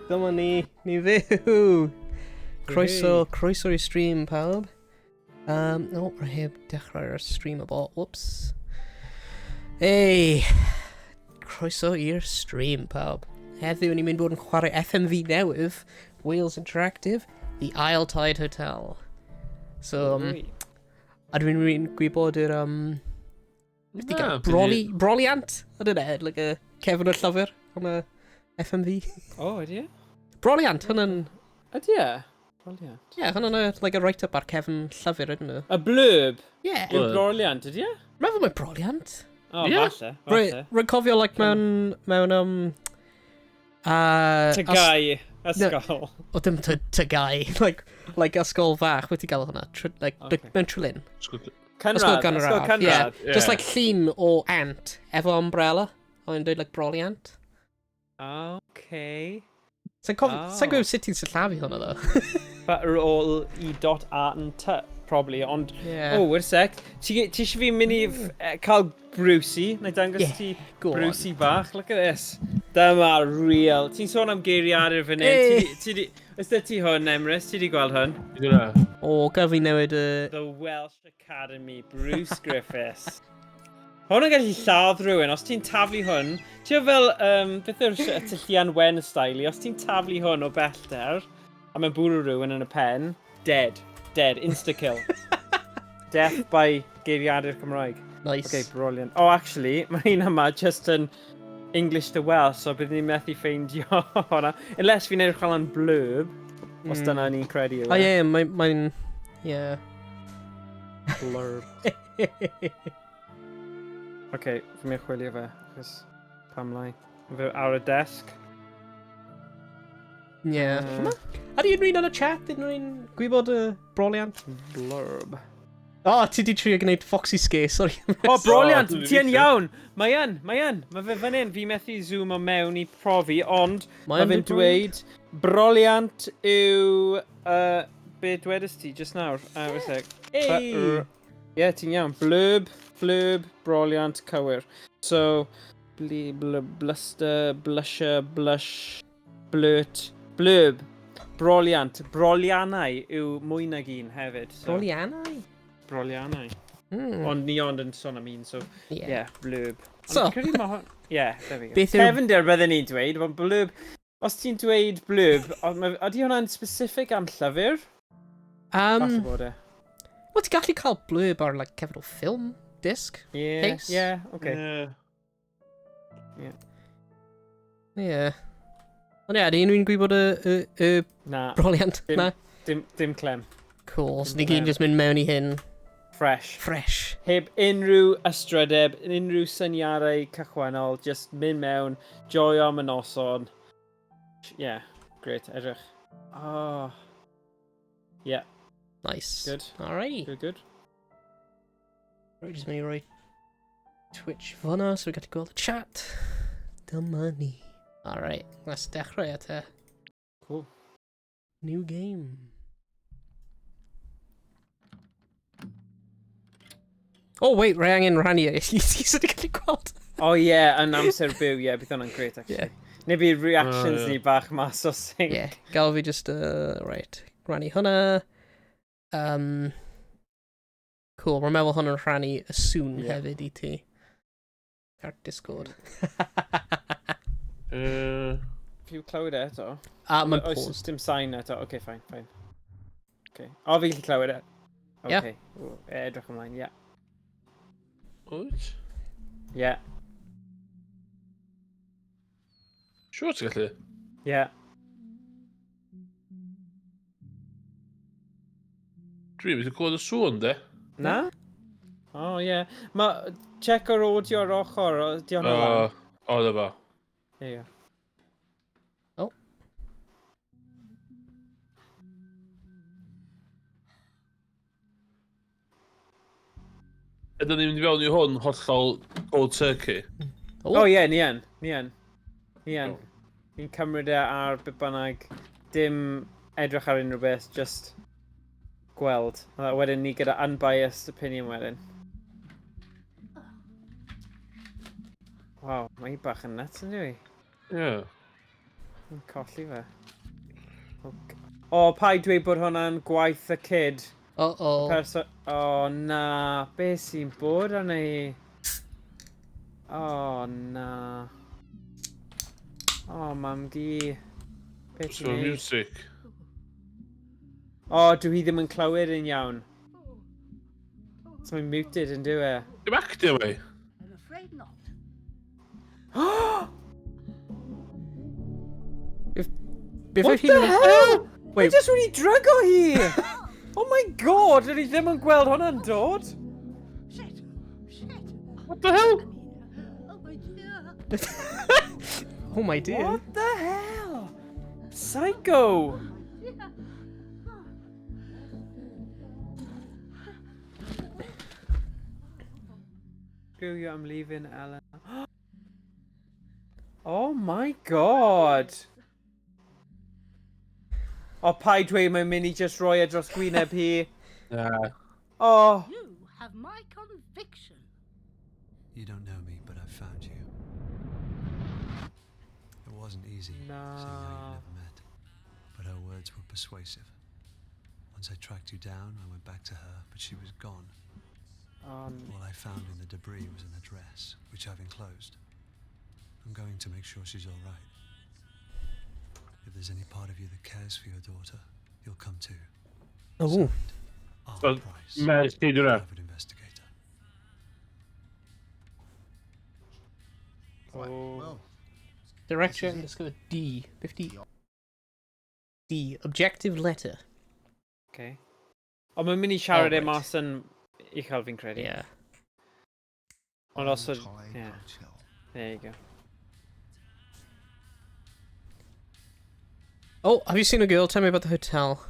Dyma ni, ni fyw! Croeso, croeso i stream pawb. Um, oh, rhaid heb dechrau'r stream o bo. Whoops. Hey! Croeso i'r stream pawb. Heddiw ni'n mynd bod yn chwarae FMV newydd, Wales Interactive, The Isle Tide Hotel. So, a dwi'n rwy'n gwybod yr... Um, Beth i gael? Broli, broliant? I don't know, like a cefn o'r llyfr am y FMV. O, oh, ydy e? Broliant, hwnna'n... Ydy e? Broliant. Ie, yeah, hwnna'n like a write-up ar cefn llyfr, ydyn nhw. Y blurb? Ie. Yeah. Yw broliant, ydy e? Meddwl mae broliant. O, oh, yeah. falle, falle. Rwy'n cofio, like, mewn... mewn, Tygau ysgol. O, dim tygau. Like, ysgol fach, wedi gael hwnna. Like, okay. Mewn Trulun. Cynradd. Ysgol gynradd. Ysgol cynradd. Yeah. Yeah. Just like llun o ant efo umbrella. O'n dweud like broliant. Okay. Sa'n cof... Oh. Sa'n gwybod sut ti'n sillafu hwnna ddo. But ar ôl i dot a n t, probably, ond... Yeah. Oh, wait a sec. Ti, ti eisiau fi mynd i cael Brucey? Na i dangos yeah, ti Brucey bach. Look at this. Dyma real. Ti'n sôn am geiriadur fan hyn. Ti, ti, Oes dy ti hwn, Emrys? Ti di gweld hwn? Dyna. O, gaf fi newid y... The Welsh Academy, Bruce Griffiths. Hwn yn gallu lladd rhywun, os ti'n taflu hwn, ti'n fel, um, beth yw'r tylluan wen style, os ti'n taflu hwn o bellter, a mae'n bwrw rhywun yn y pen, dead, dead, insta-kill. Death by geiriadur Cymraeg. Nice. Okay, brilliant. Oh, actually, mae un yma just yn English to Welsh, so byddwn ni'n methu ffeindio hwnna. Unless fi'n edrych fel yn blurb, os dyna ni'n credu yw. E. O ie, mae'n... Mae ie. Blurb. OK, fi'n mynd chwilio fe, achos pam lai. Fe ar y desk. Ie. Yeah. Ydy unrhyw un yn y chat, unrhyw un gwybod y broliant? Blurb. O, oh, ti di trio gwneud Foxy Scare, sorry. O, oh, broliant, ti yn iawn. Mae yn, mae yn. Mae fe fan hyn, fi methu zoom o mewn i profi, ond mae fe'n dweud broliant yw... Uh, be dwedais ti just nawr? Uh, Hey! Ie, ti'n iawn. Blurb, blurb, broliant, cywir. So, bli, bl, bluster, blusher, blush, blurt, blurb. Broliant. Broliannau yw mwy nag un hefyd. So. Broliannau? Broliannau. Ond ni ond yn sôn am un, so yeah, yeah blurb. Ond so. Credu ma Yeah, there we go. Beth yw... Cefndir bydden ni'n dweud, ond blurb... Os ti'n dweud blurb, ydy hwnna'n specific am llyfr? Falle bod e. Wel, ti'n gallu cael blurb ar, like, cefn o ffilm, disc, yeah, case. Yeah, okay. Yeah. Yeah. Yeah. Ond ie, ydy unrhyw'n gwybod y, y, y Na. broliant? Dim, Na? Dim, dim clem. Cool, so ni gyd just mynd mewn i hyn. Fresh. Fresh. Heb unrhyw ystrydeb, unrhyw syniadau cychwynnol, just mynd mewn, joio am y noson. Yeah, great, edrych. Oh. Yeah. Nice. Good. Alright. Good, good. Right, just mynd i roi Twitch fyna, so we gallu gweld y chat. Dyma ni. Alright, let's dechrau te. Cool. New game. Oh wait, rhaid angen rhannu e. Ti sydd wedi gallu gweld. Oh yeah, yn amser byw, yeah, bydd hwnna'n great actually. Yeah. Neu bydd reactions Oh, yeah. ni bach mas o sync. Yeah, gael fi just, right, rannu hwnna. Cool, mae'n meddwl hwn yn rhannu y sŵn Yeah. hefyd i ti. Ar Discord. Fi clywed e eto. A mae'n Oes paused. dim sain eto. Okay, fine, fine. Okay. O, fi gallu clywed e. Yeah. Okay. O, edrych ymlaen, yeah. Wyt? Yeah. Siwr ti'n gallu? Yeah. Dwi'n mynd i clywed y sŵn, de. Na? Oh, yeah. Ma, check o'r audio ar ochr, o, di hwnna lan. O, o, dyma. There you go. Oh. Ydyn ni'n mynd i fewn i hwn hollol cold turkey. Oh. Oh, yeah, ni yn. Ni yn. Ni yn. Oh. Ni'n cymryd e ar beth bynnag. Dim edrych ar unrhyw beth, just gweld. A wedyn ni gyda unbiased opinion wedyn. Waw, mae hi bach yn nuts yn dwi? Ie. Yn colli fe. O, oh, paid dweud bod hwnna'n gwaith y kid. Uh-oh. Perso... O, oh, na. Be sy'n bod arna i? O, oh, na. O, oh, mam gi. Be ti'n So neud? music. O, oh, dwi ddim yn clywed yn iawn. So mae'n muted yn dyw e. Dim actio fi. I'm afraid not. Beth What oedd hi'n... the hell? Wait. Mae jyst wedi drygo hi! Oh my god, dyn ni ddim yn gweld hwnna'n dod! Shit! Shit! What the hell? I mean, oh my dear. Oh my dear. What the hell? Psycho! Dear. Screw you, I'm leaving, Ellen. Oh my god! O, paid dweud mae'n mynd i just roi e dros gwyneb hi. Na. Oh, You have my conviction. You don't know me, but I've found you. It wasn't easy, seeing how Nah. you've never met. But her words were persuasive. Once I tracked you down, I went back to her, but she was gone. All I found in the debris was an address, which I've enclosed. I'm going to make sure she's all right. If there's any part of you that cares for your daughter, you'll come too. Oh. R. So, Price, Merch ti dwi'n private investigator. Right, Oh. well, Director and discover D. 50. D. Objective letter. okay. Ond mae'n mynd i siarad Oh, e right. mas yn uchel fi'n credu. Yeah. Ond os Old o... Thai Yeah, Hotel. there you go. Oh, have you seen a girl? Tell me about the hotel.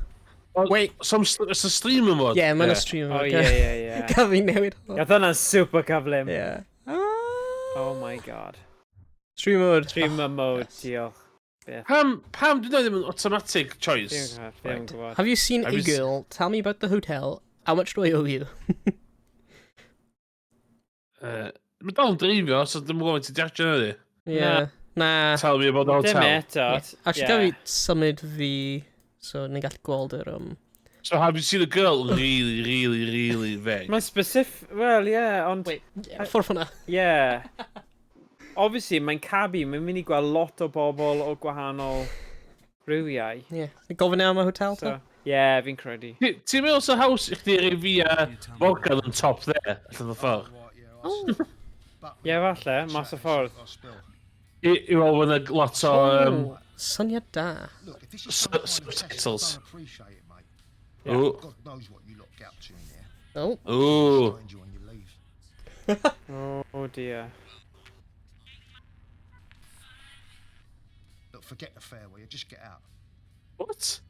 Wait. Some, it's a streamer mod. Yeah, mae'n a streamer. Oh, yeah, yeah, yeah. Gael fi newid. hwn. Gath hwnna'n super cyflym. Yeah. Oh my god. Stream mode. Streamer mode, yes. diolch. Beth. Pam, pam dwi'n ddim yn automatic Fi'n choice? gwybod, fi'n Right. gwybod. Have you seen I a was- girl? Tell me about the hotel. How much do I owe you? Mae dal yn dreifio, so ddim yn gwybod ti di actio yna di. Yeah. Na. Tell me about the Dim hotel. eto. Yeah. Actually, gael fi symud fi, so ni'n gallu gweld yr... So have you seen a girl really, really, really vague? Mae'n specific... Well, yeah, ond... Wait, yeah, ffordd hwnna. Yeah. Obviously, mae'n cabi, mae'n mynd i gweld lot o bobl o gwahanol rhywiau. Yeah. Gofyn am y hotel, So, so. yeah, fi'n credu. Ti'n meddwl sy'n haws i chdi rei fi a Can you tell me Morgan yn top there, allan o'r ffordd? Right, yeah, I see. But Ie, falle, mas o ffordd. I'll spill. I weld yn lot o... Oh, syniad da. Look, if this is some kind of test, I Subtitles. don't appreciate it, mate. Yeah. Ooh, God knows what you lot get up to in there. Oh. ooh. Find you when you leave. Oh dear. Look, forget the fare, will you? Just get out. What?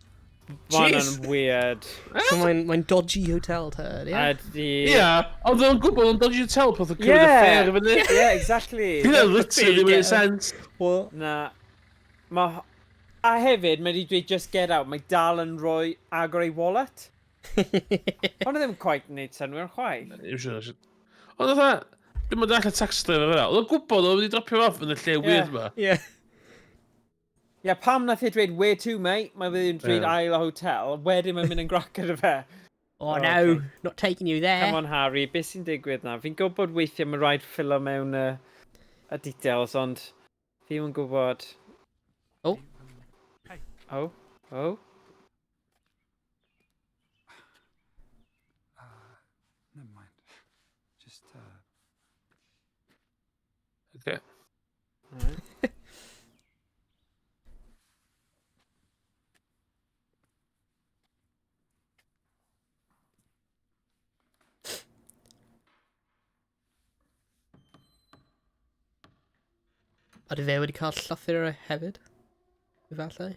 Mae Jeez. hwnna'n weird. So mae'n mae dodgy hotel te, yeah? Ydy... Ia, ond o'n gwybod o'n dodgy hotel peth o cymryd y Yeah. ffair i fyny. Yeah, exactly. Hynna literally ddim yn Yeah. neud sense. What? Na. Ma... A hefyd, mae wedi dweud just get out. Mae dal yn rhoi agor ei wallet. Hwna ddim quite yn neud synnwyr chwaith. Ddim siŵr, siŵr. Ond oedd dwi'n mynd allan taxi driver fyna. Oedd o'n gwybod oedd wedi dropio off yn y lle weird ma. Yeah. Ie, yeah, pam nath e dweud where to, mate? Mae wedi'n dweud Ie. ail hotel. Wedyn mae'n mynd yn grac gyda fe. Oh, Oh, no, okay. not taking you there. Come on, Harry, beth sy'n digwydd na? Fi'n gwybod weithiau mae rhaid ffilo mewn y, y details, ond fi ddim yn gwybod. Oh. Oh, oh. Never mind. Just, Okay. Alright. Ydy fe wedi cael llythyr hefyd? Efallai?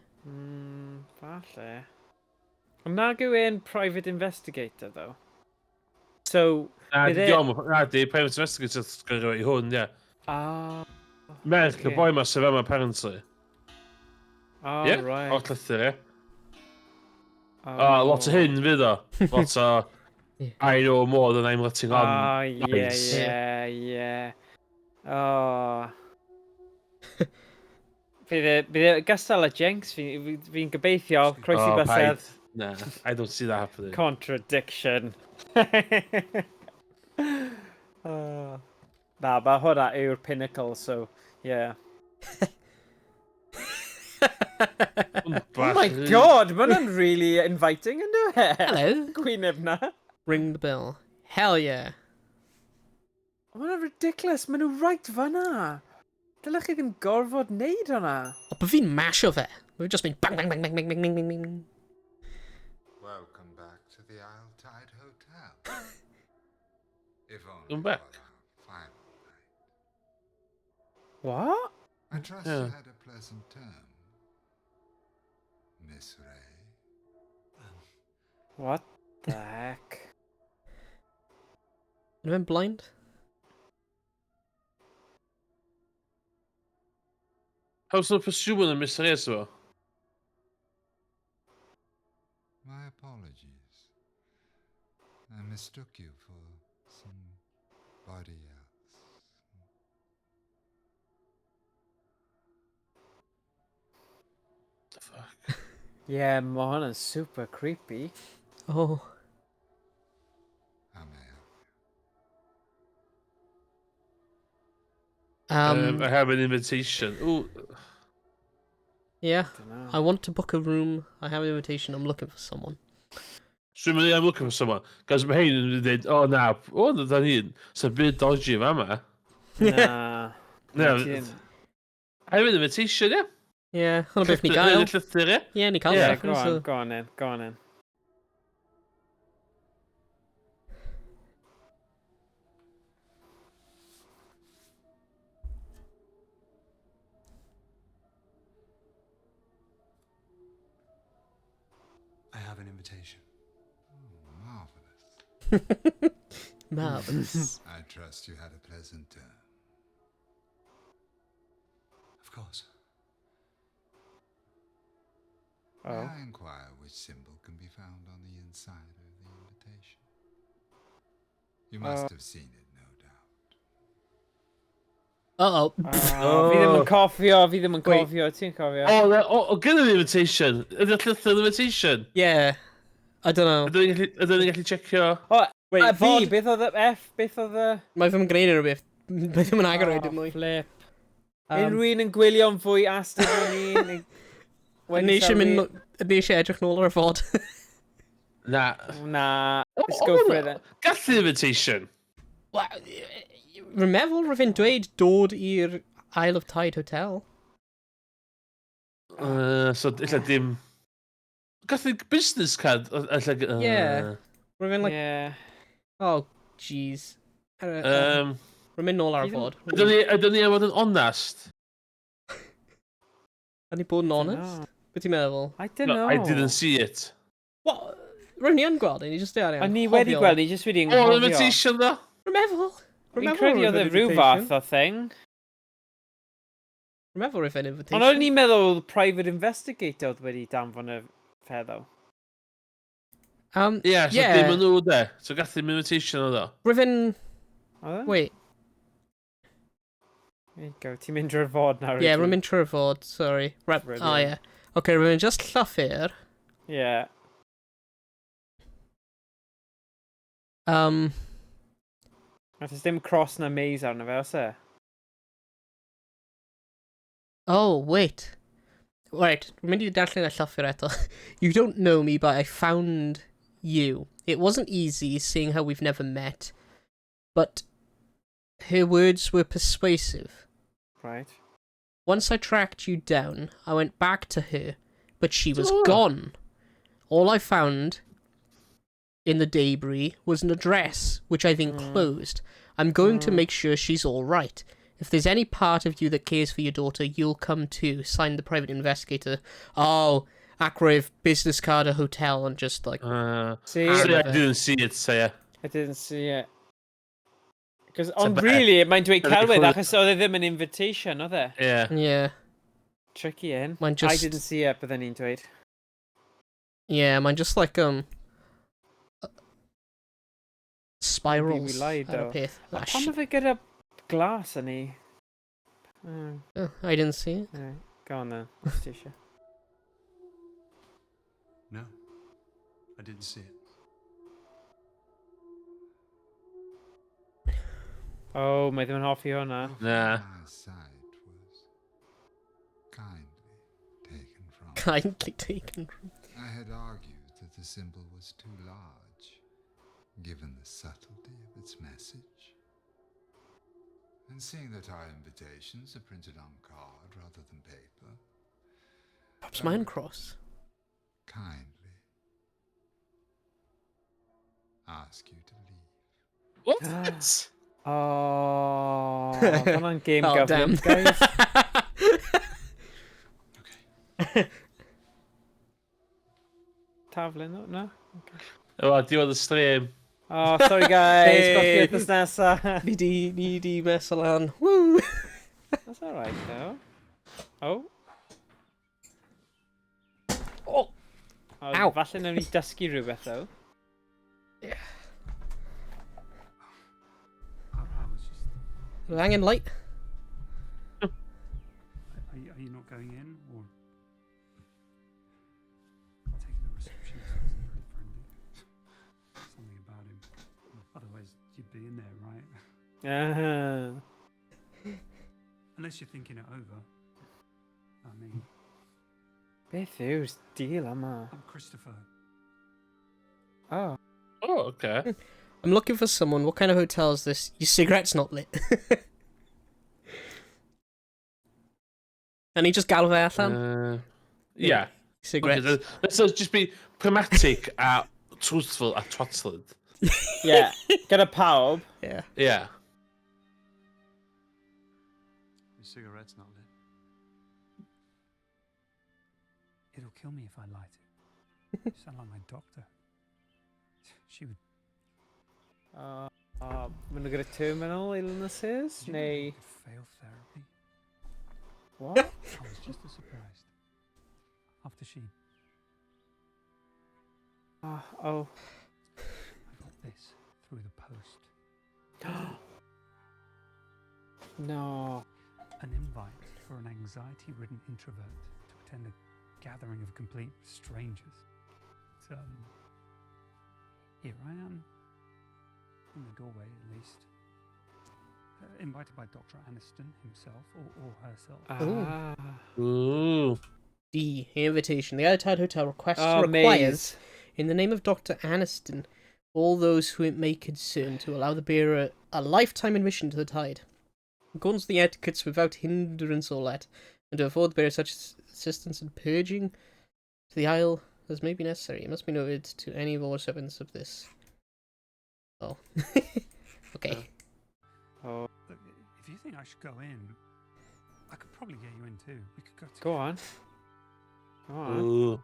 Falle. Ond nag yw e'n private investigator, though. So, Na, Bydd di e- diom, na di, private investigator gyrru i hwn, ie. ah, Merch, y Ocê. boi ma sydd yma, apparently. oh, Ie? right. O'r llythyr, ie. Oh. O, lot o hyn fydd o. Lot o... Ie. I know more than I'm letting on. Ah, yeah, Nice. yeah, yeah. Oh. Bydd e gystal â Jinx, fi'n fi, fi gobeithio, croesi Oh, bysedd. paid. Na, I don't see that happening. Contradiction. Oh. Na, mae hwnna yw'r pinnacle, so, yeah. Oh my god, mae hwnna'n really inviting, ynddo e? Hello. Gwyneb na. Ring the bell. Hell yeah. Mae hwnna'n ridiculous, maen nhw right fanna. Dylech chi ddim gorfod neud hwnna. O, but fi'n masho fe. We've just been bang, bang, bang, bang, bang, bang, bang, bang, bang. Welcome back to the Isle Tide Hotel. If only Come back. for our final night. What? I trust Yeah. you had a pleasant term, Miss Ray. What the heck? Yn fe'n blind? House of Pursuing yn Miss Reyes efo? My apologies. I mistook you for somebody else. The fuck? Yeah, mae hwnna'n super creepy. Oh. How may I help you? I have an invitation. Ooh, Yeah. Dunno. I want to book a room. I have an invitation. I'm looking for someone. So dwi'n mynd, I'm looking for someone. Cos mae hein yn dweud, oh na, o, da ni'n, sy'n byd dodgy fa ma. Na. Na, Ti'n- I have an invitation, ie. Yeah, hwnna beth ni gael. Llythyr, ie. Yeah, ni cael Yeah, Yeah, llythyr, go on, so- go on then, go on then. I have an invitation. Oh, marvelous. Marvellous. I trust you had a pleasant term. Of course. May Oh. I inquire which symbol can be found on the inside of the invitation? You must have seen it, no doubt. Uh-oh. Oh, fi ddim yn cofio, fi ddim yn Wait. cofio, ti'n cofio? O, na, o, o, gyda fi invitation. Ydy'r llythyr invitation? Yeah. I don't know. Ydyn ni'n gallu, ydyn ni'n gallu checio? O, Wait, a fi, fod- beth oedd y F, beth oedd y... Mae ddim yn gwneud unrhyw beth. Mae ddim yn agor oed dim mwy. Flip. Unrhyw un yn gwylio'n fwy astig o ni? Ni eisiau mynd... Ni eisiau edrych nôl ar y fod. Na. Na, let's go for it then. Gallu invitation. Rwy'n meddwl rwy'n fi'n dweud dod i'r Isle of Tide Hotel. So, illa dim... Gallu business card? Illa... Yeah. Rwy'n fi'n like, Yeah. oh, jeez. Rwy'n mynd nôl ar y Fi ddim- fod. Ydyn ni am fod yn onest? Ydyn ni bod yn honest? Be ti'n meddwl? I don't No, know. I didn't see it. What? Rwy'n ni yn gweld e, ni jyst wedi O'n ni wedi gweld, ni jyst wedi O, anghofio. invitation ddo? Rwy'n meddwl. Rwy'n Fi'n meddwl credu oedd e roedd rhyw invitation. fath o thing. Rwy'n meddwl roedd e'n invitation. Ond o'n i'n meddwl private investigator oedd wedi danfon y feddwl. Ie, so Yeah. dim yn nhw de. So gallu invitation oedd o. Roedd e'n... Oedd e? Wait. There you go, ti'n mynd drwy'r fod nawr. Yeah, wyt ti? rwy'n mynd trwy'r fod, sorry. Right, oh Brilliant. yeah. Okay, rwy'n just llythyr. Yeah. Nath dim cross na maze arno fe, oes e? Oh, wait. Right, rwy'n mynd i darllen y llythyr eto. You don't know me, but I found you. It wasn't easy, seeing how we've never met, but her words were persuasive. Right. Once I tracked you down, I went back to her, but she was Oh. gone. All I found in the debris was an address, which I've enclosed. I'm going to make sure she's all right. If there's any part of you that cares for your daughter, you'll come too. Signed the private investigator. Oh, Acrove business card, a hotel, and just like See? Sorry, I didn't see it, so yeah. I didn't see it. Cos, ond bit- really, mae'n dweud a bit celwydd, clwydd. achos oedd e ddim yn invitation, oedd e? Yeah. yeah, Tricky in. Mae'n I just- didn't see it, bydden ni'n dweud. yeah. Mae'n just like spirals lied, ar y though. peth. Ah, Pam shit. mae fe gyda glas yn ei? Oh, I didn't see it. Yeah. Go on then, os ti eisiau. No, I didn't see it. Oh, mae ddim yn hoffi hwnna. Na. My sight was kindly taken from. Kindly taken from. I had argued that the symbol was too large, given the subtlety of its message. And seeing that our invitations are printed on card rather than paper, Perhaps mine cross. kindly ask you to leave. What? Oh, hwnna'n game Oh, damn. government, guys. Okay. Taflu nhw, no? Wel, diwedd y stream. Oh, sorry guys, Hey. hey. gweld chi wythnos nesa. Ni di mess lan. Woo! That's alright though. Oh. Oh! Oh, Ow. Falle nawn ni dysgu rhywbeth though. Yeah. I was just. Oedd angen light. Are you not going in, or? I take it the receptionist wasn't very friendly. Something about him. Otherwise, you'd be in there, right? Unless you're thinking it over. I mean, Beth yw'r deal yma? I'm Christopher. Oh. Oh, okay. I'm looking for someone. What kind of hotel is this? Your cigarette's not lit. And he just galw fe allan? Yeah. Cigarettes. Okay, let's just be pragmatic a truthful a twatlyd. Yeah, gyda pawb. Yeah. Yeah. Your cigarette's not lit. It'll kill me if I light it. You sound like my doctor. She would. Maen nhw gyda terminal illnesses, Did you know neu... you could fail therapy? What? I was just as surprised. After she, Oh. I got this through the post. No. An invite for an anxiety-ridden introvert to attend a gathering of complete strangers. It's, here I am. In the doorway, at least. Invited by Dr. Aniston himself, or herself. Ah. Ooh. D. Invitation. The Outside Hotel requests Oh, requires, maze. in the name of Dr. Aniston, all those who it may concern to allow the bearer a lifetime admission to the tide. In accordance with the etiquettes without hindrance or let, and to afford the bearer such assistance in purging to the isle as may be necessary. It must be noted to any of all recipients of this. Oh. Okay. Oh. Look, if you think I should go in, I could probably get you in too. We could go together. Go on. Go on. Ooh.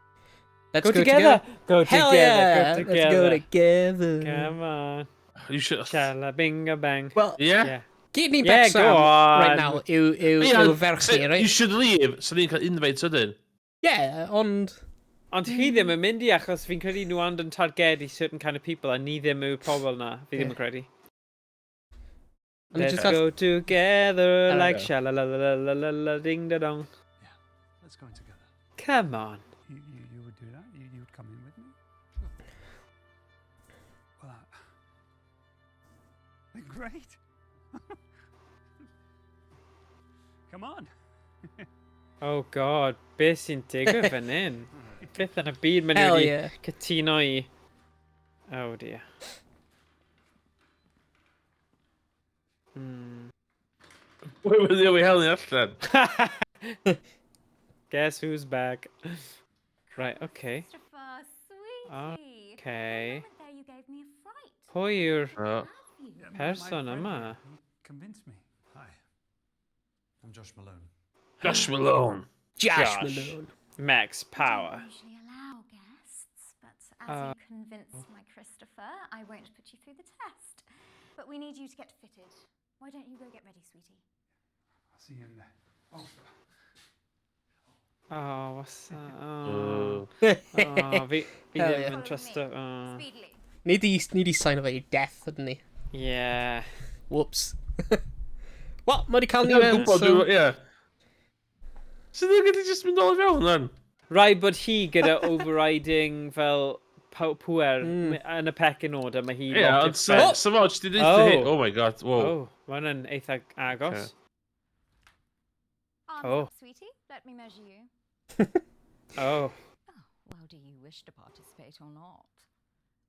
Let's Go together. Go Hell together. yeah! Go Let's together. go together. Come on. You should... Shala binga bang. Well, Yeah. Yeah. gyd ni Yeah, Bexham go on. right now yw, Yeah, yw ferch so ni, You right? should leave, so ni'n cael invite sydyn. Yeah, ond... Ond chi ddim yn mynd i achos fi'n credu nhw ond yn targedu certain kind of people a ni ddim yw'r pobl na. Fi ddim Yeah. yn credu. Ond Let's just gael- go together There we like go. sha la la la la la la ding da dong. Yeah, let's go in together. Come on. You would do that? You would come in with me? Well, great. Come on. Oh god, beth sy'n digwydd fan hyn? Beth yn y byd maen nhw Hell wedi yeah. cytuno i... Oh dear. Pwy wedi ei helu allan? Guess who's back? Right, okay. Christopher, sweetie. Okay. For a moment there you gave me a fright. Pwy yw'r Oh. Have you? Yeah, my person friend yma? here, he convinced me. Hi. I'm Josh Malone. Josh Malone. Josh, Josh. Malone. Max I Power. don't usually allow guests, but as you convinced my Christopher, I won't put you through the test. But we need you to get fitted. Why don't you go get ready, sweetie? I'll see you in there. Oh, Oh, what's that? Oh, Oh. oh fi Hell ddim yeah. yn Follow me. trusto. Oh. Speedily. Ni di sign fe i death, ydyn ni. Yeah. Whoops. Wel, mae di cael ni Dwi'n mewn, gwybod, so... dwi'n... Ie. Sydd yn gallu just mynd ôl i fewn, then? Rhaid bod hi gyda overriding fel pwer yn y pecking order, mae hi Ie, lot ond uwchben. sa fo, jyst i ddeutha hi. Oh. Oh my god, wow. Oh, mae hwnna'n eitha agos. Arms Oh. up, sweetie. Let me measure you. Oh. Oh, well, do you wish to participate or not?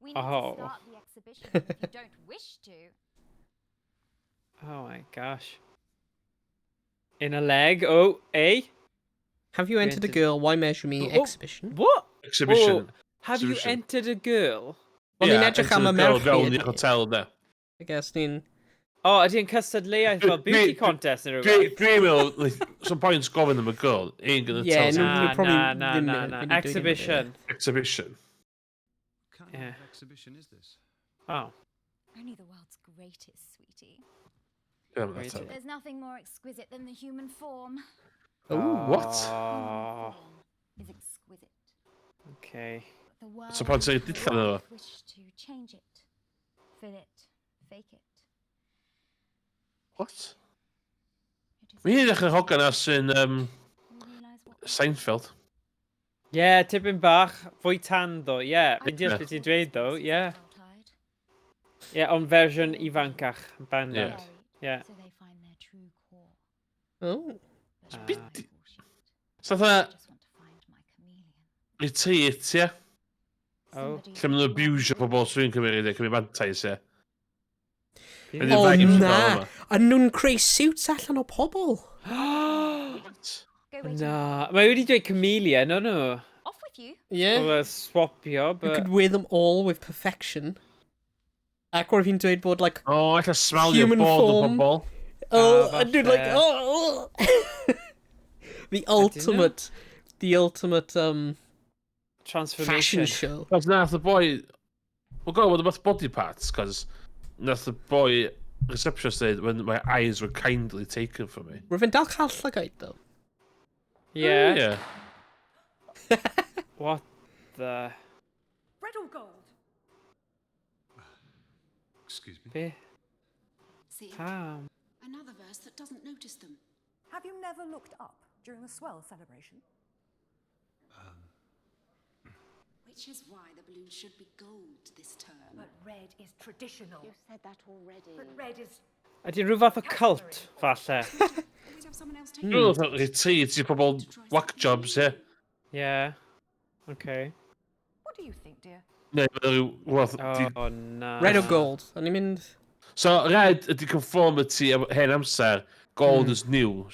We need Oh. to start the exhibition. If you don't wish to, Oh my gosh. In a leg. Oh, eh? Have you entered a girl? Why measure me? Oh, Exhibition. What? Exhibition. Oh, have you Exhibition. entered a girl? Wel, ni'n edrych am y enter merch girl fewn ni, i'r hotel, de. I guess ni'n... Oh, ydy yn cystadleuaeth fel beauty contest neu rhywbeth? Dwi'n meddwl, like, some point gofyn am y girl, ain't gonna Yeah, tell nhw- you. Na, nhw probably na, na, ddim na, yn na. mynd i dweud unrhyw Exhibition. Exhibition. What kind Yeah. of exhibition is this? Oh. only the world's greatest, sweetie. Dwi'n Wait. meddwl. There's nothing more exquisite than the human form. Ooh. What? Oh, Is exquisite. okay. But the world So pan ti'n and dillad iddo life wish to change it, fill it, fake it. What? It is Mae hi'n edrych yn hogan as yn You realise what Seinfeld. Yeah, tipyn bach. Fwy tan, ddo. Yeah, fi'n deall Yeah. beth ti'n dweud, ddo. Yeah. well tied, Yeah, ond fersiwn ifancach. yn Bendant. buried, Yeah. So they find their true core. Oh. But Ah. I bullshit. So I fatha, just want to find my chameleon. retreat, ie? Oh. Somebody Lle maen nhw'n abusio pobl sy'n cymryd, ie, cymryd mantais, ie. Fi- Ydy Oh, vibes yn na. dal yma. A nhw'n creu suits allan o pobl. Go wait. Na. Mae wedi dweud chameleon, no, no. Off with you. Yeah. Oedd e swapio, You but... could wear them all with perfection. Ac roedd hi'n dweud bod, like, O, alla smalio Human bod o form. pobl. oh, Ah, and dude, like, falle. oh, oh. The ultimate, Transformation. fashion show. Cos nath y boi... Well, go, what about body parts? Cos nath y boi receptionist dweud when my eyes were kindly taken from me. Roedd fe'n dal cael llygaid, though. Yeah. Yeah. What the... Red or gold? Excuse me. Be? See, Pam. another verse that doesn't notice them. Have you never looked up during the swell celebration? Which is why the balloon should be gold this term. But red is traditional. You said that already. But red is Ydy rhyw fath o cult, falle. Always have someone else take Dwi'n meddwl fatha retreat i pobl whack jobs, ie. Yeah. Okay. What do you think, dear? Neu, mae rhyw... Well, Oh, na. Red or gold? O'n i'n mynd... So, red ydy conformity am hen amser, gold is new.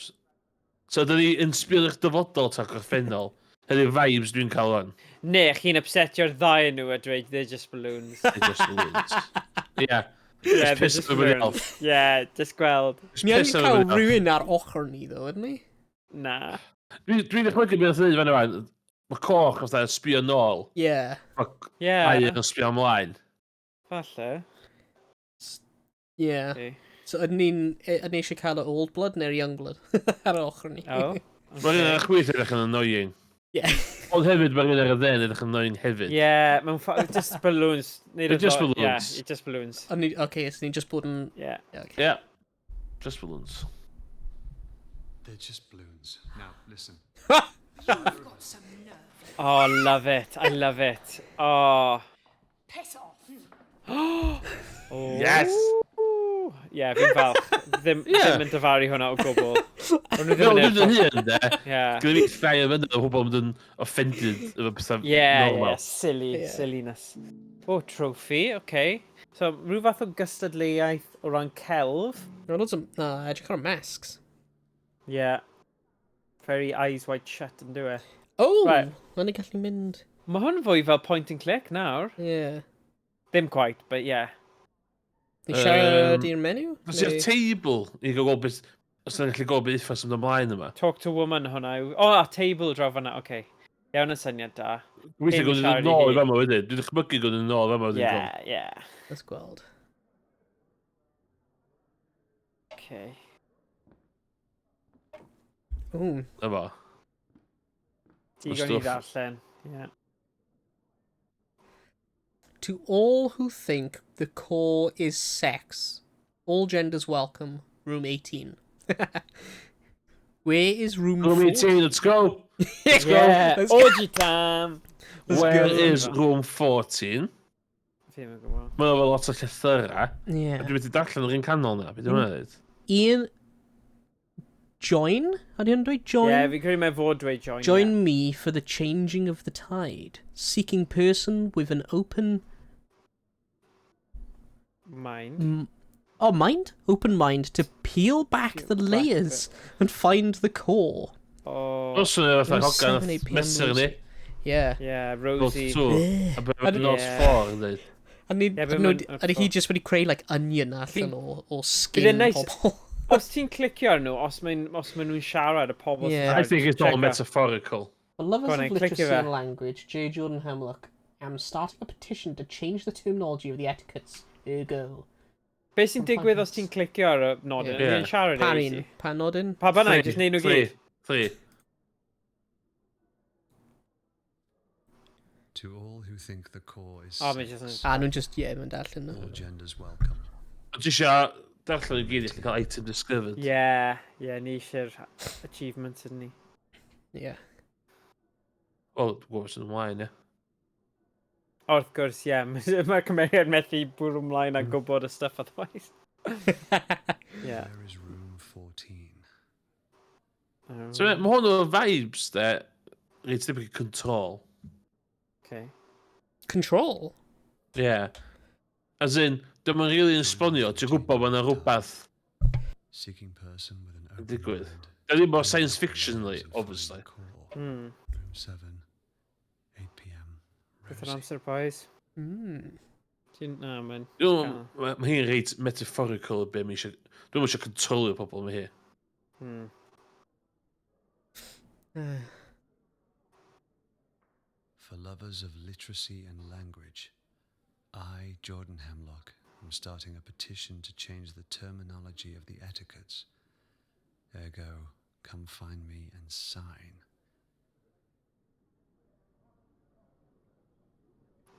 So, dyn ni yn sbio i'ch dyfodol ta gorffennol. Hynny'r vibes dwi'n cael o'n. Ne, chi'n upsetio'r ddau nhw a dweud they're just balloons. They're just balloons. Yeah. Yeah, Just they're piss just everybody balloons. off. Yeah, just gweld. Just Ni angen piss cael everybody off. rhywun ar ochr ni, though, ydyn ni? Na. Dwi'n dychmygu beth oedd fan yma. Mae coch fatha yn sbio nôl. Yeah. Mae Yeah. aur yn sbio ymlaen. Falle. Yeah. Okay. So ydyn ni'n... Ydyn ni eisiau cael y old blood neu'r young blood ar ochr ni? Oh. Mae'r un ar y chwith edrych yn annoying. Yeah. Ond hefyd, mae'r un ar y dde yn edrych yn annoying hefyd. Yeah, mewn ffordd, just balloons. Neu They're just Yeah, balloons. just balloons. O'n ni... Okay, so ni'n just bod yn... Yeah. Yeah, okay. Yeah. Just balloons. They're just balloons. Now, listen. You've got some nerve. Oh, love it. I love it. Oh. Piss off. Oh. Yes! Yeah, fi'n falch. Ddim, Yeah. ddim yn dyfaru hwnna o gwbl. O'n nhw ddim Fel yn dwi'n edrych. hun, de. Yeah. Gyda fi llai o fyny o pobl yn mynd yn offended efo pethau Yeah, normal. yeah, silly, Yeah. silliness. Oh, trophy, okay. So, rhyw fath o gystadleuaeth o ran celf. There are loads of... Na, edrych ar y masks. Yeah. Very eyes wide shut yn do e. Oh! Right. O'n i'n gallu mynd... Mae hwn fwy fel point and click nawr. Yeah. Ddim quite, but yeah. Ni siarad i'r menu? Os i'r table i gael gweld beth... Os yna'n gallu gweld beth uffas yn ymlaen yma. Talk to woman hwnna. yw- Oh, a table draw fan'na, okay. Ie, hwnna'n syniad da. Gobeithio Cyn gweld yn siarad i nôl i hi. fama wedyn. Dwi'n dychmygu gweld yn nôl i fama wedyn. Yeah, yeah. Let's gweld. Okay. Ooh. Efo. Digon i stwff. ddarllen. Yeah. To all who think the core is sex, all genders welcome, room 18. Where is room Room 4? 18, let's go! Let's go! Yeah, Let's go. orgy time! Let's Where go. is room 14? Fi ddim yn gwybod. Mae'n efo lot o llythyrau. Yeah. A dwi'n mynd i darllen yr un canol na, beth dwi'n dweud? Ian... Join? Ydy hwn dweud join? Yeah, fi'n credu mae fod dweud join. Join me for the changing of the tide. Seeking person with an open... Mind. Oh, mind? Open mind to peel back Peel the back layers and find the core. Oh. Os yna fatha Seven, hogan eight PM mesur ni. Rosie. Yeah. Yeah, North Rosie. 2. A be I don't- North Yeah. 4 yn dweud. A ni, Yeah, but no, ma'n- ydy hi just wedi creu like onion allan o skin Bydd e'n nice- pobl. Os ti'n clicio arno nhw, os maen os maen nhw'n siarad y pobl sy'n Yeah. I think it's all Check out. metaphorical. For lovers Go on of then, click literacy it and language, J. Jordan Hemlock, am starting a petition to change the terminology of the etiquettes. Ergo. Be sy'n digwydd os ti'n clicio ar y nodyn? Yeah. Ydy e'n siarad Pa i un? ti? Pa nodyn? Pa bynnag, jyst neud nhw gyd. Three. To all who think the core is O, mae sex, jyst yn... A nhw'n just, yeah, mae'n darllen nhw. all genders welcome. Ond ti eisiau darllen i gyd i chi cael item discovered. Yeah, yeah, ni eisiau'r achievements ydyn ni. Yeah. Wel, dwi'n gwybod sy'n ymlaen, ie. O, wrth gwrs, ie. Yeah. Mae'r cymeriad methu bwrw ymlaen a gwybod y stuff otherwise. Yeah. Where is room 14? So mae hwn o'r vibes, de, reit debyg i Control. Okay. Control? Yeah. As in, dyma'n rili yn esbonio, ti'n gwybod bod yna rhywbeth Seeking person with an yn open digwydd. mind. Dio ddim mor to science peel back the fiction, layers and find obviously. the core. Room 7, 8 p.m. Beth yr Rosie. amser, boys? Ti'n... Na, mae'n... Dwi'n meddwl, mae hi'n reit metaphorical o be mae eisiau... Dwi'n eisiau controlio pobl mae hi. For lovers of literacy and language, I, Jordan Hemlock, am starting a petition to change the terminology of the etiquettes. Ergo, come find me and sign.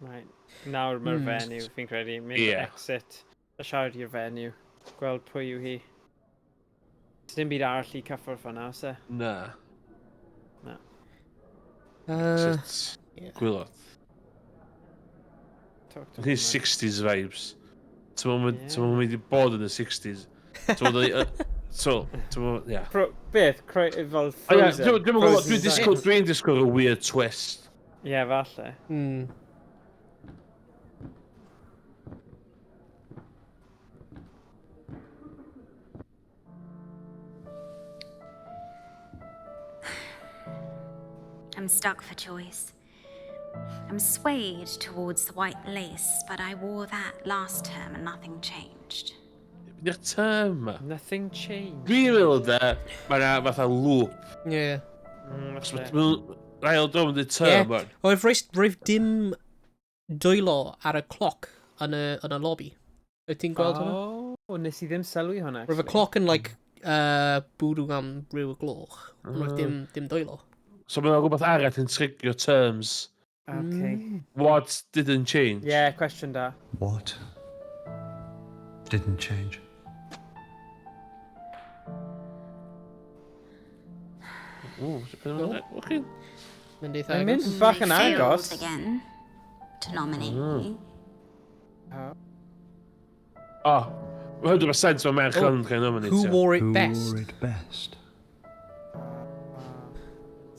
Right. Nawr mae'r fenyw, fi'n credu. Mynd Ie. exit. A siarad i'r fenyw. Gweld pwy yw hi. Does dim byd arall i cyffwrdd fan'na, oes e? Na. Na. Sut? Yeah. Gwylod. Talk to Hi'n woman. 60s vibes. Ti'n Ie. meddwl mynd i bod yn y 60s. Ti'n meddwl... So, ti'n meddwl, ie. Beth? Fel O ie, Frozen? Dwi'n gwybod, Frozen dwi'n disgwyl, dwi'n disgwyl y weird twist. Ie, falle. I'm stuck for choice. I'm swayed towards the white lace, but I wore that last term and nothing changed. Beth yw'r term ma? Nothing changed. Dwi'n meddwl de, mae yna fatha loop. Yeah. Os Falle. ma' Ail dro yn dweud term, Yeah. Oedd roedd dim dwylo ar y cloc yn y lobby. Wyt ti'n gweld hwnna? Oh, nes i ddim sylwi hwnna, Roedd y actually. cloc yn, like, bwrw am ryw y gloch. Ond roedd dim dwylo. So mae yna rhywbeth arall yn trigger terms. Okay. What didn't change? Yeah, question da. What didn't change? Ooh, okay. Mynd eitha Mae'n agos. mynd bach yn Failed agos. again to nominate me. Oh, 100% mae merch yn cael nominate. Who wore it Who best? wore it best?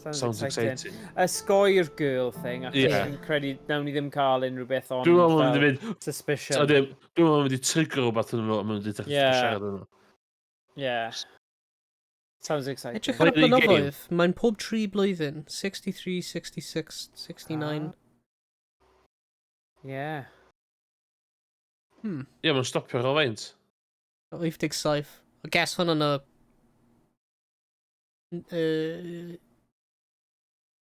Sounds, Sounds exciting. exciting. Ysgoi'r girl thing, achos Yeah. fi'n credu nawn ni ddim cael unrhyw beth ond Dwi'n meddwl fel mynd i fynd... suspicion. So, Dwi'n meddwl mynd i trigger rhywbeth yn ymwneud, mynd i dechrau Yeah. siarad yn nhw. Yeah. Sounds exciting. Edrych ar y Play the game. blynyddoedd, mae'n pob 3 blwyddyn. 63, 66, 69. Yeah. Ie, mae'n stopio ar ôl faint. 87. I guess hwnna'n y...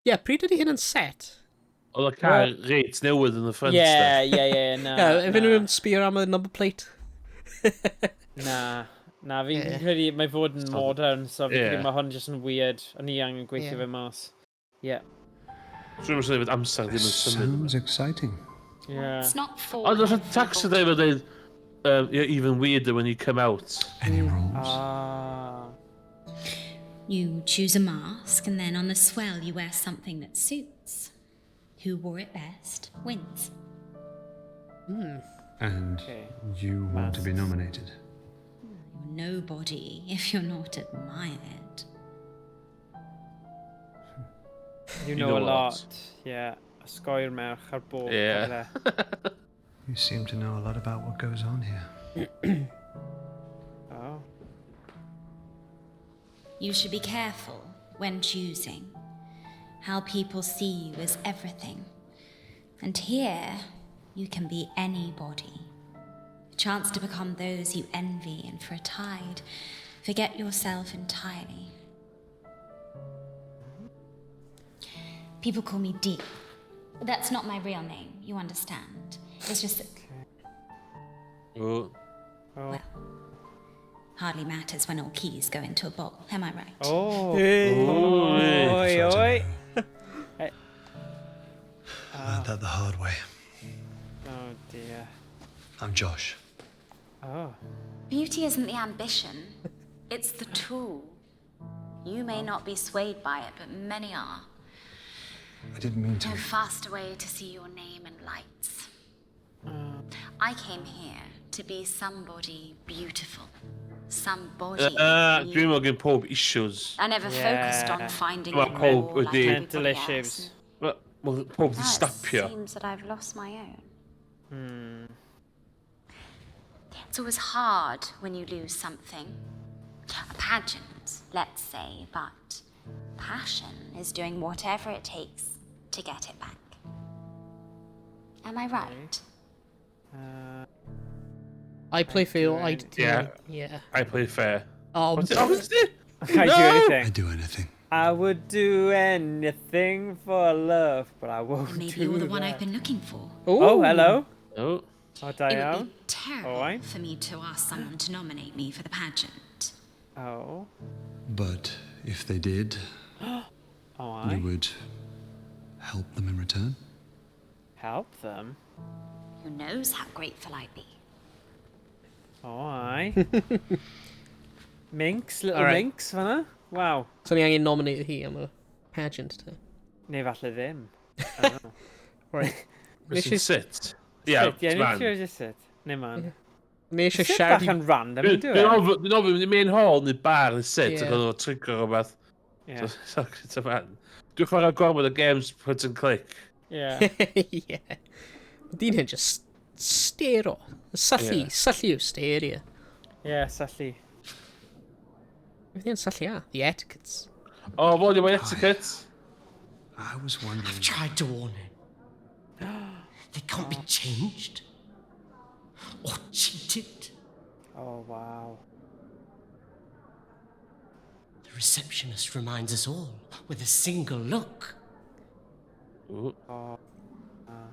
Yeah, pryd ydy hyn yn set? Oedd y car reit newydd yn y ffrynt. Yeah, yeah, yeah, na. Yeah, if na. unrhyw sbio am y number plate. Na. Na, fi'n Ie. credu mae fod yn modern, so fi'n credu Ie. mae hwn jyst yn weird. O'n i angen gweithio Ie. fe mas. Yeah. Dwi'n meddwl fod amser ddim yn symud. Sounds exciting. Yeah. It's not for Ond oedd y taxi driver dweud, you're even weirder when you come out. Any rules? Ah. You choose a mask, and then on the swell, you wear something that suits. Who wore it best wins. And Okay. you want to be nominated? You're nobody if you're not admired. You know, a lot. Yeah. Osgoi'r merch ar bob Yeah. cyfle. You seem to know a lot about what goes on here. Oh. You should be careful when choosing. How people see you is everything. And here, you can be anybody. A chance to become those you envy, and for a tide, forget yourself entirely. People call me Deep. That's not my real name, you understand. It's just that Oh. Oh. hardly matters when all keys go into a bowl, am I right? Oh. Hey. Oi, oi. Learned that the hard way. Oh dear. I'm Josh. Oh. Beauty isn't the ambition, it's the tool. You may not be swayed by it, but many are. I didn't mean to. No faster way to see your name in lights. I came here to be somebody beautiful. Somebody. New. Dwi'n meddwl gen pob issues. I never focused on Yeah. finding Mae the pob more like wedi... Mental everybody else. issues. Mae pob wedi Now it stapio. seems that I've lost my own. It's always hard when you lose something. A pageant, let's say, but passion is doing whatever it takes to get it back. Am I right? I play fair. I do. Yeah. Yeah. I play fair. Oh, What's it? Oh, what's it? I do No! anything. I do anything. I would do anything for love, but I won't Maybe do you're the one that. I've been looking for. Oh, hello. Oh. Oh, It would Diane. be terrible Alright. for me to ask someone to nominate me for the pageant. Oh. But if they did, Oh, I you would help them in return? help them. Who knows how grateful I'd be? Oh, I. Minx, little Alright. minx fan'na. Wow. So ni angen nominate hi am y pageant te. Neu falle ddim. I don't know. Right. Nes Nes i i, sit. Yeah, Sit, ie, man. nes i just sit. Neu man. ni eisiau Sit siarad bach i... yn random, yn Dwi'n dwi? ofyn mynd i main hall neu bar neu sit Ie. ac oedd o'n trigger o beth. Yeah. So, it's a man. Dwi'n chwarae gormod o games point and click. Yeah. yeah. Dyn hyn just stero. Syllu, Ie. syllu yw sterio. Yeah, syllu. Beth yw'n syllu a? The etiquettes. O, fod i etiquette. I was wondering. I've tried to warn him. They can't be changed or cheated. Oh, wow. The receptionist reminds us all with a single look. Ooh. Oh.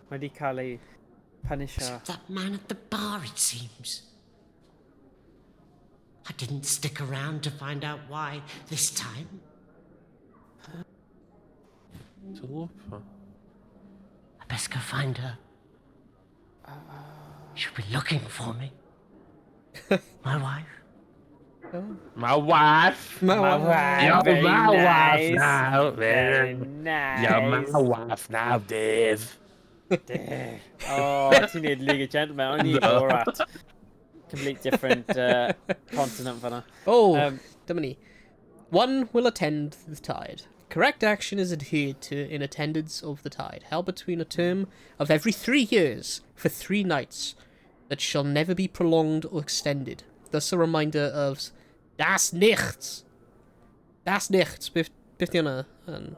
Mae di cael ei punisher. Except that man at the bar, it seems. I didn't stick around to find out why this time. Ti'n lwp? I best go find her. She'll be looking for me. My wife. My wife. My My wife. You're Very my wife nice. now. Very nice. You're my wife now, Dave. Dave. Oh, ti'n neud League of Gentlemen. O'n i No. Borat. Complete different continent fan'na. Oh, dyma ni. One will attend the tide. Correct action is adhered to in attendance of the tide, held between a term of every 3 years for 3 nights, that shall never be prolonged or extended. Thus a reminder of Das Nichts. Das Nichts. Beth beth di hwnna? Yn-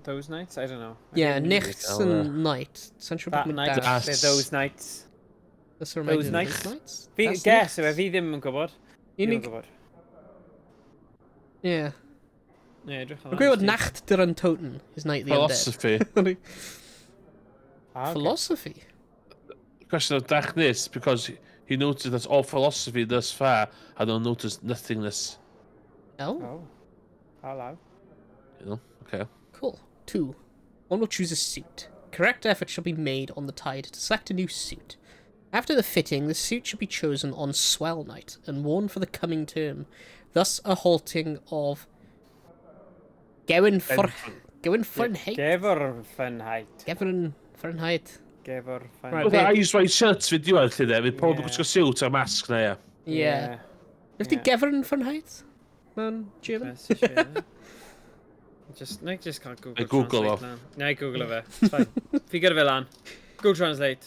Those nights? I don't know. I Yeah, didn't- Nichts and night. Central That Book night. Das. They're Those nights. Thus a reminder Those of nights. those nights. Fi, Das guess, yw e, Nichts. fi ddim yn gwybod. Fi ddim yn Unig- gwybod. Yeah. Ne, edrych Mae'n gweud bod Nacht der Untoten is Night of the Philosophy. Undead. Ah, okay. Philosophy? Question of darkness, because he noted that all philosophy thus far had not noticed nothingness. Oh. Oh. Hello. You know? Okay. Cool. 2. One will choose a suit. Correct effort shall be made on the tide to select a new suit. After the fitting, the suit should be chosen on swell night and worn for the coming term, thus a halting of Gewyn Ffwr... Gewyn Fahrenheit? Gefor Fahrenheit. Gefyn Fahrenheit. Gefor Fahrenheit. Right, Eyes Wide Shut fi diwedd lle de, fydd pob yn gwisgo siwt a masg na, ia. Ie. Beth di Gefyn Fahrenheit? Mewn German? Just, na i just cael Google, Google Translate lan. Na i Google fe. It's fine. Fi gyda fe lan. Google Translate.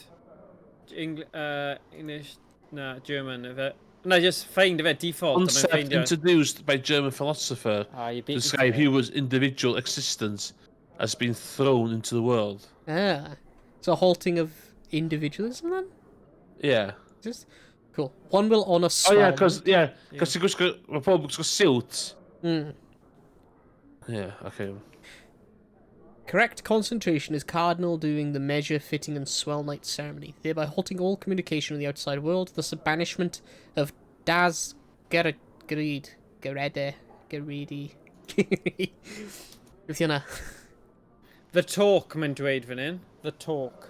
English, na, German, ife. Na, just find ife, default. Concept introduced by German philosopher to describe human's individual existence as being thrown into the world. Ah. So a halting of individualism then? Yeah. Just cool. One will honour swell. Oh yeah, cos yeah, cos ti'n gwisgo, mae pob yn gwisgo siwt. Yeah, okay. Correct concentration is cardinal during the measure, fitting, and swell night ceremony, thereby halting all communication with the outside world, thus the banishment of Das Gered, Gerede, Geredi. Beth yna? The Talk, mae'n dweud fan hyn. The Talk.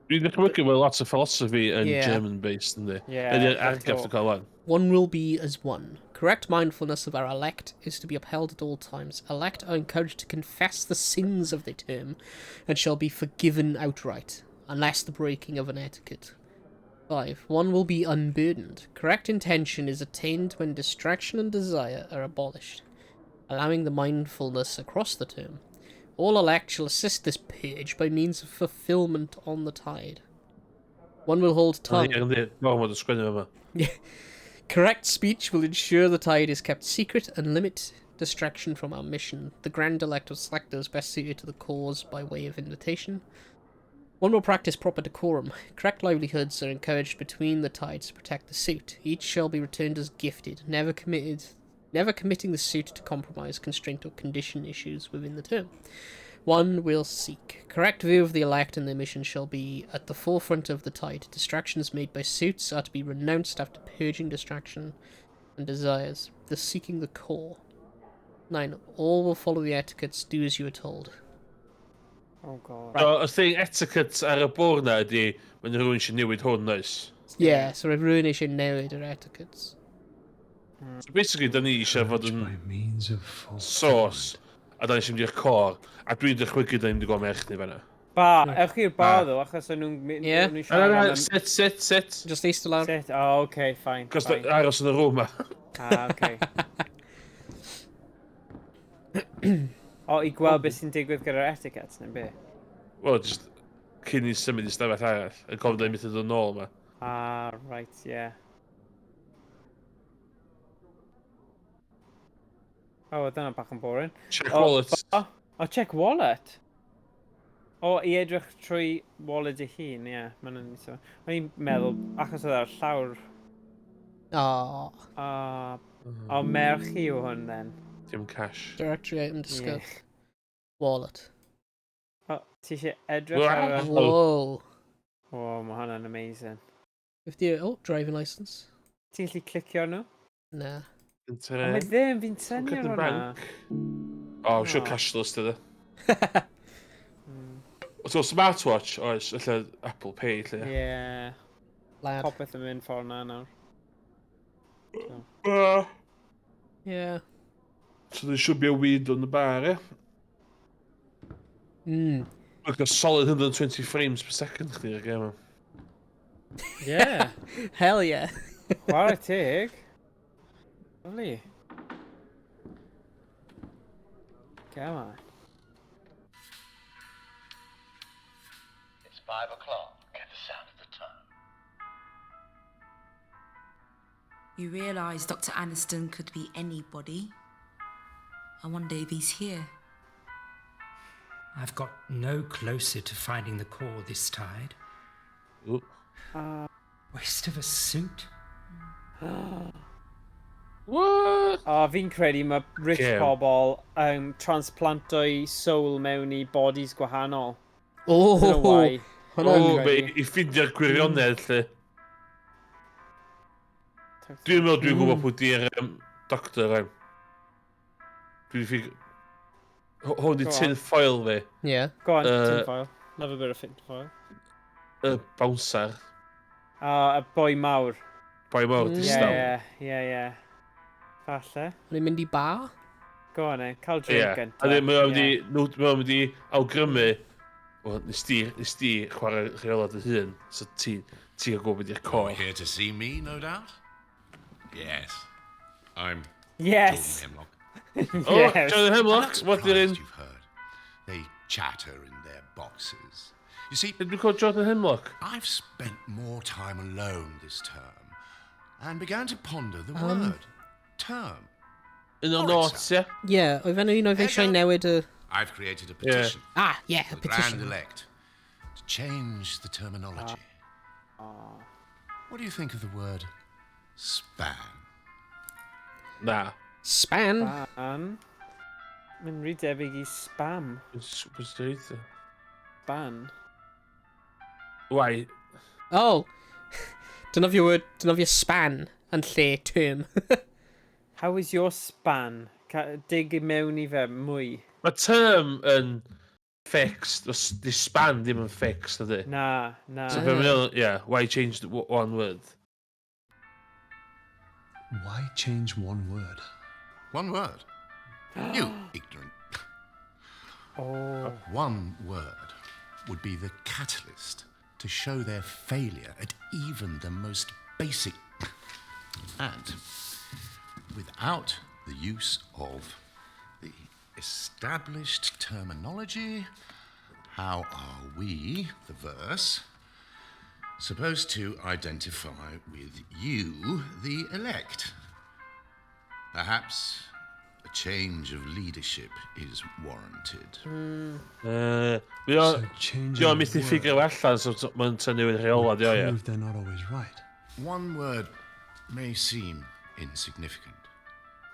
Dwi'n dychmygu mae lot o philosophy yn Yeah. German-based, yndi? Yeah, Ydy'r the argraff talk. dwi'n cael wan. One will be as one. Correct mindfulness of our elect is to be upheld at all times. Elect are encouraged to confess the sins of their term and shall be forgiven outright, unless the breaking of an etiquette. 5. One will be unburdened. Correct intention is attained when distraction and desire are abolished, allowing the mindfulness across the term. All elect shall assist this purge by means of fulfillment on the tide. One will hold tongue. Yndi, yndi, gormod o sgwennu yma. Correct speech will ensure the tide is kept secret and limit distraction from our mission. The Grand Elect will select those best suited to the cause by way of invitation. One will practice proper decorum. Correct livelihoods are encouraged between the tides to protect the suit. Each shall be returned as gifted, never committing the suit to compromise, constraint, or condition issues within the term. One will seek. Correct view of the elect and their mission shall be at the forefront of the tide. Distractions made by suits are to be renounced after purging distraction and desires. The seeking the core. 9. All will follow the etiquettes, do as you are told. Oh god. So, y thing etiquette ar y bwrdd na ydy, mae'n rhywun eisiau newid hwn, oes? Yeah, so roedd rhywun eisiau newid yr etiquettes. So basically, da ni eisiau fod yn source, a da ni eisiau mynd i'r cor, a dwi'n dychmygu da ni'n mynd i gweld merch ni fanna. Ba, ewch i'r bar ddo, achos o'n nhw'n Ie. Na, na, na, sit, sit, sit. Just eistedd lawr. Sit, oh, okay, fine. Cos aros yn y room ma. Ah, okay. O, i gweld beth sy'n digwydd gyda'r etiquettes, neu be? Wel, just cyn i symud i stafell arall, yn cofio da ni'n mynd i ddod nôl ma. Ah, right, yeah. Oh, dyna bach yn boring. Check wallet. O, check wallet? O, i edrych trwy wallet ei hun, ie. Mae'n i'n meddwl, achos oedd ar llawr. O. O, merch i yw hwn, then. Dim cash. Directory item discussed. Yeah. Wallet. O, ti eisiau edrych ar... Whoa. O, mae hwnna'n amazing. 50, oh, driving licence. Ti'n gallu clicio nhw? Na. O, mae ddim, fi'n synnu ar hwnna. O, I'm sure cashless dydy. So, smartwatch, oes, lle Apple Pay, lle. Ie. Lad. Popeth yn mynd ffordd na nawr. Yeah. So there should be a weed on the bar, eh? Mm. Look, a solid 120 frames per second chdi ar gêm. Yeah. Hell yeah. Chwarae teg. Lovely. Come on. It's 5 o'clock at the sound of the tone. You realise Dr. Aniston could be anybody. I wonder if he's here. I've got no closer to finding the core this tide. Waste of a suit. What? O, fi'n credu mae rich Gem. pobl transplantoi soul mewn i bodies gwahanol. Oh, Don't know why. hwnna'n O, be, i ffeindio'r gwirionedd, lle. Dwi'n meddwl dwi'n gwybod pwy di'r doctor, rhaid. Dwi'n ffig... Hwn di Go on. tin foil fi. Yeah. Go on, tin foil. Love a bit of tin foil. Y bouncer. Y boi mawr. Boi mawr, distaw. Ie, ie, ie. Falle. O'n i'n mynd i bar? Go on eh, cael drink yeah. gynta. A ddim, mae'n mynd i, mae'n mynd i awgrymu, wel, nes di, nes di chwarae rheola dy hun, so ti, ti gael gwybod beth i'r cor. Here to see me, no doubt? Yes. I'm Yes. Jordan Hemlock. Oh, yes. Jordan Hemlock, what did in? You've heard. They chatter in their boxes. You see, Did we call Jordan Hemlock? I've spent more time alone this term and began to ponder the word term. Un o'r notes, ie? Ie, oedd fe'n un oedd eisiau newid y... I've created a petition. Yeah. Ah, yeah, a for the petition. Grand elect to change the terminology. What do you think of the word span? Na. Span? Span. Mae'n rhy debyg i spam. Span. Why? Oh. Defnyddio word, defnyddio span yn lle term. How is your span? Dig i mewn i fe mwy. Mae term yn fixed, di span ddim yn fixed, ydy? Na, na. So be mae'n, yeah, why change the one word? Why change one word? One word? You ignorant. Oh. One word would be the catalyst to show their failure at even the most basic. And without the use of the established terminology, how are we, the verse, supposed to identify with you, the elect? Perhaps a change of leadership is warranted. Mae o... Di o'n methu figure allan, so mae'n tynnu newid rheola, di o, ie. Prove they're not always right. One word may seem insignificant.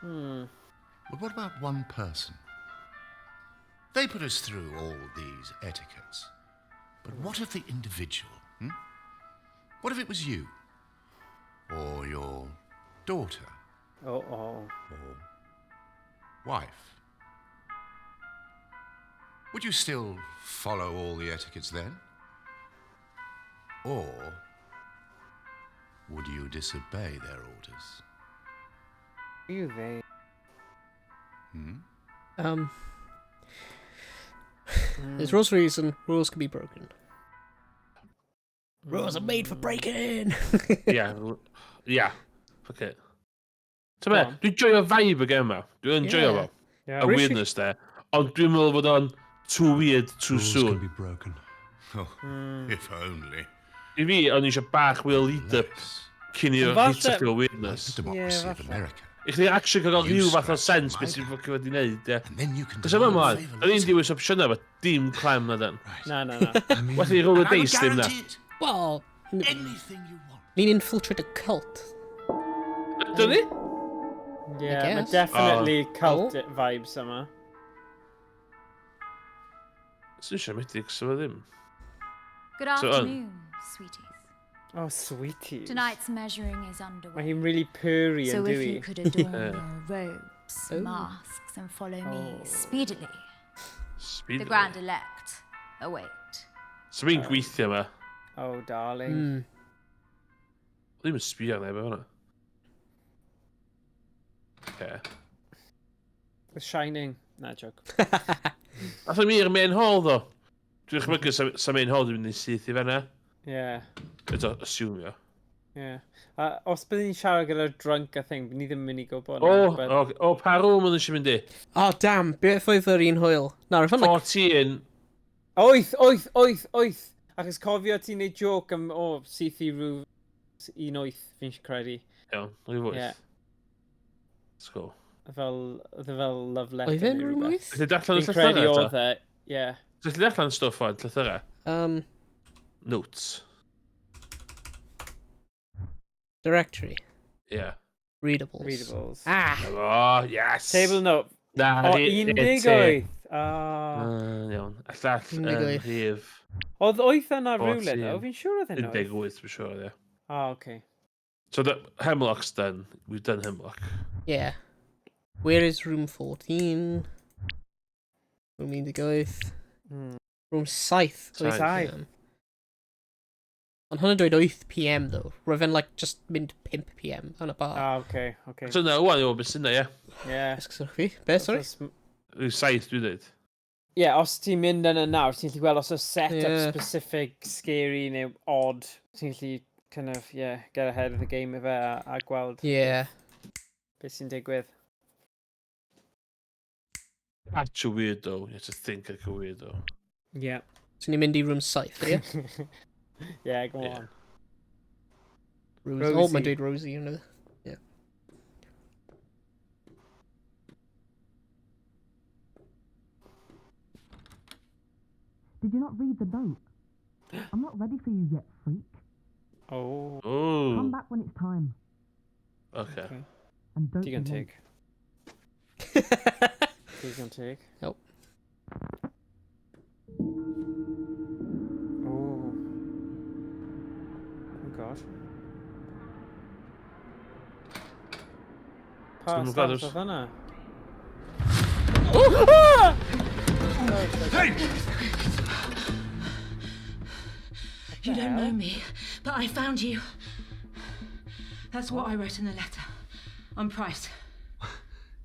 But what about one person? They put us through all these etiquettes. But what of the individual? Hmm? What if it was you? Or your daughter? Oh, oh. Or wife? Would you still follow all the etiquettes then? Or would you disobey their orders? You they. Hmm? There's rules for a reason. Rules can be broken. Rules are made for breaking. Yeah, yeah. Fuck it. So be, dwi'n joio vibe y gem yma. Dwi'n enjoyo fo. Yeah. Y weirdness there. Ond dwi'n meddwl bod o'n too weird too Rules soon. can be broken. Oh, if only. I fi, o'n i eisiau bach mwy o lead-up cyn i'r Falle- hit o weirdness. The democracy of America. I chdi actually cael You rhyw fath o scratch sense my beth sy'n ffwcio wedi wneud, ie. And then you can Cos yma demand mlaen, favour o'n i'n dewis opsiynau, but dim clem na den. Na, na, na. Well i roll y And I would dice ddim na. guarantee it. Well, Anything you want. ni'n infiltrate a cult. Dyn ni? Yeah, mae guess. definitely cult Oh. vibes yma. Sy'n siomedig, so fe ddim. Good So, afternoon, sweeties. Oh, sweeties. Tonight's measuring is Mae underway. hi'n really purry So yn if dwi. you could adorn Yeah. your robes, Oh. masks, and follow me Oh. speedily. The Speedily. Grand Elect await. So fi'n gweithio yma. Oh, darling. Ddim yn sbio ar neb efo hwnna. Okay. The Shining. Na, joke. Athon mi i'r main hall, ddo. Dwi'n chmygu sa main hall dwi'n mynd i syth i fanna. Yeah. Eto, assume-io. Yeah. Os byddwn ni'n siarad gyda'r drunk a thing, ni ddim yn mynd i gwybod. O, na, but- o, o, pa room oedd eisiau mynd i? Oh, damn. Beth oedd yr un hwyl? Na, roedd like... 14. Wyth, wyth, wyth, wyth. Achos cofio ti'n neud joke am, o, syth i rhyw un wyth, fi'n credu. Iawn, rhyw wyth. Yeah. Let's go. Fel, oedd e fel love letter. Oedd e'n neu rhyw rhywbeth. wyth? Felly darllen y Fi'n credu llythyrau oedd ta? e, ie. Felly darllen stwff o'n llythyrau? Notes. Directory. Yeah. Readables. Readables. Ah! Oh, yes! Table note. Na, O, 18. 18. Ah. Iawn. A llall yn 18. rhif. Oedd wyth yna rhywle, 14. ddo? Fi'n siŵr oedd e'n wyth. 18, fi'n siŵr, ie. Ah, okay. So the Hemlock's done. We've done Hemlock. Yeah. Where is room 14? Room 18. Room 7. Saith. Saith. Ond hwnna'n dweud 8 p.m. though. Roedd fe'n like just mynd 5 p.m. yn y bar. Ah, okay, okay. So na, wan, yw'n beth sy'n ie. Yeah. Esguswch fi. Be, sorry? Rhyw 7 dwi'n dweud. Ie, yeah, os ti'n mynd yna nawr, ti'n gallu gweld os oes set-up Ie. specific, scary neu odd, ti'n gallu kind of, yeah, get ahead of the game efe a gweld beth sy'n digwydd. Catch a weirdo, you have to think like a weirdo. Yeah. So ni'n mynd i room 7, ie? Yeah, go on. Rosie. Oh, mae'n Rosie. dweud Rosie yna. Yeah. Did you not read the note? I'm not ready for you yet, freak. Oh. Oh. Come back when it's time. Okay. And don't Digon be late. teg. Digon teg. Nope. Oh. Oh God. Pa Dwi'm yn gweld stafell oedd hwnna? Oh! Hey! You don't know me, but I found you. That's what I wrote in the letter. I'm Price.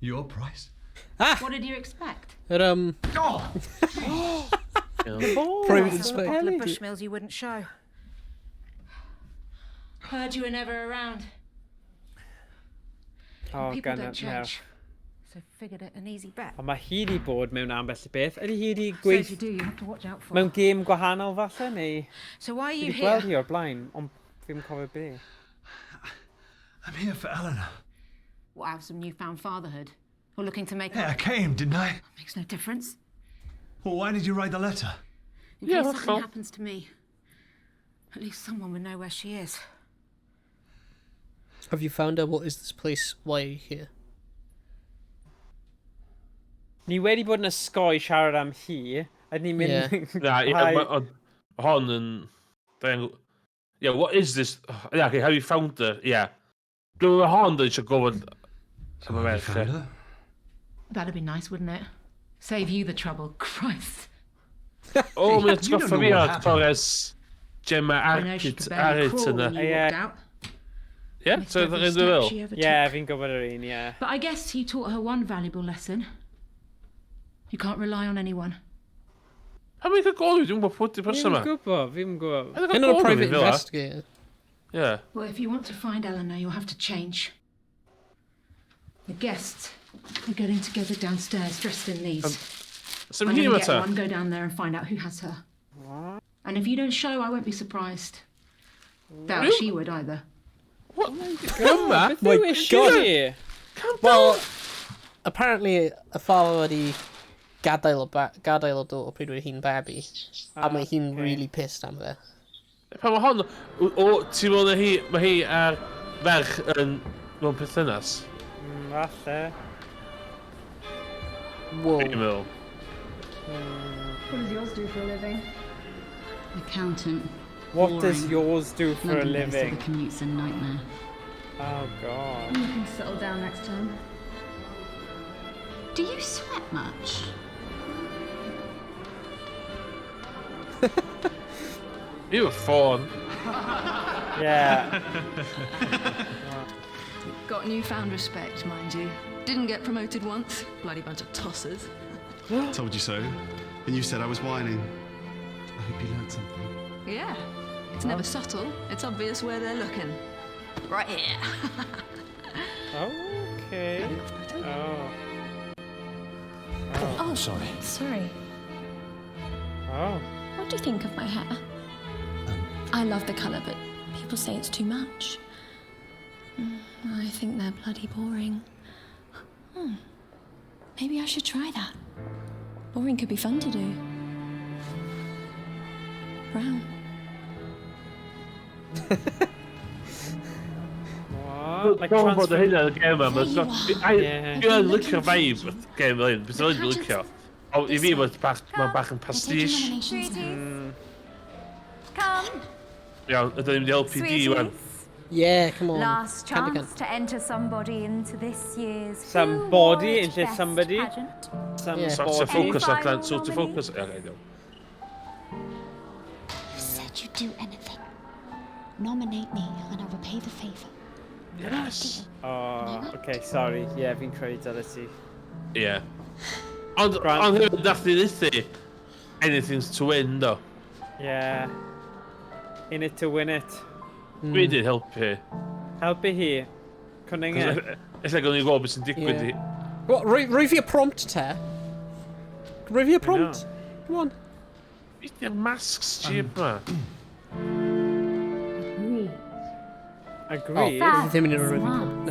Your Price? Ah! What did you expect? Yr, Oh! Private Saw a inspector. couple of Bushmills you wouldn't show. Heard you were never around. Oh, People gan don't nawr. change. So figured it an easy bet. Ond mae hi di bod mewn ambell i beth. Ydy hi di So if gweith you do, you have to watch out for. mewn gêm gwahanol falle, neu... So why are Fi you di gweld here? hi o'r blaen, ond fi'n cofio be. I'm here for Eleanor. What, have some newfound fatherhood? Or looking to make Yeah, I up? came, didn't I? Makes no difference. Well, why did you write the letter? In Yeah, case that's something cool. happens to me, at least someone would know where she is. Have you found her? What is this place? Why are you here? Ni wedi bod yn ysgoi siarad am hi, a ni'n mynd... Yeah. Na, ie, Hi. ond hon yn... Yeah, what is this? Yeah, okay, have you found her? Yeah. Dwi'n meddwl hon dwi'n eisiau gofod am y Have you merch. found ie. her? That'd be nice, wouldn't it? Save you the trouble, Christ. O, mae'n You don't atgoffa know fi what o'r happened. Torres Gemma I know she Arrit could barely Arrit crawl yna. when you Yeah. walked out. Ie, Missed so every ydych chi'n step dweud she ever Ie, took. fi'n gwybod yr un, ie. But I guess he taught her one valuable lesson. You can't rely on anyone. Pa mae'n cael gol fi? Dwi'n gwybod pwy di'r person Fi'n yma. gwybod, fi'n gwybod. Mae'n Hyn cael o'r gol fi private fel 'a. investigator. Ie. Well, if you want to find Eleanor, you'll have to change. The guests are getting together downstairs dressed in these. Sym I'm hi gonna yma get ta? one, go down there and find out who has her. And if you don't show, I won't be surprised. Doubt Really? she would either. What? Yma? Beth yw issue hi? Well, apparently y father wedi gadael o, gadael o do pryd oedd hi'n babi. A mae hi'n okay. really pissed am fe. Pa mae hon... O, ti'n meddwl na hi... Mae hi a'r ferch yn... Mewn perthynas? Falle. Whoa. Dwi'n meddwl. What does yours do for a living? Accountant. What does Boring. yours do for a London-based, so living? The commute's a nightmare. Oh God. You can settle down next time. Do you sweat much? You a ffôn. Yeah. Got newfound respect, mind you. Didn't get promoted once. Bloody bunch of tossers. Told you so. And you said I was whining. I hope you learned something. Yeah. It's never subtle. It's obvious where they're looking. Right here. Okay. Oh. Oh, Sorry. Sorry. Oh. What do you think of my hair? I love the colour, but people say it's too much. I think they're bloody boring. Maybe I should try that. Boring could be fun to do. Brown. What? Like Dwi'n bod o transfer... hynna yn y gêm yma. There you are. Yeah. Dwi'n licio vibe y gêm fel hyn. Beth o'n licio. O, i fi, mae'n bach, ma bach yn We're taking pastiche. nominations now. Come, Iawn, ydyn ni'n mynd i helpu di, wan. sweeties. Yeah, come on. Last Candy chance to enter somebody into this year's Who Somebody Wore It in lle Best somebody? pageant. Some Yeah. Sort of body. focus Final ar sort of nominees? focus. Ie, iawn. You said you'd do anything. Nominate me and I'll repay the favour. Yes. Oh, okay, sorry. Yeah, fi'n credu dyle ti. Ie. Ond hefyd nath ni ddeuthi, anything's to win, do. Yeah. In it to win it. Dwi di helpu. Helpu hi. Cwningen. Ella gawn ni gweld beth sy'n digwydd i. Well, roi fi y prompt te. Roi fi y prompt. Come on. Beth di'r masks cheap ma? Agreed. Oh, ddim yn rhoi fi prompt.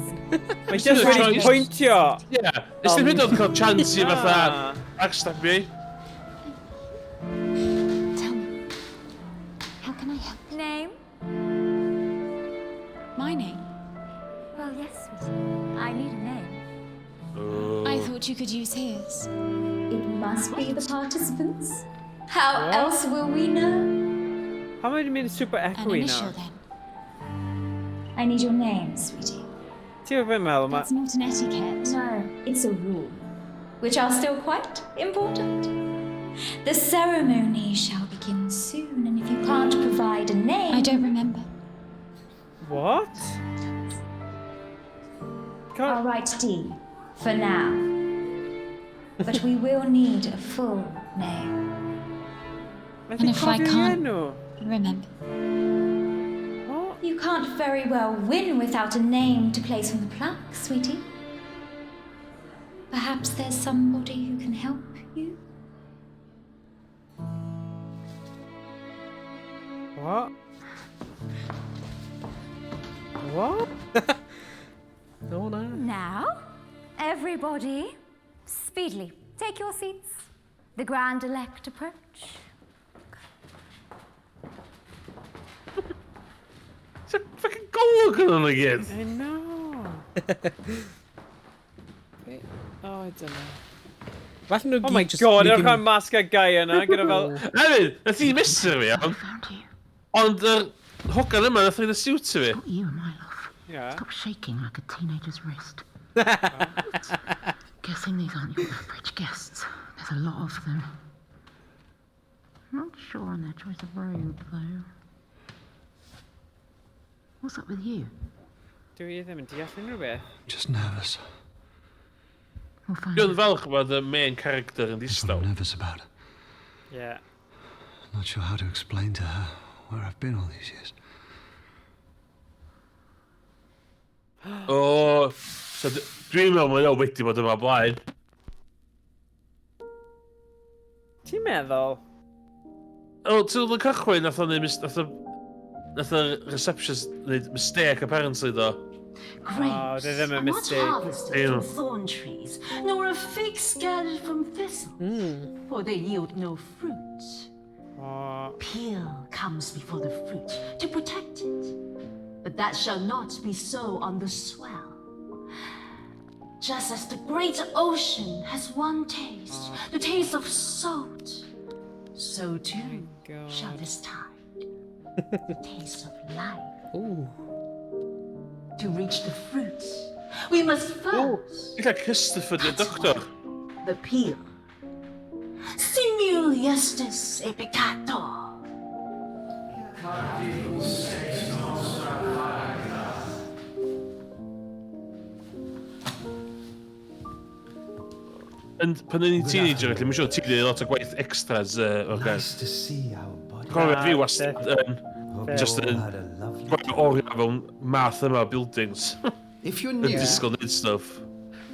Mae just wedi pwyntio. Ie. Nes ddim hyd yn oed cael chance i fatha backstab fi. Tell me, how can I help? Name? My name? Well, yes, sweetie. I need a name. Oh. I thought you could use his. It must be the participants. How What? else will we know? How mae wedi mynd super An echoey initial nawr? then. I need your name, sweetie. Ti'n gwybod beth meddwl? That's not an etiquette. No, it's a rule, which are still quite important. The ceremony shall begin soon, and if you can't provide a name. I don't remember. What? I'll write D for now. But we will need a full name. And if I can't remember. You can't very well win without a name to place on the plaque, sweetie. Perhaps there's somebody who can help you? What? What? No, no. Now, everybody, speedily, take your seats. The Grand Elect approach. It's a fucking golwg yn hwnna gyd. I know. Wait, oh, I don't know. Falle nhw Oh my gyd just god, making- ewch am mask a guy yna, gyda fel... Hefyd, nath i mesur fi, iawn. Ond yr hogan yma, nath i'n y suit i fi. You and my love. Yeah. Stop shaking like a teenager's wrist. Guessing these aren't your average guests. There's a lot of them. Not sure on their choice of robe, though. What's up with you? Dwi ddim yn deall unrhyw beth. Just nervous. We'll find Dwi'n falch bod y main character yn distaw. I'm nervous about. Yeah. Not sure how to explain to her where I've been all these years. O, so dwi'n meddwl mae o wedi bod yma blaen. Ti'n meddwl? O, ti'n meddwl cychwyn, nath o'n neud nath y receptionist neud mistake apparently do. Grapes Oh, they're them a are not mistake. harvested Ew. from thorn trees, nor a fig gathered from thistles, for they yield no fruit. Oh, Peel comes before the fruit to protect it, but that shall not be so on the swell. Just as the great ocean has one taste, the taste of salt, so too shall this tide, the taste of life. Ooh. To reach the fruit, we must first Ella Christopher di'r doctor. the peel. Simul estis e peccato. And pan o'n i'n teenager, felly, mae'n siŵr ti'n gwneud lot o gwaith extras. Okay. Nice to see our body. Cofio fi wastad yn Hope just you all yn had a lovely gwaith oriau fewn math yma o buildings. If you're Yn new disgwyl neud stuff.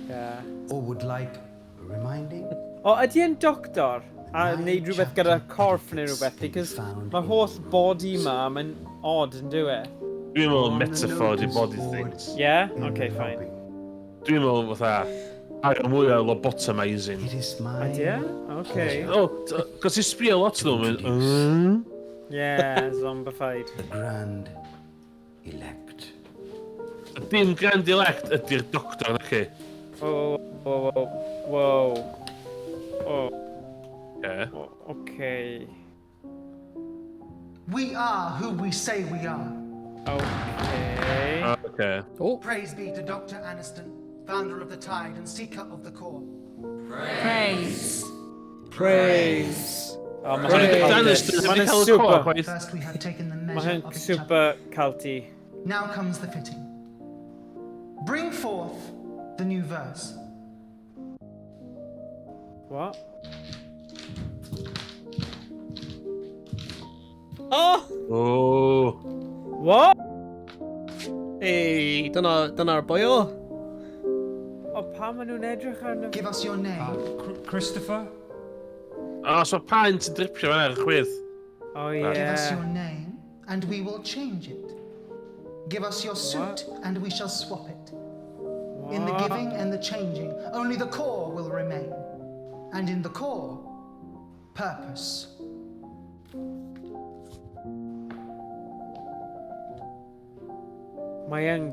Yeah. or would like reminding, O, ydy e'n doctor? A wneud rhywbeth gyda corff neu rhywbeth? Because mae holl body ma, mae'n odd yn dyw e? Dwi'n meddwl On the metaphor di notice body board things. Yeah? in Okay, the fine. lobby. Dwi'n meddwl fatha, ar y mwy o lobotomising. It is my Ydy e? Okay. O, cos ti'n sbio lot nhw, mynd, "Mm?" Yeah, zombified. The Grand Elect. Dim Grand Elect ydy'r doctor na chi. Whoa. Oh, Yeah. okay. We are who we say we are. Okay. Okay. Oh. Praise be to Dr. Aniston, founder of the Tide and seeker of the core. Praise. Praise. Oh, mae hwn Hwnnw yn super. First we have taken the Mae measure hwn of each super other. culty. Now comes the fitting. Bring forth the new verse. What? Oh! Oh. What? Hey, dyna, dyna'r boi o. O, pam maen nhw'n edrych arno? Give us your name. Christopher? O, so paent yn dripio fan ar y chwith. Oh, Give us your name, and we will change it. Give us your suit, and we shall swap it. In the What? giving and the changing, only the core will remain. And in the core, purpose. Mae e'n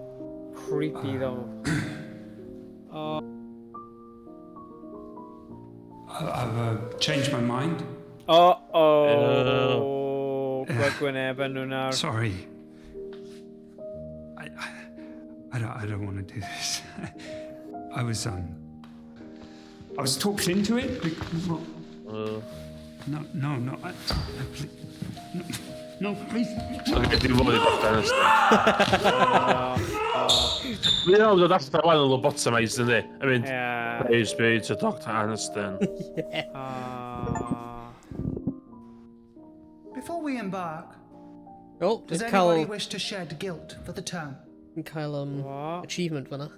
creepy, though. Oh. I've changed my mind. Oh, oh. Gweld gwyneb yn nhw nawr. Sorry. I don't want to do this. I was talked into it. No, no, no. I, no, no, please. Oce, dwi'n fod i Dr. Aniston. Dwi'n meddwl dod allan wan yn lobotomised, yndi? I mean, Yeah. praise be to Dr. Aniston. Before we embark, Oh, does dwi'n anybody cael, wish to shed guilt for the term? dwi'n cael achievement fyna.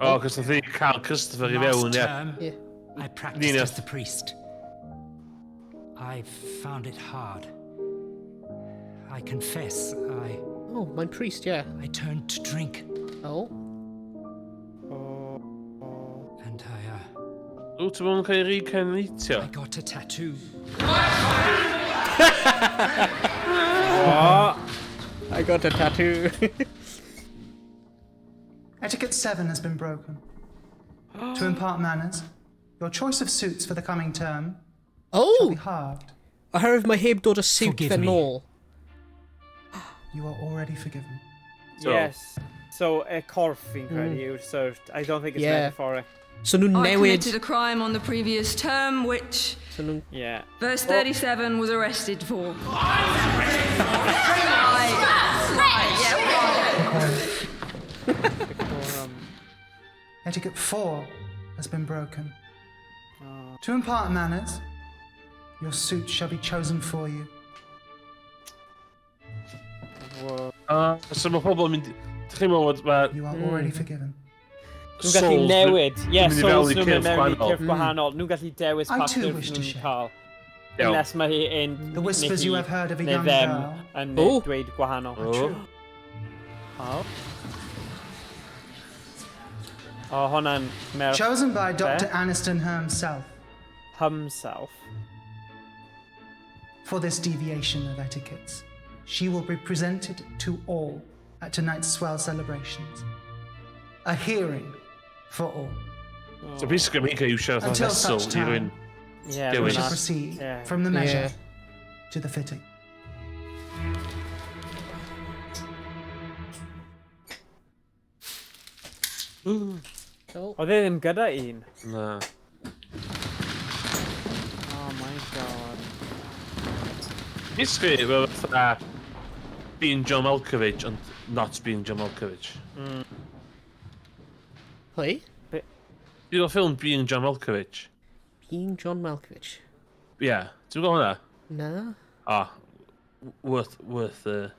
O, cos nath i cael Christopher i Last fewn, ie. term, Yeah. I practiced Nina. as the priest. I found it hard. I confess, I. Oh, mae'n priest, yeah. I turned to drink. Oh. And I, O, ti'n mwyn cael ei reincarnatio? I got a tattoo. What? I got a tattoo. Etiquette 7 has been broken. To impart manners, your choice of suits for the coming term shall be halved. Oherwydd mae heb dod y suit Forgive fe me. nôl. You are already forgiven. So- Yes. So, y corff fi'n credu yw, so I don't think it's Yeah. metaphoric. So nhw'n I newid... committed a crime on the previous term, which So nhw'n... Yeah. verse 37 was arrested for. Etiquette 4 has been broken. To impart manners, your suit shall be chosen for you. Whoa. So mae pobl yn mynd... Dych chi'n meddwl bod mae... You are already forgiven. Nhw'n gallu newid. Ie, mynd i souls fewn i nhw'n mynd cyrff mewn i gwahanol. cyrff gwahanol. Nhw'n gallu dewis I pa too cyrff wish to nhw'n share. cael. Iawn. Unless mae hi un The whispers you have heard of a neu young them girl. yn Oh. dweud gwahanol. Oh. Oh. O, hwnna'n merch. Chosen by Dr. Be? Aniston herself Himself. for this deviation of etiquettes. She will be presented to all at tonight's swell celebrations. A hearing for all. So basically, mae'n cael iwsio fatha Until vessel such i rywun. time, Yeah, we Dewis. shall proceed Yeah. from the measure Yeah. to the fitting. Oh. Oedd e ddim gyda un. Na. Oh my god. Basically, mae fatha being John Malkovich ond not being John Malkovich. Pwy? Dwi'n o'r ffilm Being John Malkovich? Being John Malkovich. Ie. Yeah. Ti'n gwybod hwnna? Na. Ah, worth the...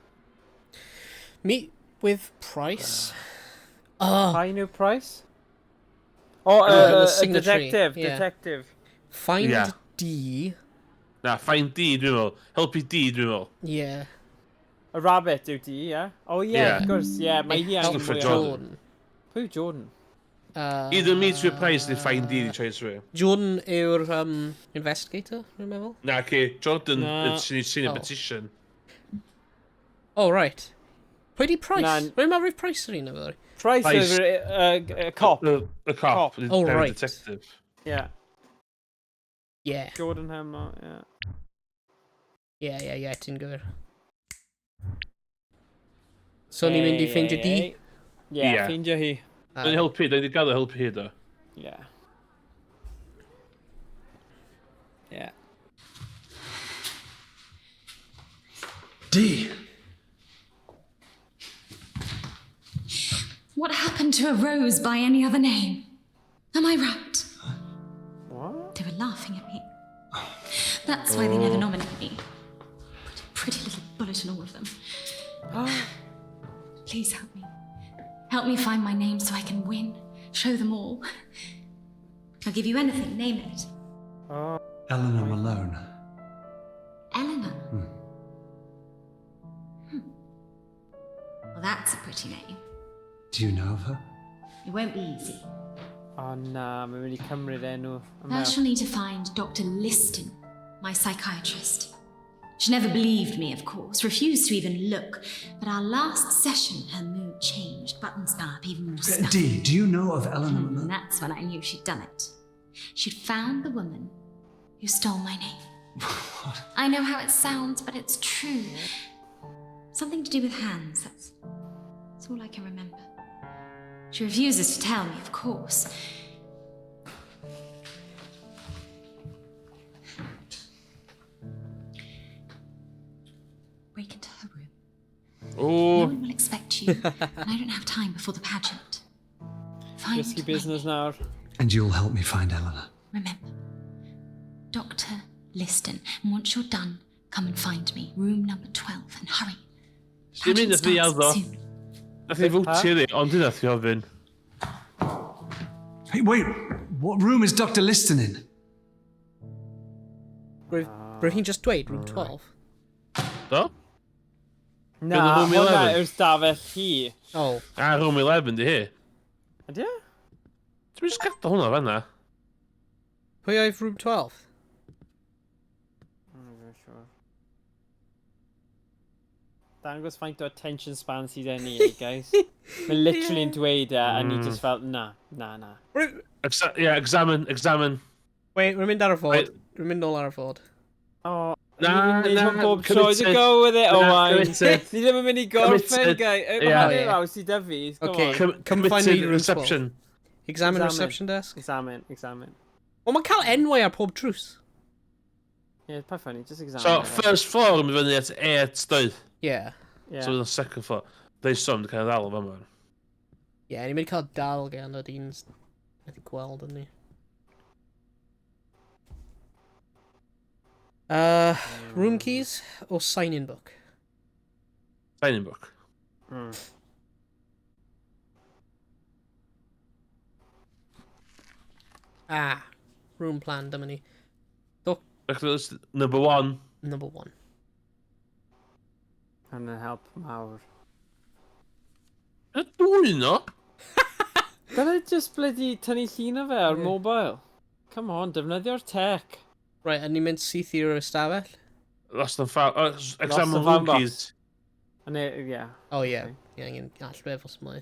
Meet with Price. Oh, Hi, new Price? Oh, The signatory, detective, yeah. detective. Find Yeah. D. Na, find D, dwi'n meddwl. Helpu D, dwi'n meddwl. Yeah. A rabbit yw D, yeah? Oh, yeah, Yeah. of course, yeah. Mae hi angen Christopher mwy o- Jordan. Pwy yw Jordan? Either meet with Price neu find D, di choice fi. Jordan yw'r investigator, dwi'n meddwl? Na, ci, Jordan Na. yn sy'n sy'n Oh. a petition. Oh, right. Pwy di Price? Na. Rwy'n meddwl roedd Price yr un efo? Price Price. yw'r cop. The cop. Cop. The Oh, very right. detective. Yeah. Yeah. Jordan Hemlock, yeah. Yeah, ti'n gywir. So ni'n mynd i ffeindio D? Yeah, Yeah. ffeindio hi. Ah. Dwi'n helpu, dwi'n gadw helpu hi, do. Yeah. Yeah. Dee! What happened to a rose by any other name? Am I right? What? They were laughing at me. That's why they never Oh. nominate me. Put a pretty little bullet in all of them. Please help me. Help me find my name so I can win. Show them all. I'll give you anything, name it. Oh. Eleanor Malone. Eleanor. Well, that's a pretty name. Do you know of her? It won't be easy. O na, mae'n mynd i cymryd enw. y First, merch. you'll need to find Dr. Liston, my psychiatrist. She never believed me, of course, refused to even look. But our last session, her mood changed, buttons gone up even more snug. Dee, do you know of Eleanor Malone? And that's when I knew she'd done it. She'd found the woman who stole my name. I know how it sounds, but it's true. Something to do with hands, that's all I can remember. She refuses to tell me, of course. Break into her room. No O, one will expect you, and I don't have time before the pageant. Find Risky business nawr. And you'll help me find Eleanor. Remember, Dr. Liston. And once you're done, come and find me. Room number 12, and hurry. Dim un nath ni starts addo. soon. Nath ni fwtio ni, ond dyna nath i ofyn. Hey, wait! What room is Dr. Liston in? Roedd hi'n just dweud room 12. Do? Na, room hwnna 11? yw'r stafell hi. Oh. A room 11 di hi. Ydy e? Ti'n mynd gadael hwnna fanna? Pwy oedd room 12? I'm not sure. Dangos faint o attention span sydd gen i, guys. Mae literally yn dweud e, a ni just fel, na, na, na. Yeah, examine, examine. Wait, rwy'n mynd ar y fod. Rwy'n mynd nôl ar y fod. O, Na, ni'n na, hwn bob tro, committed. just go with it, Na, Owain. committed. Ni ddim yn mynd i gorffen, Committed. guy. Mae Yeah. hanner awr sydd 'da fi, come Okay, on. come find me committed room 12. reception. Examine reception desk. Examine, examine. Wel, mae'n cael enwau ar pob drws. Yeah, pa funny, just examine. So, it. first floor yn mynd fyny at 8, doedd? Yeah. Yeah. So, the second floor. They some cael ddal o fama. Yeah, ni'n mynd i cael dal gan y dyn methu gweld yn ni. Room keys or sign-in book? Signing book. Ah, room plan, dyma ni. Number one. Number one. Hwnna'n help mawr. Y dwy no? Dyna just bloody tynnu llun o fe ar mobile. Come on, defnyddio'r tech. Right, a ni'n mynd syth i'r ystafell? Lost and found. Examine and found room keys. And it, yeah. Oh, yeah. Yeah, angen allwedd os mwy.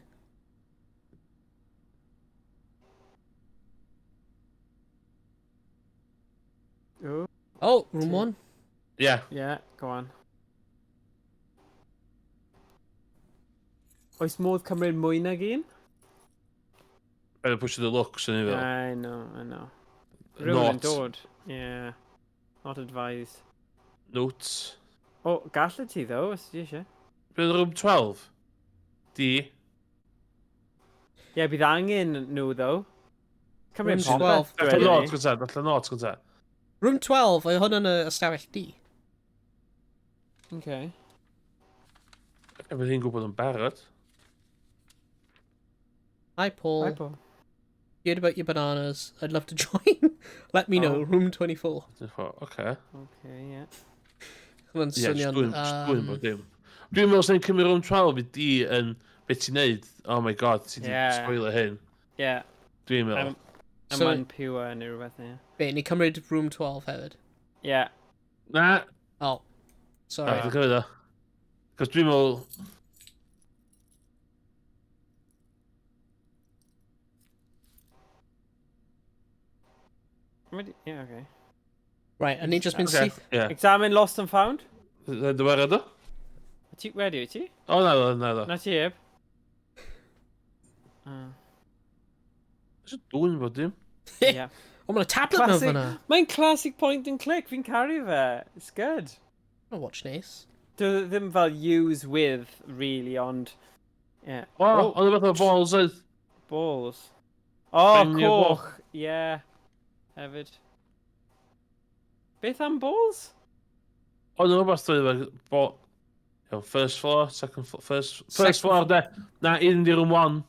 Ooh. Oh, room one. Yeah. Yeah, go on. Oes modd cymryd mwy nag un? Better push the looks yn i fel. I know, I know. Rhywun yn Not. dod. Yeah. Not advised. Notes. O, oh, gallu ti ddo, os ti eisiau. Bydd room 12? D. Ie, yeah, bydd angen nhw, ddo. Cymryd Room popeth, 12. Allan dwedwn notes ni. gynta, allan notes gynta. Room 12, oedd hwn yn y ystafell D. Okay. Efo hi'n gwybod yn barod. Hi, Paul. Hi, Paul. Heard about your bananas. I'd love to join. Let me know. Oh. Room 24. Oce. Okay, yeah. Hwna'n Ie, jyst swnio'n... dwyn bod dim. Dwi'n meddwl sy'n cymryd room 12 i D yn beth ti'n neud. Oh my god, ti di Yeah. spoiler hyn. Yeah. Dwi'n meddwl. I'm So- unpure neu rhywbeth, yeah. Be, ni cymryd room 12 hefyd. Yeah. Na. Oh. Sorry. Na, dwi'n cymryd o. Cos dwi'n meddwl... Yeah, okay. Right, a ni just mynd Okay, syth. ie. Examine lost and found. Dwi'n barod o? Wyt ti ready, wyt ti? O, na, na, na. Na ti heb? Dwi'n dwyn bod dim. Yeah. O, mae'n tablet mewn Classic. fyna. Mae'n classic point and click, fi'n caru fe. It's good. Mae'n watch nice. Dwi ddim fel use with, really, ond... Yeah. O, oedd y fath o balls oedd. Balls. O, oh, coch. Ie. Yeah. Hefyd. Beth am balls? Oedd yn rhywbeth oedd efo... Iawn, first floor, second floor, first, first floor, de. Na, un di room one.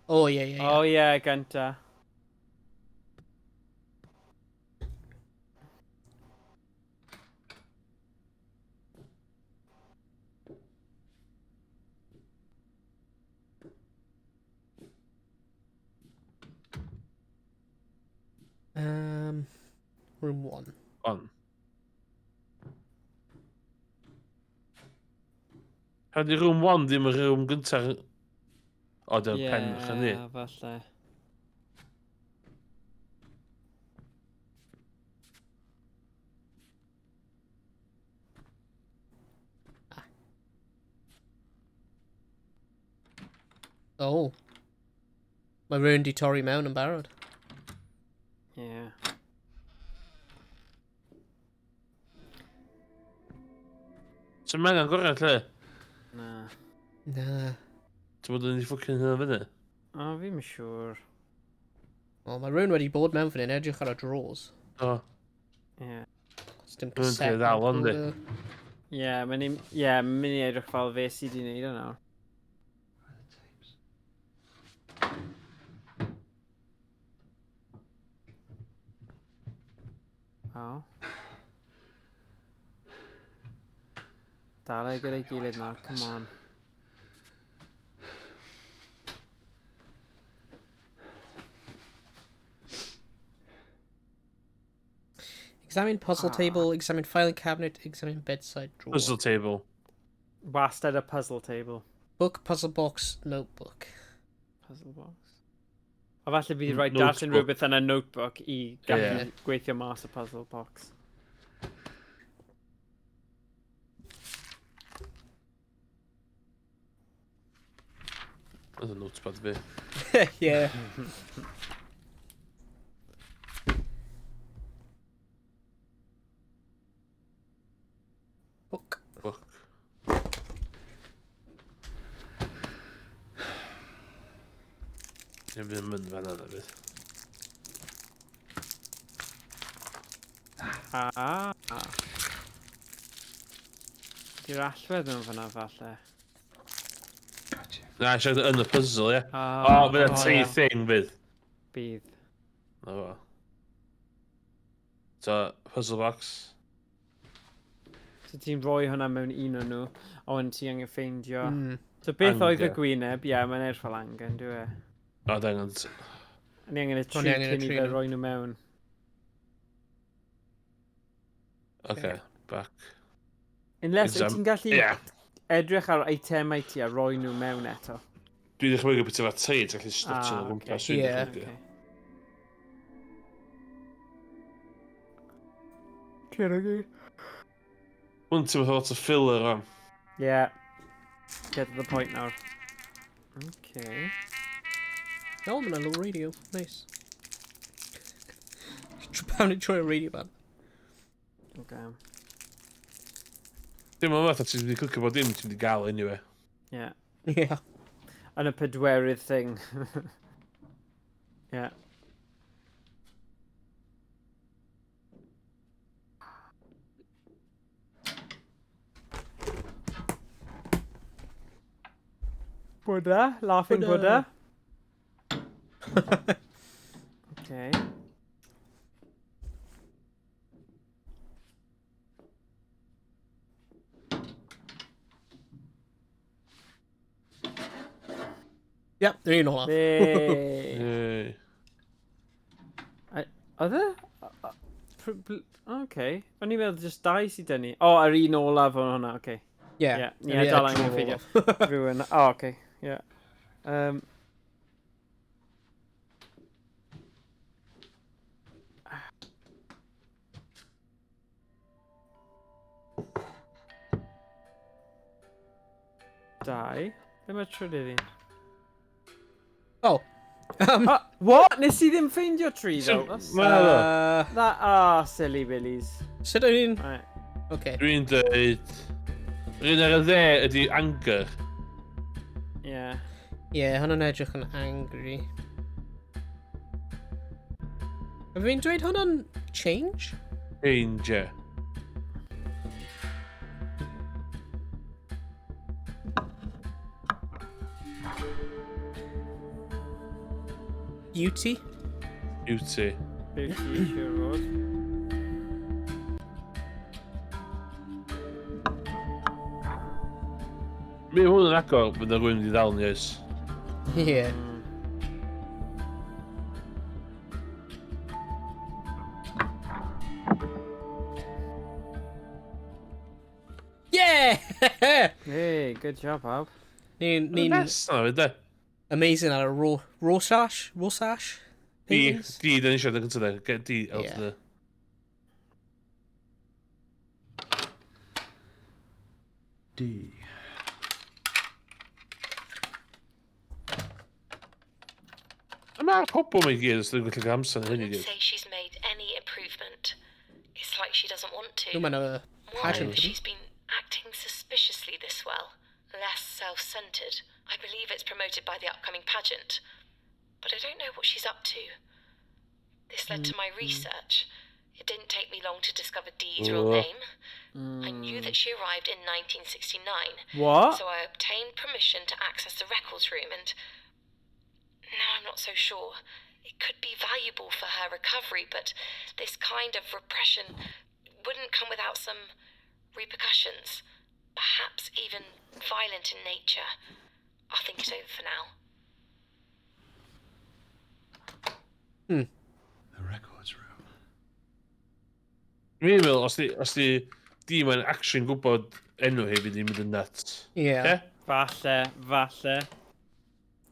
Oh, ie, ie, ie. Oh, ie, gynta. Room one. One. Rhaid i room one ddim y room gyntaf. O, dyna'r Ie, pen chynnu. falle. Oh. Mae rhywun di torri mewn yn barod. Ie. So mae'n angorau lle? Na. Na. Ti'n bod yn ei ffwcin hynna fyny? O, fi'n siŵr. Wel, mae rhywun wedi bod mewn fan hyn, edrych ar y drawers. O. Ie. Dim Mae'n cassette. cael ei ddal, yndi? Ie, mae'n i, ie, mynd i edrych fel fe sydd wedi gwneud e nawr. O. Dal e gyda'i gilydd nawr, come on. Examine puzzle Ah. table, examine filing cabinet, examine bedside drawer. Puzzle table. Wastad y puzzle table. Book, puzzle box, notebook. Puzzle box. A falle bydd rhaid darllen Notebook. rhywbeth yn y notebook i gallu Ie. gweithio mas y puzzle box. Oedd y notepad fi. Yeah. Book. Book. Dim ddim yn fan yna fydd. Ah. Di'r allwedd mewn fan'na falle. Na, eisiau yn y puzzle, ie. Ah, O, fydd y o, tri ie. thing fydd. Bydd. Na fo. So, puzzle box. So ti'n rhoi hwnna mewn un o nhw, a wedyn ti angen ffeindio. So beth oedd y Anger. gwyneb? Ie, mae'n edrych fel angen, dwi e? O, da angen... Ni angen y O'n tri i angen y cyn i tri fe nhw. roi nhw mewn. Oce, back. Unless wyt ti'n gallu Ie. edrych ar eitemau ti a roi nhw mewn eto. Dwi'n dychmygu beth efo tri, ti'n gallu slotio Ah, nhw o gwmpas. ocê. Dwi'n Ie. dychmygu. Cyrraedd. Hwn ti'n meddwl lot o filler am. Yeah. Get to the point nawr. Okay. Oh, mae'n little radio. Nice. Pam ni troi radio ban. Okay. Dim ond fath o ti'n mynd i clicio bod dim ti'n mynd i gael anyway. Yeah. Yeah. Yn y pedwerydd thing. Yeah. Buddha, laughing Buddha. Buddha. Okay. Yep, there un olaf. Hey. Yay. Oedd e? Okay. O'n i'n meddwl just dau sydd dyn ni. O, yr un olaf o'n hwnna, okay. Yeah. Yeah, Yr yeah, un dal draw angen ffeindio. olaf. Rhywun. O, okay. Yeah. Dau. Be mae trydydd un? Oh. Ah, what? Nes i ddim ffeindio tri, So, though. That's... ma' o. That, ah, silly billies. Sut o'n i'n... Right. Okay. Dwi'n dweud... Yr un ar y dde ydy anger. Yeah. Yeah, hwnna'n edrych yn angry. Have fi'n dweud hwnna'n change? Change, yeah. Beauty? Beauty. Beauty, siwr fod. Mi hwn yn agor, bydd na rhywun wedi ddal ni oes. Yeah. Yeah! Hey, good job, Ab. Ni'n... Ni best na, fyd e. Amazing ar y Rorschach? Rorschach? D, D, da ni eisiau gyntaf de. Get D out of the... D. A mae'r pobl mae gyd os dwi'n gallu cael amser yn hyn i gyd. Say she's made any improvement. It's like she doesn't want to. Dwi'n mynd y pageant. Moreover, she's been acting suspiciously this well, less self-centered. I believe it's promoted by the upcoming pageant, but I don't know what she's up to. This led to my research. It didn't take me long to discover Dee's real name. I knew that she arrived in 1969. What? So I obtained permission to access the records room, and now I'm not so sure. It could be valuable for her recovery, but this kind of repression wouldn't come without some repercussions, perhaps even violent in nature. I'll think it over for now. The records room. Dwi'n meddwl, os di, os di di mae'n actually'n gwybod enw hi, fydd hi'n mynd yn nuts. Yeah. Yeah? Falle, falle.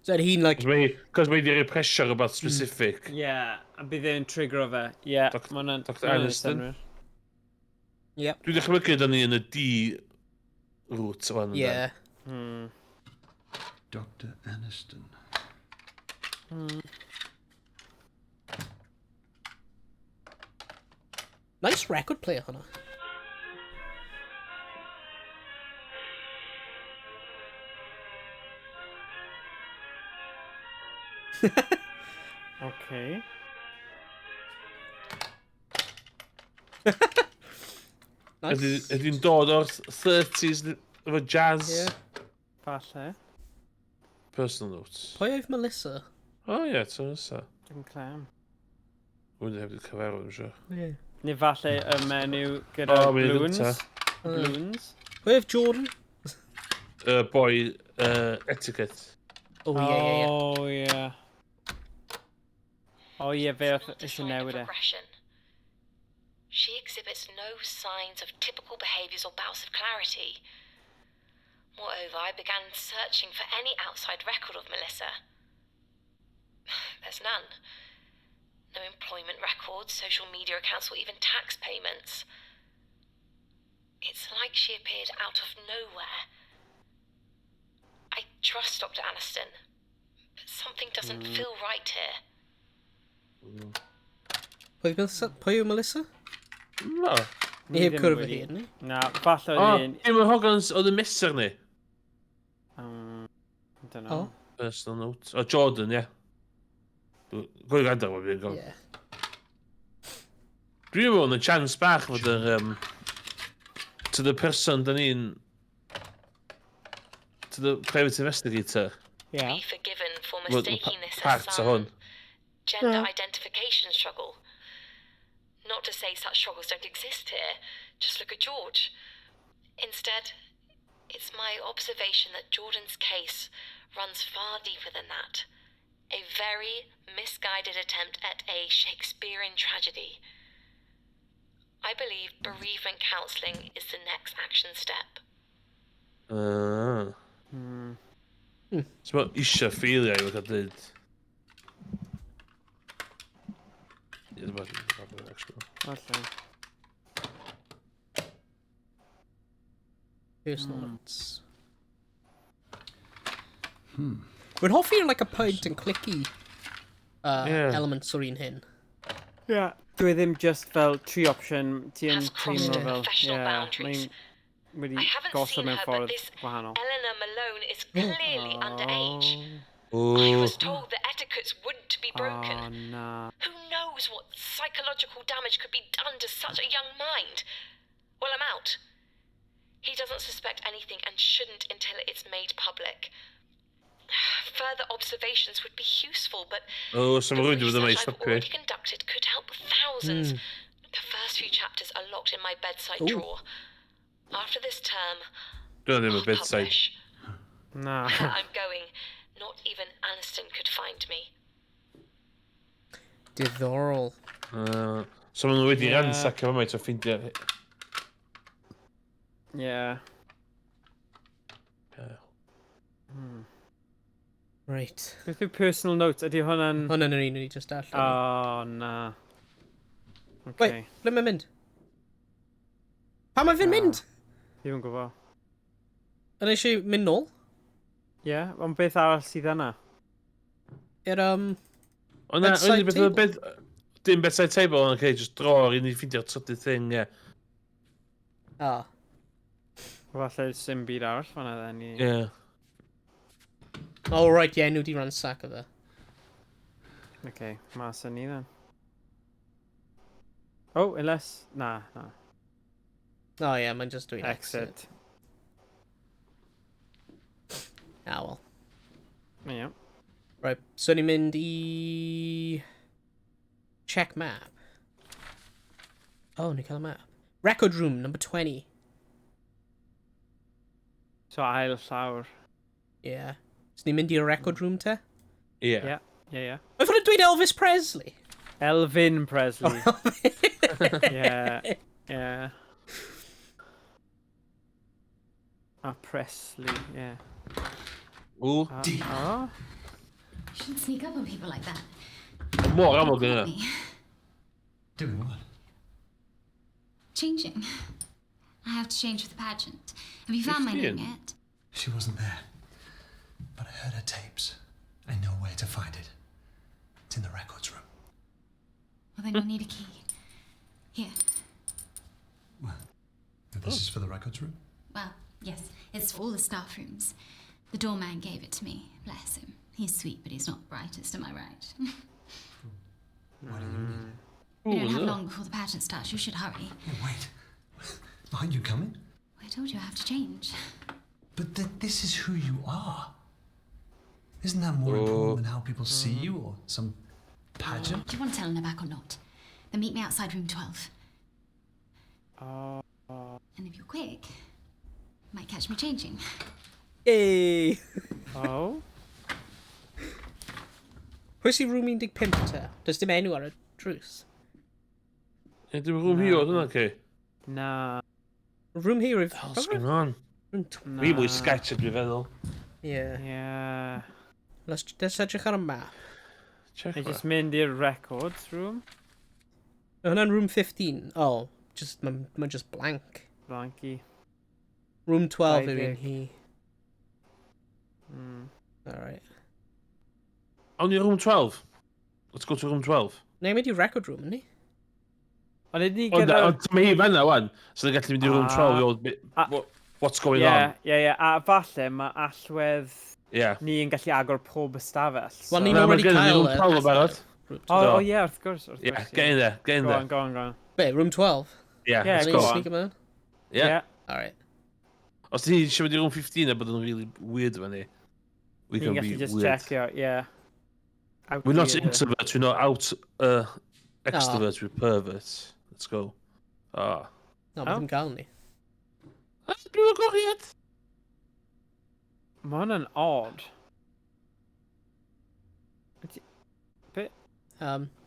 So hi'n like... Cos mae di repressio rhywbeth specific. Yeah, a bydd e'n trigger fe. Yeah, ma' hwnna'n... Dr Aniston. Yep. Dwi'n dychmygu da ni yn y D route o'n. Yeah. Dr. Aniston. Nice record player hwnna. Okay. Nice. Ydy'n dod o'r 30s efo jazz? Yeah. Falle. Personal notes. Pwy oedd Melissa? Oh ie, yeah, ti'n nesa. Dim clem. Wynne heb di cyfarfod, I'm sure. Yeah. Neu falle y menyw gyda O, mae'n balloons. gynta. Balloons. Pwy oedd Jordan? Boy, etiquette. Oh, yeah, yeah, yeah. Oh, yeah. Oh, yeah, fe oedd eisiau newid e. Regression. She exhibits no signs of typical behaviors or bouts of clarity. Moreover, I began searching for any outside record of Melissa. There's none. No employment records, social media accounts, or even tax payments. It's like she appeared out of nowhere. I trust Dr. Aniston, but something doesn't feel right here. Pwy oedd Melissa? Pwy yw Melissa? No. Ni heb cwrdd hi, ni? Na, falle O, oedd un... dim yr hogan oedd y mesur ni. I don't know. Oh. Personal notes. O, Jordan, ie. Gwyd gwrando ar fi'n gwybod. Yeah. Dwi'n meddwl yn y chance bach fod yr... To the person da ni'n... To the private investigator. Yeah. Be forgiven for Fod mistaking this as Part o some hwn. gender identification struggle. Not to say such struggles don't exist here. Just look at George. Instead, it's my observation that Jordan's case runs far deeper than that. A very misguided attempt at a Shakespearean tragedy. I believe bereavement counselling is the next action step. Ah. So mae eisiau ffeiliau i fod cael dweud. Ie, dwi'n meddwl, actually. Falle. Personal notes. Rwy'n hoffi like a point and clicky Yeah. elements o'r un hyn. Yeah. Dwi ddim just fel tri option, ti yn Has crossed teimlo fel... professional Yeah, boundaries. mae'n wedi I haven't gosod seen mewn her, but ffordd this wahanol. Eleanor Malone is clearly underage. Oh. I was told the etiquettes wouldn't be broken. Oh, na. Who knows what psychological damage could be done to such a young mind? Well, I'm out. He doesn't suspect anything and shouldn't until it's made public. Further observations would be useful, but Oh, so mae rhywun wedi bod yma i research I've stopio. already conducted could help thousands. The first few chapters are locked in my bedside Ooh. drawer. After this term, Dwi'n ddim y bedside. Na. where I'm going, not even Aniston could find me. Diddorol. So maen nhw wedi Ie. yeah. ransack efo mae to ffeindio. Yeah. Yeah. Right. Beth yw personal notes? Ydy hwnna'n... Hwnna'n yr un o'n i just darllen. Oh, na. Wait, Okay. ble mae'n mynd? Pam mae fe'n mynd? Ddim yn gwybod. Yn eisiau mynd nôl? Ie, yeah, ond beth arall sydd yna? I'r, O na, Bedside unig beth oedd table. bed... Dim bedside table, ond okay, just drawer i ni ffeindio'r trydydd thing, ie. Ah. Falle sim byd arall fan'na then. i- Ie. Oh, right, ie, nhw di ransack o fe. Okay, mas yn ni then. Oh, unless... Na, na. Oh, ie, mae'n just dweud exit. Exit. Ah, well. Yeah. Right, so ni'n mynd i... Check map. Oh, ni'n cael y map. Record room, number 20. So ail llawr. Yeah. So ni'n mynd i'r record room te? Ie. Yeah, yeah, yeah. Mae fod yn dweud Elvis Presley. Elvin Presley. yeah, yeah. Ah, Presley, yeah. Ww. Ah, oh. You shouldn't sneak up on people like that. Mor amlwg yn yna. Me. Doing what? Changing. I have to change for the pageant. Have you found my name 15? yet? She wasn't there. But I heard her tapes. I know where to find it. It's in the records room. Well, then you'll need a key. Here. This is for the records room? Well, yes, it's for all the staff rooms. The doorman gave it to me. Bless him. He's sweet, but he's not the brightest, am I right? Why do you need it? We don't have long before the pageant starts. You should hurry. Wait. Aren't you coming? I told you I have to change. But this is who you are. Isn't that more important than how people see you or some pageant? Do you want to tell Eleanor back or not? Then meet me outside room 12. Oh. And if you're quick, you might catch me changing. Hey! Oh? Pwy sy'n room 15 te? Does dim enw ar y drws. Ie, dim room hi oedd hwnna, okay. Na. Room here if... What's going on? Room Fi mwy sketch ydw i feddwl. Yeah. Yeah. Let's edrych ar y map. Check Neu just mynd i'r records room. Mae hwnna'n room 15. Oh, just, mae'n ma just blank. Blanky. Room 12 yw un 20. hi. Alright. Awn ni room 12. Let's go to room 12. Neu mynd i record room, ynddi? Ond ydyn ni Ond gyda... ond mae hi fanna, wan. So ni'n gallu mynd i room 12 i weld what's going Ie, on. ie, ie. A falle mae allwedd Ie. ni yn gallu agor pob ystafell. Wel, ni'n Na, ma' already gynnon ni cael room y 12 yn barod. O, Do. o ie, wrth gwrs, wrth Ie, gwrs. get in there, get in Go there. on, go on, go on. Be, room 12? Yeah, Yeah, let's Ni'n go. on. sneak yma? Yeah. Yeah. Alright. Os ti eisiau mynd i room 15 a bod yn really weird efo ni, we Ni'n can gallu be just weird. checkio, ie. Out We're not weird. introverts, we're not out extroverts, we're perverts. Let's go. Ah. No, mae ddim gael ni. Dwi'n agoriad! Mae hwnna'n odd. Ydy- Be?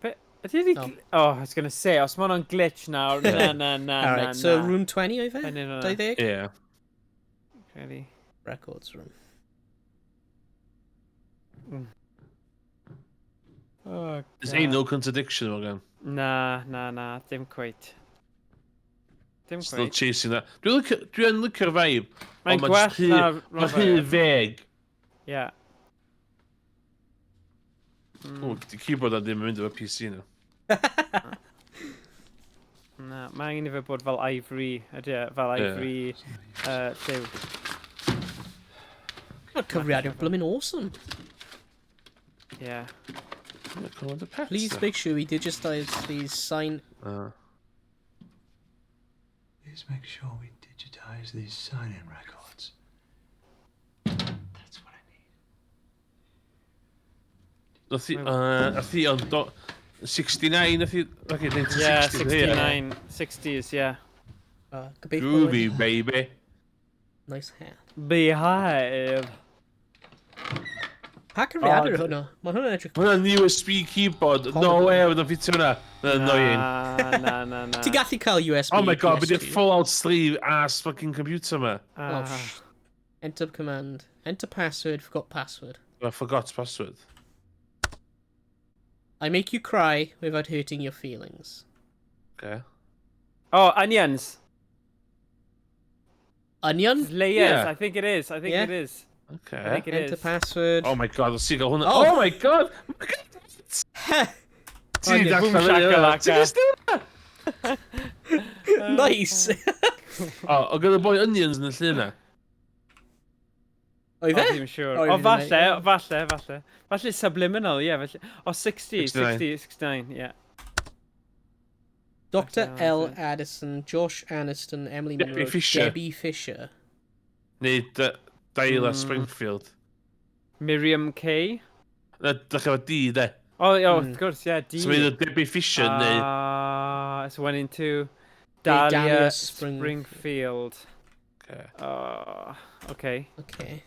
Be? Ydy wedi... No. Oh, I was gonna say, os mae hwnna'n glitch nawr, na, na, na, na, Alright, so na. room 20 oedd e? Yn un hwnna. 20? Yeah. Credu. Records room. Oh, There's God. ain't no contradiction, Morgan. Na, na, na, dim cweit. Dim Still cweit. chasing that. Dwi'n licio, dwi yn licio'r vibe. Mae'n ond ma' jyst gwell na Mae'n rhy Ronfair. feg. Ie. O, di keyboard a ddim yn mynd efo PC nhw. Na, mae angen i fe bod fel ivory, ydy e? Fel Ie. ivory Lliw. Mae'r cyfrifiadur blooming awesome. Yeah. Please make sure we digitize these sign... Please make sure we digitize these sign-in records. That's what I need. Nath hi ond... 69, nath hi... Okay, 1960s. Yeah, 69. 60s, yeah. Groovy, baby. Nice hat. Beehive. Pa cyfrifiadur hwnna? Mae hwnna'n edrych... Mae hwnna'n USB keyboard. No way, oedd o'n ffitio hwnna. Mae'n annoying. Na, na. Ti'n gallu cael USB Oh my god, bydd i'r PS2. full out sleeve ass fucking computer ma. Oh, Enter command. Enter password, forgot password. I forgot password. I make you cry without hurting your feelings. Okay. Oh, onions. Onion? Layers, Yeah. I think it is. I think Yeah. it is. Okay. I think it Enter is. password. Oh my god, os ti'n gael hwnna. Oh. Oh my god! Ti'n Onion. darllen Boom fyny hwnna. shakalaka. Ti'n just Nice! O, o gyda boi onions yn y llun na. Oedd e? O, ddim yn siŵr. O, O, fi ddim falle, yn- falle, falle. Falle subliminal, ie. Falle. O, 60, 69. 60, 69, ie. Dr. Falle, L. falle. Addison, Josh Aniston, Emily Debbie Monroe, Fisher. Debbie Fisher. Neu Dayla Springfield. Miriam Kay. Na, dych efo D, de. O, oh, wrth gwrs, ie, D. So mae Debbie Fisher neu... Ah, it's one in two. Neu Dahlia Dahlia Spring- Springfield. Okay. Oh, okay. Okay.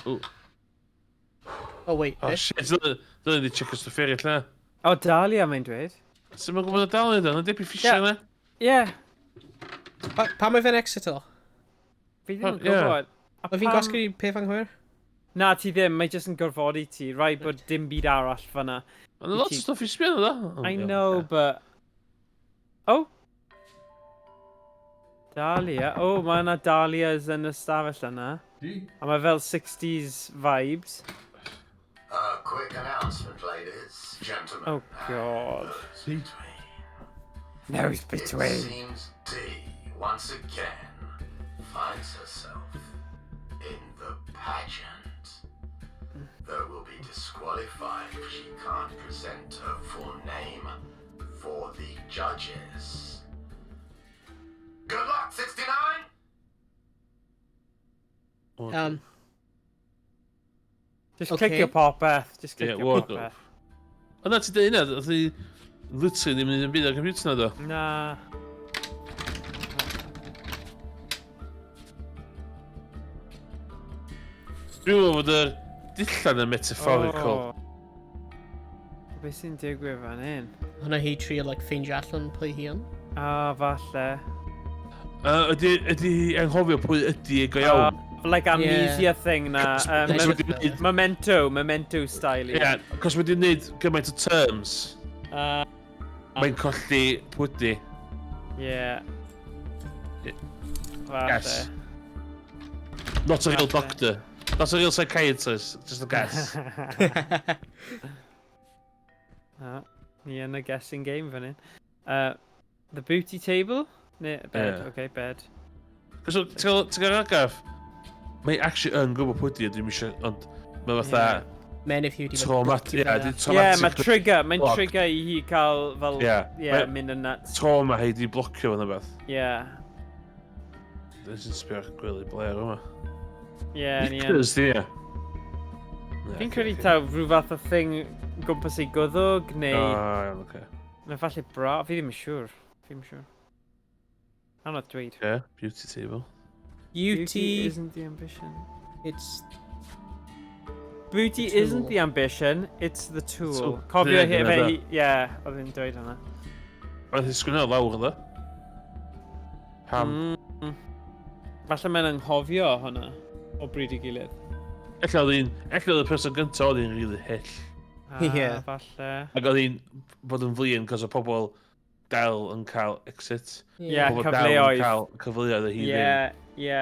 Ooh. Oh, wait. Oh eh? shit, dyna ni check stwff eraill na. O, Dahlia mae'n dweud. Sut mae'n gwybod y Dahlia da? Na Debbie Fisher Ie. na? Ie, Pam mae fe'n exit o? fi ddim yn Oh, ie. gwybod. A Mae fi'n pam- gwasgu peth anghywir? Na, ti ddim, mae jyst yn gorfodi ti. Rhaid bod dim byd arall fyna. Mae'n lot o stwff i sbio arno, da. I know, but... Oh! Dahlia. Oh, mae yna Dahlias yn y stafell yna. A mae fel 60s vibes. A quick announcement, ladies, gentlemen. Oh, God. Those between. Nose It between. seems D, once again, finds herself in the pageant. Though will be disqualified if she can't present her full name for the judges. Good luck, 69! Just Okay. click your popeth. Just click Ie, your wardrobe. popeth. Ond na ti dweud hynna, oedd hi literally ddim yn neud dim byd ar computer na do. Na. Dwi'n meddwl bod yr dillad yn metaphorical. Oh. Be sy'n digwydd fan hyn? Hwna hi trio, like, ffeindio allan pwy hi yn. Ah, falle. Ydy anghofio pwy ydy e go iawn? Like amnesia Yeah. thing na. Cos wedi gwneud- Memento, memento style. Ie, cos wedi gwneud gymaint o terms. Mae'n colli pwy ydy. Yeah. Falle. Yes. Not a real doctor. Not a real psychiatrist. Just a guess. Ah, ni yn y guessing game fan hyn. The booty table? Ne, bed, Ie. okay, bed. Cos ti'n gael argraff, mae actually yn gwybod pwy ydy, dwi'n eisiau, ond mae fatha... Men if you di... Traumatic, ie, di Ie, yeah, mae traumatic. trigger, mae'n block. trigger i hi cael fel, Ie. yeah, Mae- mynd yn nuts. Trauma hi di blocio fan o beth. Yeah, Dwi'n sy'n sbio ar gwely Blair yma. yeah, ni yn. Knickers, di ie. Fi'n credu taw rhyw fath o thing gwmpas ei gwddwg, neu... Ah, iawn, oce. Neu falle bra, fi ddim yn siŵr. Fi ddim yn siŵr. Anodd dweud. Ie, beauty table. Beauty isn't the ambition. It's... Booty The isn't tool. the ambition, it's the tool. Tool. Cofio Ie, hi, dyna fe fe. hi, ie, oedd hi'n dweud hwnna. Mae'n hi sgwynnu lawr ddo. Pam? Falle mae'n anghofio hwnna o bryd i gilydd. Ella oedd hi'n... Ella oedd y person gyntaf oedd hi'n really hyll. Ah, Ie. Falle. Ac oedd hi'n bod yn flin cos o pobl dal yn cael exit. Ie, Pobl dal yn cyfleoedd. cael cyfleoedd a hi Ie, ddim. ie.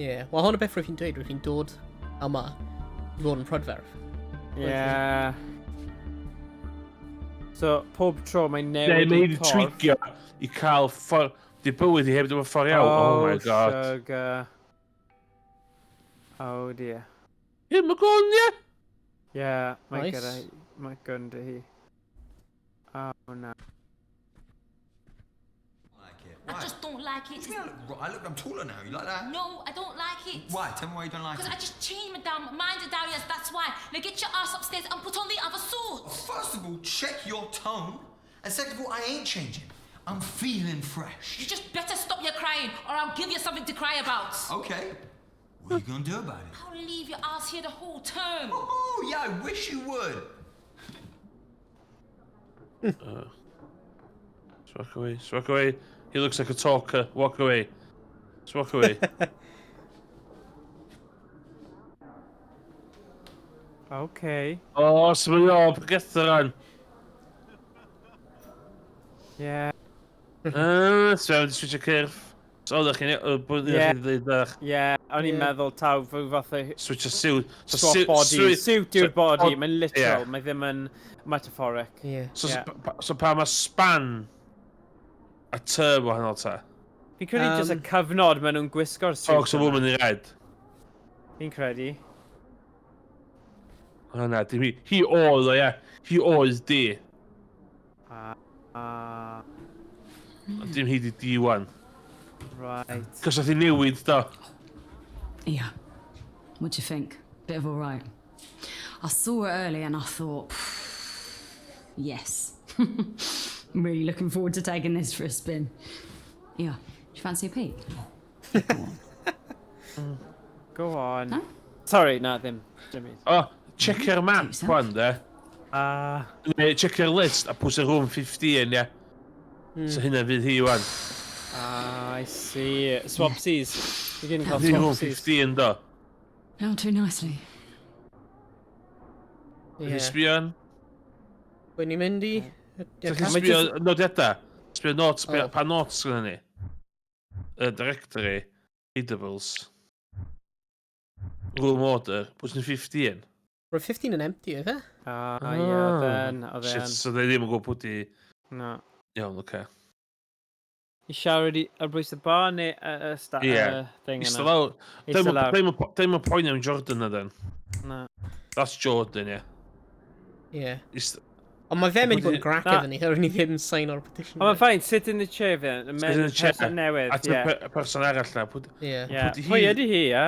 Ie. Wel, hwn y beth rwyf hi'n dweud, rwyf hi'n dod yma i fod yn prydferth. Ie. So, pob tro mae'n Neu newid mae ei hi wedi corff. tweakio i cael ffordd... Di bywyd i heb ddim yn ffordd iawn. Oh my God. Sugar. Oh dear. Ie, mae gwn, ie. Yeah, mae Nice. gyda, mae gwn dy hi. Oh no. I just don't like it. I look, I'm taller now. You like that? No, I don't like it. Why? Tell me why you don't like Because it. I just changed my damn mind, Darius, that's why. Now get your ass upstairs and put on the other suit. First of all, check your tone. And second of all, I ain't changing. I'm feeling fresh. You just better stop your crying or I'll give you something to cry about. Okay. What are you gonna do about it? I'll leave your ass here the whole term. Oh, yeah, I wish you would. Just walk away, just walk away. He looks like a talker. Walk away. Just walk away. Okay. Oh, so mae'n o, pregethran. Yeah. So mae'n switch y cyrff. So oeddech chi'n Yeah. ddweud ddech. Yeah, o'n i'n Ie. meddwl taw fy fath o... Switch a suit. So Swap body. Suit yw'r body. Mae'n literal. Yeah. Mae ddim yn metaphoric. Yeah. So, so pa mae span a term wahanol ta? Fi'n credu jyst y cyfnod maen nhw'n gwisgo'r suit. Talks a yma. woman in red. Fi'n credu. O na, dim hi. Hi oedd o, ie. Hi oedd di. Ah, Ond dim hi di di wan. Right. Cos oedd hi newid, do. Yeah. What do you think? Bit of all right. I saw it early and I thought, yes. I'm really looking forward to taking this for a spin. Yeah. Do you fancy a peek? Go on. Sorry, na, ddim. Dim byd. O, checio'r map wan, de. Ah. Neu checio'r list a pwys room 15, ie. So hynna fydd hi wan. Ah, I see. Swapsies. Fi gyd yn cael Fydd hi room swapsies. 15, do. Now too nicely. Ie. Sbio yn? When ni'n mynd i... So chi'n sbio nodiadau? Sbio notes, Oh. pa notes gyda ni? Y directory, readables, room order, pwys yn 15. Roedd 15 yn empty, oedd e? Ah, ie, oedd e'n, oedd Shit, e'n. so they ddim yn gwybod pwy di... Na. Iawn, oce. I siarad i ar bwys y bar neu y Ie. thing yna? Ista lawr. Ista lawr. Dim yn poeni am Jordan na then. Na. That's Jordan, ie. Ie. Ista- Ond mae fe mynd i bod yn Pwy 'di- grac Na. efo ni, oherwydd ni ddim sign o'r petition. Ond mae'n fine, sit in the chair fe. Y Sit in the chair. person newydd, A ie. ti'n y person arall na. Pwy Ie. Ie. di Pwy hi? ydy hi, ie.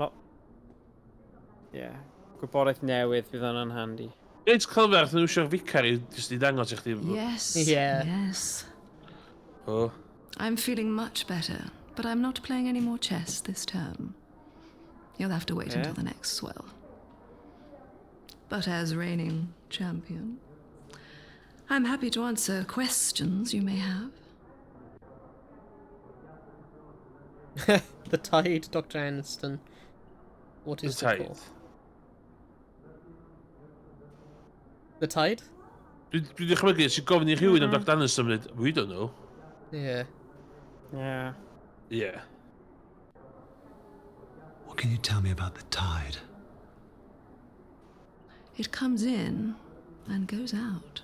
Lo... Ie. Gwybodaeth newydd fydd hwnna'n handi. Reit clyfar, nath nhw iwsio'r vicar i jyst i dangos i chdi. Yes. Yeah. Yes. O. I'm feeling much better, but I'm not playing any more chess this term. You'll have to wait Yeah. until the next swell. But as reigning champion, I'm happy to answer questions you may have. The Tide, Dr. Aniston. What is The the, Tide. call? The Tide? Dwi wedi chmygu, sy'n gofyn i rhywun am Dr Anderson yn dweud, we don't know. Yeah. Yeah. Yeah. What can you tell me about the tide? It comes in and goes out.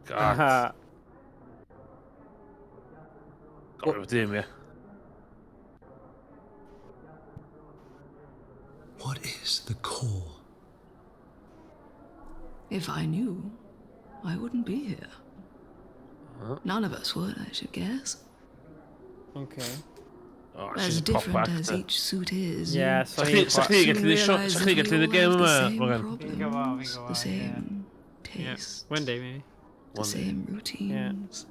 God. Gofyn dim, ie. What is the core? If I knew, I wouldn't be here. None of us would, I should guess. Okay. Oh, As she's a pop different as actor. each suit is. Yeah, you so Sa chdi soon gallu neud realise sa chdi that gallu we neud y all gêm have the yma, same Morgan? Fi'n gwybod, fi'n problems, gwybod, the same Yeah. tastes, One day, maybe. the same routines.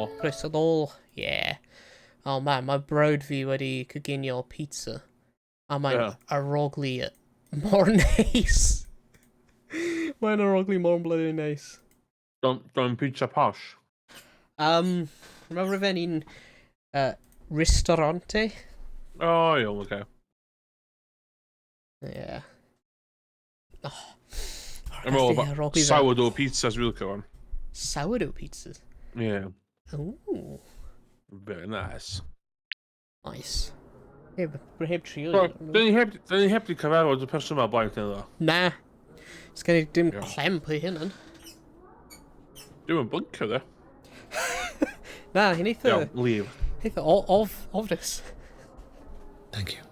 nôl. Croeso nôl, yeah. Oh man, mae brawd fi wedi coginio pizza. A mae'n arogli mor neis. Mae'n arogli mor bloody neis. Don't pizza posh. Remember fe'n un ristorante? Oh, iawn, oce. Yeah. Oh. I'm all about sourdough pizzas dwi'n licio fan. Sourdough pizzas? Yeah. Ooh. Very nice. Nice. Heb trio. Dyn ni heb di cyfarfod y person yma blaen dyn ddo. Na. Sgen i dim clem pwy hynny. Dwi'n yn blincio dde. Na, hi'n eitha... Iawn, leave. Eitha ofnus. Thank you.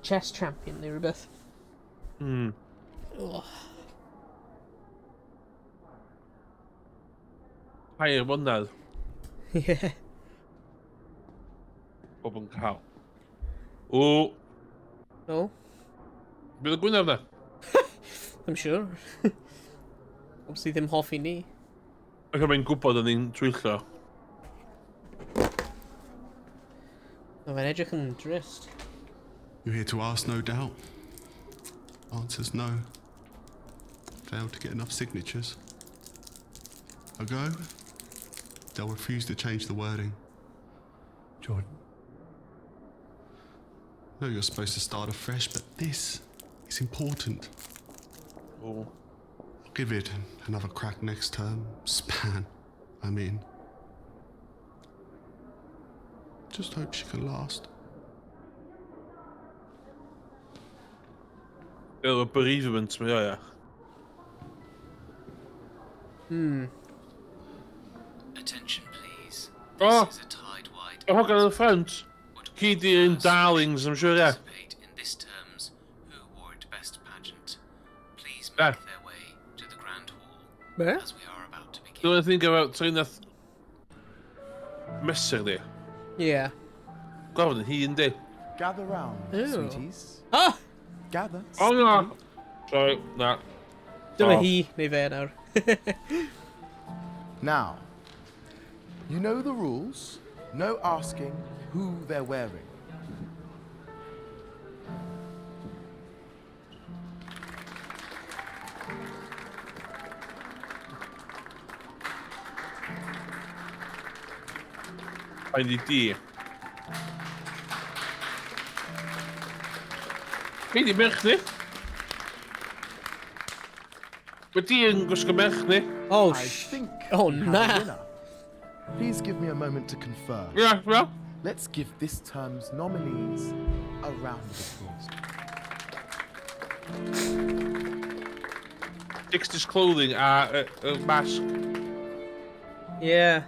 Chess champion neu rhywbeth. Oh. 3 mlynedd. Yeah. Bob yn cael. O. No. Bydd y gwynaf na? I'm sure. Obviously ddim hoffi ni. Ac mae'n gwybod yn ni'n twyllo. No, mae'n edrych yn drist. You're here to ask, no doubt. Answer's no. Failed to get enough signatures. A go? They'll refuse to change the wording. Jordan. I know you're supposed to start afresh, but this is important. Oh. I'll give it another crack next term. Span, I mean. Just hope she can last. Fel y bereavement, mae o, ia. Attention, please. Oh! This is a tide-wide Y hogan yn y ffrant. Ci di yn darlings, I'm sure, ia. participate in this term's Who Wore It Best pageant. Please make their way to the Grand Hall Be? as we are about to begin. The only thing about ti'n nath mesur di. Yeah. Gofyn yn hun di. Gather round, Ew. sweeties. Ah! Gather. Oh na! Sorry, na. Dyma Oh. hi neu fe nawr. Now, you know the rules. No asking who they're wearing. Find i di. Be di merch ni? Mae di yn gwisgo merch ni. Oh, I think oh, we have a nah. winner. Please give me a moment to confer. Yeah, well. Let's give this term's nominees a round of applause. Dexter's clothing a mask. Yeah.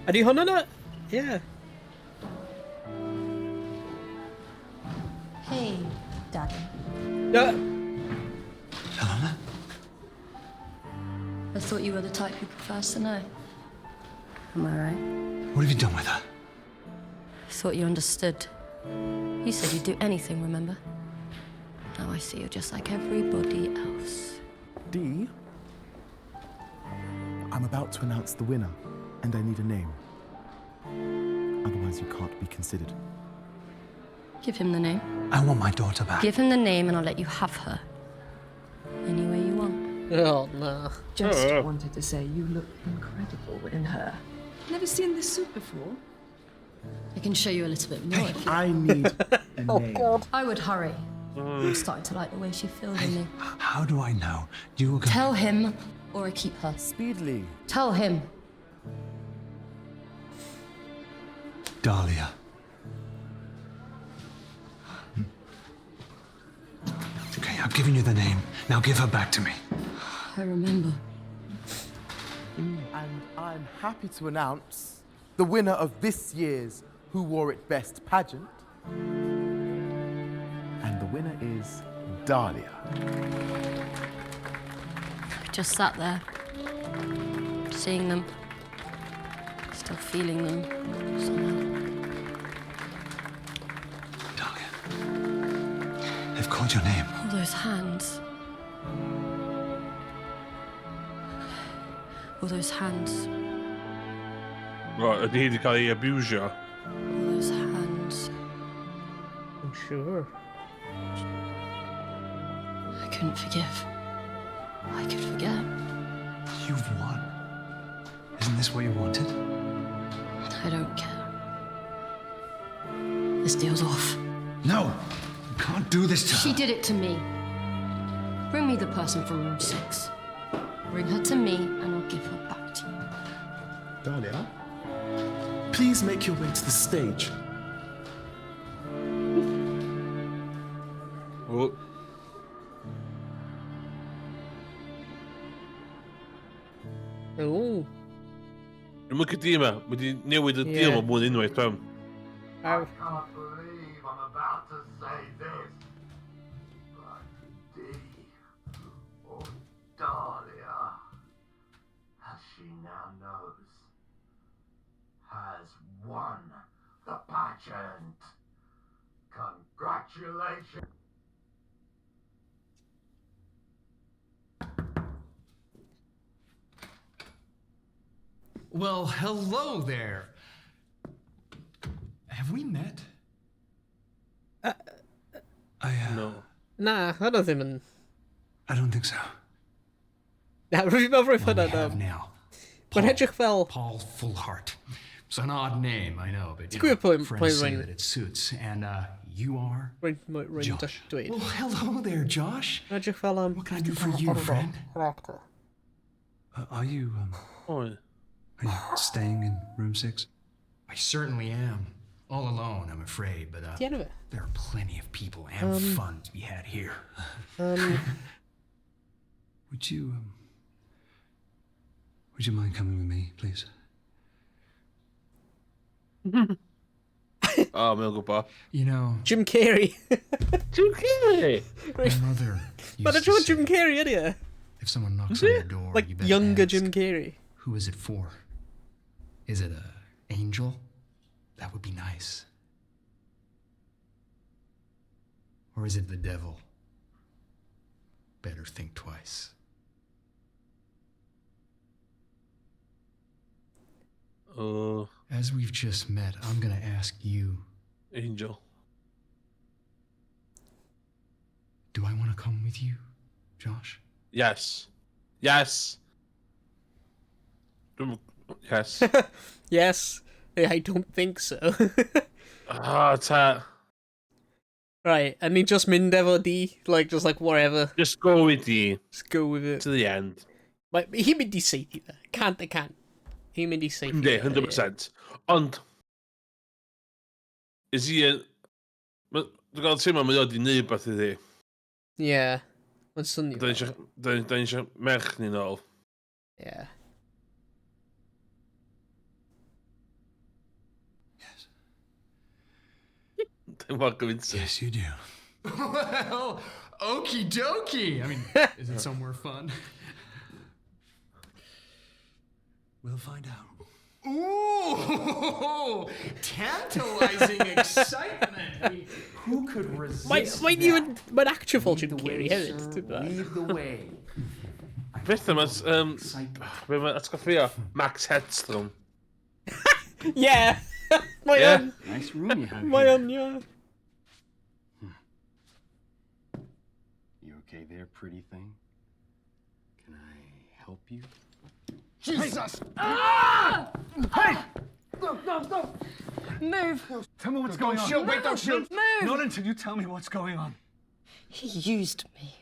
Ydy hwnna'n a... Yeah. Hey, Daddy. No. I thought you were the type who prefers to know. Am I right? What have you done with her? I thought you understood. You said you'd do anything, remember? Now I see you're just like everybody else. D, I'm about to announce the winner, and I need a name. Otherwise, you can't be considered. Give him the name. I want my daughter back. Give him the name and I'll let you have her. Any way you want. Oh, no. Just wanted to say you look incredible in her. Never seen this suit before. I can show you a little bit more if you I need a name. God. I would hurry. I'm starting to like the way she feels in me. How do I know you were going Tell him or I keep her. Speedily. Tell him. Dahlia. Okay, I've given you the name. Now give her back to me. I remember. And I'm happy to announce the winner of this year's Who Wore It Best pageant. And the winner is Dahlia. I just sat there, seeing them, still feeling them somehow. They've called your name. All those hands. All those hands. Right, ydy hi wedi cael ei abusio? All those hands. I'm sure. I couldn't forgive. I could forget. You've won. Isn't this what you wanted? I don't care. This deal's off. No! You can't do this to She her. did it to me. Bring me the person from room 6. Bring her to me, and I'll give her back to you. Dahlia, please make your way to the stage. Oh. Ooh. Dwi'n lycio di yma, mae wedi newid y deal Ie. o mwy unwaith, pam. Aw. Can't believe I'm about to say this. But Dee, or Dahlia, as she now knows, has won the pageant. Congratulations. Well, hello there. Have we met? I, No. Na, hwnna ddim yn... I don't think so. Na, rwy'n meddwl rwy'n hwnna have na. now. Mae'n edrych fel... Paul Fullheart. It's an odd name, I know, but Ti'n you know, gwybod pwy- friends pwy say rwy'n- that it suits. And you are? Rwy'n Josh. dweud. Well, hello there, Josh. Mae'n edrych fel... What can I do for you, friend? Are you, Oi. Are you staying in room 6? I certainly am. All alone, I'm afraid, but Ti enw fe? there are plenty of people and fun to be had here. Would you, Would you mind coming with me, please? O, mae'n gwybod. You know, Jim Carrey. Jim Carrey! my mother Mae'n used to edrych fel say, Jim Carrey, ydy e? if someone knocks on your door, Like, you better younger ask, Jim Carrey. Who is it for? Is it a angel? That would be nice. Or is it the devil? Better think twice. Oh, As we've just met, I'm gonna ask you, Angel. do I want to come with you, Josh? Yes. Yes. Dwi'm- Yes. Yes. I don't think so. Ah, ta. Right, and ni just mynd efo di, like, just like, whatever. Just go with di. Just go with it. To the end. Mae hi'n mynd i saethu fe. Cant y cant. Hi'n mynd i saethu Yndi, fe, 100%. Ond, is he yn... Dwi'n gael teimlo mae o wedi neud beth iddi. Ie. Mae'n swnio. Da ni eisiau merch ni nôl. Ie. Dim mor convincing. Yes, you do. Well, okie dokie. I mean, is it somewhere fun? We'll find out. Ooh, tantalizing excitement. I mean, who could resist? Mae that? even... Mae'n actual fel Jim Lead the way, Carrey hefyd. sir. Ti'n gwbod? Lead the way. Beth yma, be mae atgoffa fi o? Max Headstrom. Yeah! Mae Yeah. yn. Nice room you have Mae here. yn, yeah. You okay there, pretty thing? Can I help you? Jesus! Ah! Hey! No, no, no! Move! Tell me what's going Don't on. shoot, wait, don't shoot! Move! Not until you tell me what's going on. He used me.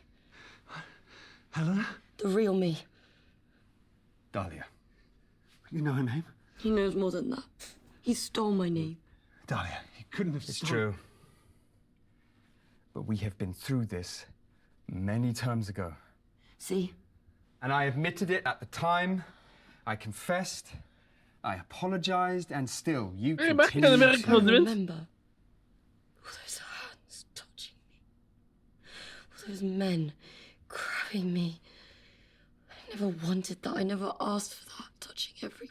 Helena? The real me. Dahlia. You know her name? He knows more than that. He stole my name. Dahlia, he couldn't have It's stolen... true. But we have been through this many times ago. See? And I admitted it at the time. I confessed. I apologized, and still you Hey, back in continue America, to... I remember all those hands touching me. All those men grabbing me. I never wanted that. I never asked for that. Touching every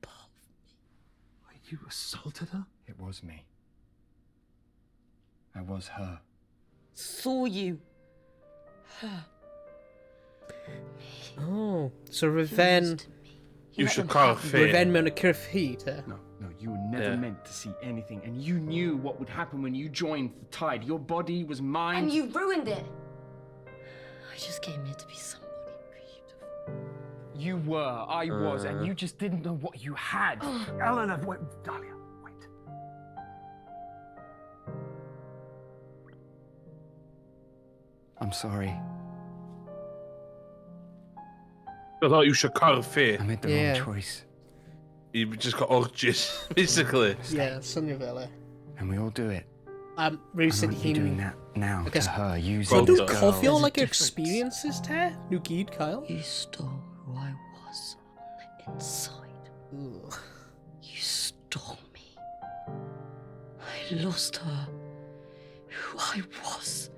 part of me. You assaulted her? It was me. I was her. Saw you. Her. Oh, so revenge. You should corff hi. Rwy'n mewn y cyrff hi, te. No, no, you were never Yeah. meant to see anything, and you knew what would happen when you joined the tide. Your body was mine. And you ruined it. I just came here to be somebody beautiful. You were, I was, and you just didn't know what you had. Eleanor, wait, Dahlia, wait. I'm sorry. I thought you should corff hi. I made the Yeah. wrong choice. You just got orgies, basically. Yeah, swnio fel e. And we all do it. Rhywsut And aren't you hi'n... doing that now I guess- to her, using So Well nhw'n done. cofio, like, There's a experiences te? Nhw gyd, Kyle? You stole who I was on the inside. Ugh. You stole me. I lost her. Who I was.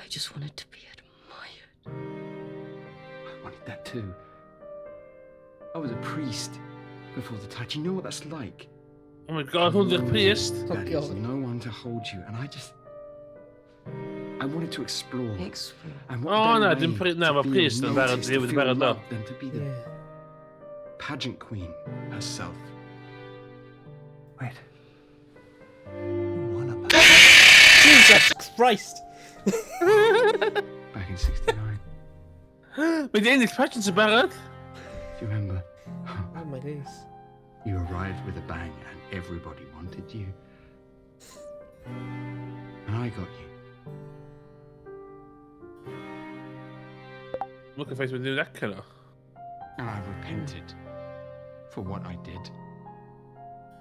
I just wanted to be admired. I wanted that too. I was a priest before the tide. You know what that's like? Oh my god, hwn di'r priest. Oh, That is God. no one to hold you, and I just. I wanted to explore. Explore. And what Oh, better na, way dim pri- na, to ma' be priest yn barod noticed, ddim to yn feel barod, no. loved than to be the Yeah. pageant queen herself. Wait. You won a pageant. Jesus Christ! Back in 69. Mae di ennill pageant yn barod. Do you remember? Oh my days. You arrived with a bang and everybody wanted you. And I got you. Look at face with new neck yno. And I repented for what I did.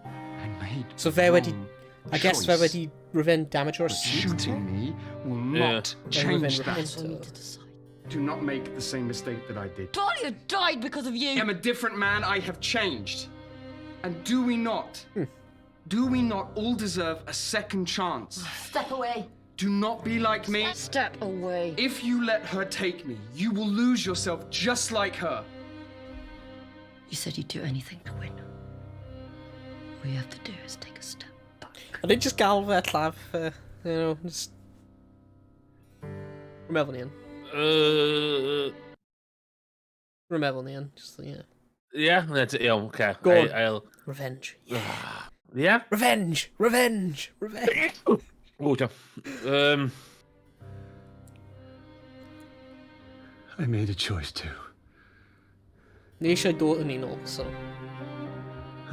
I made So fe wedi... wrong I guess fe choice. wedi rhywun damage o'r But suit? shooting me will Yeah. not Then change rhywun that. Also need repento. to decide. Do not make the same mistake that I did. Dahlia died because of you. I am a different man. I have changed. And do we not? Do we not all deserve a second chance? Step away. Do not be like me. Step away. If you let her take me, you will lose yourself just like her. You said you'd do anything to win. All you have to do is take a step back. I did just gael fe lladd fe, you know, just... Rwy'n meddwl ni yn. Rwy'n meddwl ni yn, just, yeah. Yeah, na, iawn, oce. Go on. I'll... Revenge. Yeah. Yeah? Revenge! Revenge! Revenge! O, diolch. I made a choice too. Ni eisiau dod yn un ôl, so...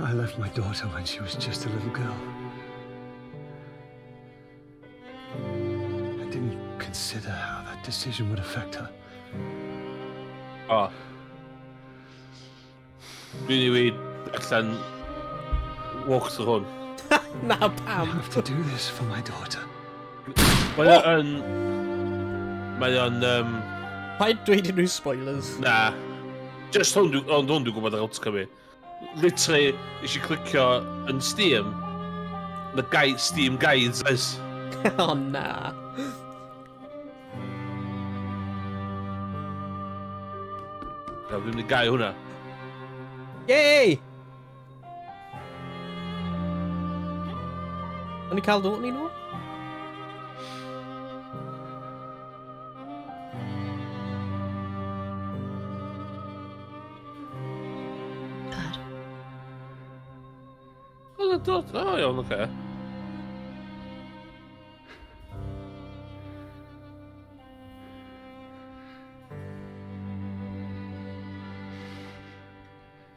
I left my daughter when she was just a little girl. I didn't consider how that decision would affect her. O. Dwi'n newid allan walk through hwn. Na, I pam! have to do this for my daughter. Mae o yn... Mae o'n... Paid dweud unrhyw spoilers. Na. Just hwn, ond hwn dwi'n gwybod ar outcome i. Literally, nes i clicio yn Steam, the guide, Steam guides, oes. oh, na. Na, dwi'n mynd i gau hwnna. Yay! O'n i cael dod ni nôl? Dad. O, dod, o, iawn, oce.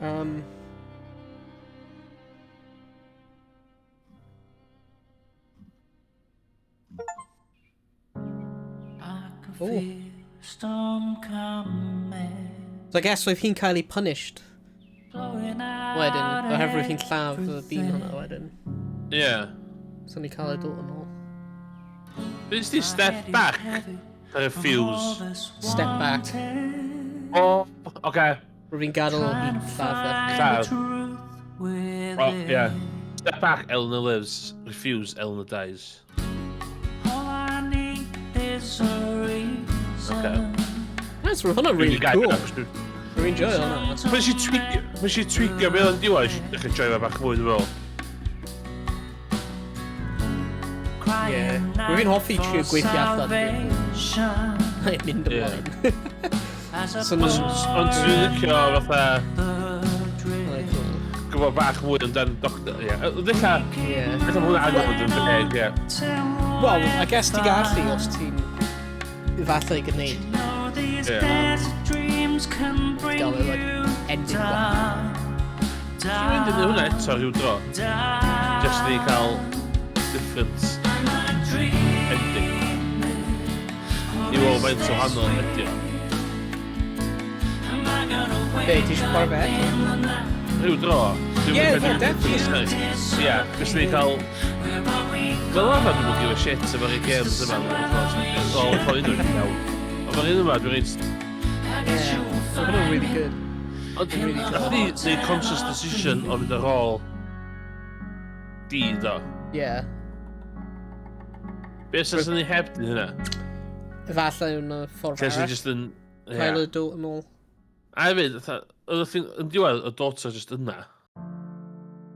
Oh. So I guess oedd hi'n cael ei punished wedyn, oherwydd hi'n lladd y dyn hwnna wedyn. Ie. So ni cael ei dod yn ôl. Beth di step back? A refuse. Step back. O, oce. Rwy'n fi'n gadael i lladd e. Lladd. O, ie. Step back, Eleanor lives. Refuse, Eleanor dies. Okay. That's hwnna'n really cool. Rwy'n joio hwnna. Mae si tweakio, mae si tweakio beth yn diwedd, nes i dechrau joio fe bach mwy, dwi'n meddwl. Ie. Rwy'n fi'n hoffi trio gweithio allan. Mae'n mynd ymlaen. So Ond dwi'n licio fatha... Gwybod bach mwy amdan Doctor... Ie. Ddella... Ie. Ella hwnna angen bod yn feg, ie. Wel, I guess ti gallu os ti'n efallai gwneud. Ie. Gael e, like, ending gwahanol. Dwi'n mynd i hwnna eto rhyw dro. Just i cael different ending. I weld faint o wahanol ydi o. Be, ti eisiau chwarae fe eto? Rhyw dro. Dwi'm Ie, yn credu- no, definitely. Ie, jyst i cael... Fel arfer dwi'n give a shit efo'r games yma. O, ffordd un o'r iawn. Ond mae'r un yma, dwi'n reit... Ie, mae hwnna'n really good. Ond nath ni neud conscious decision o fynd ar ôl di, do. Ie. Be os ni heb di hynna? Efallai yn y ffordd Lle sy'n arall. just yn... ie. Cael y dod yn ôl. A hefyd, fatha, oedd y thing, yn diwedd, y daughter just yna.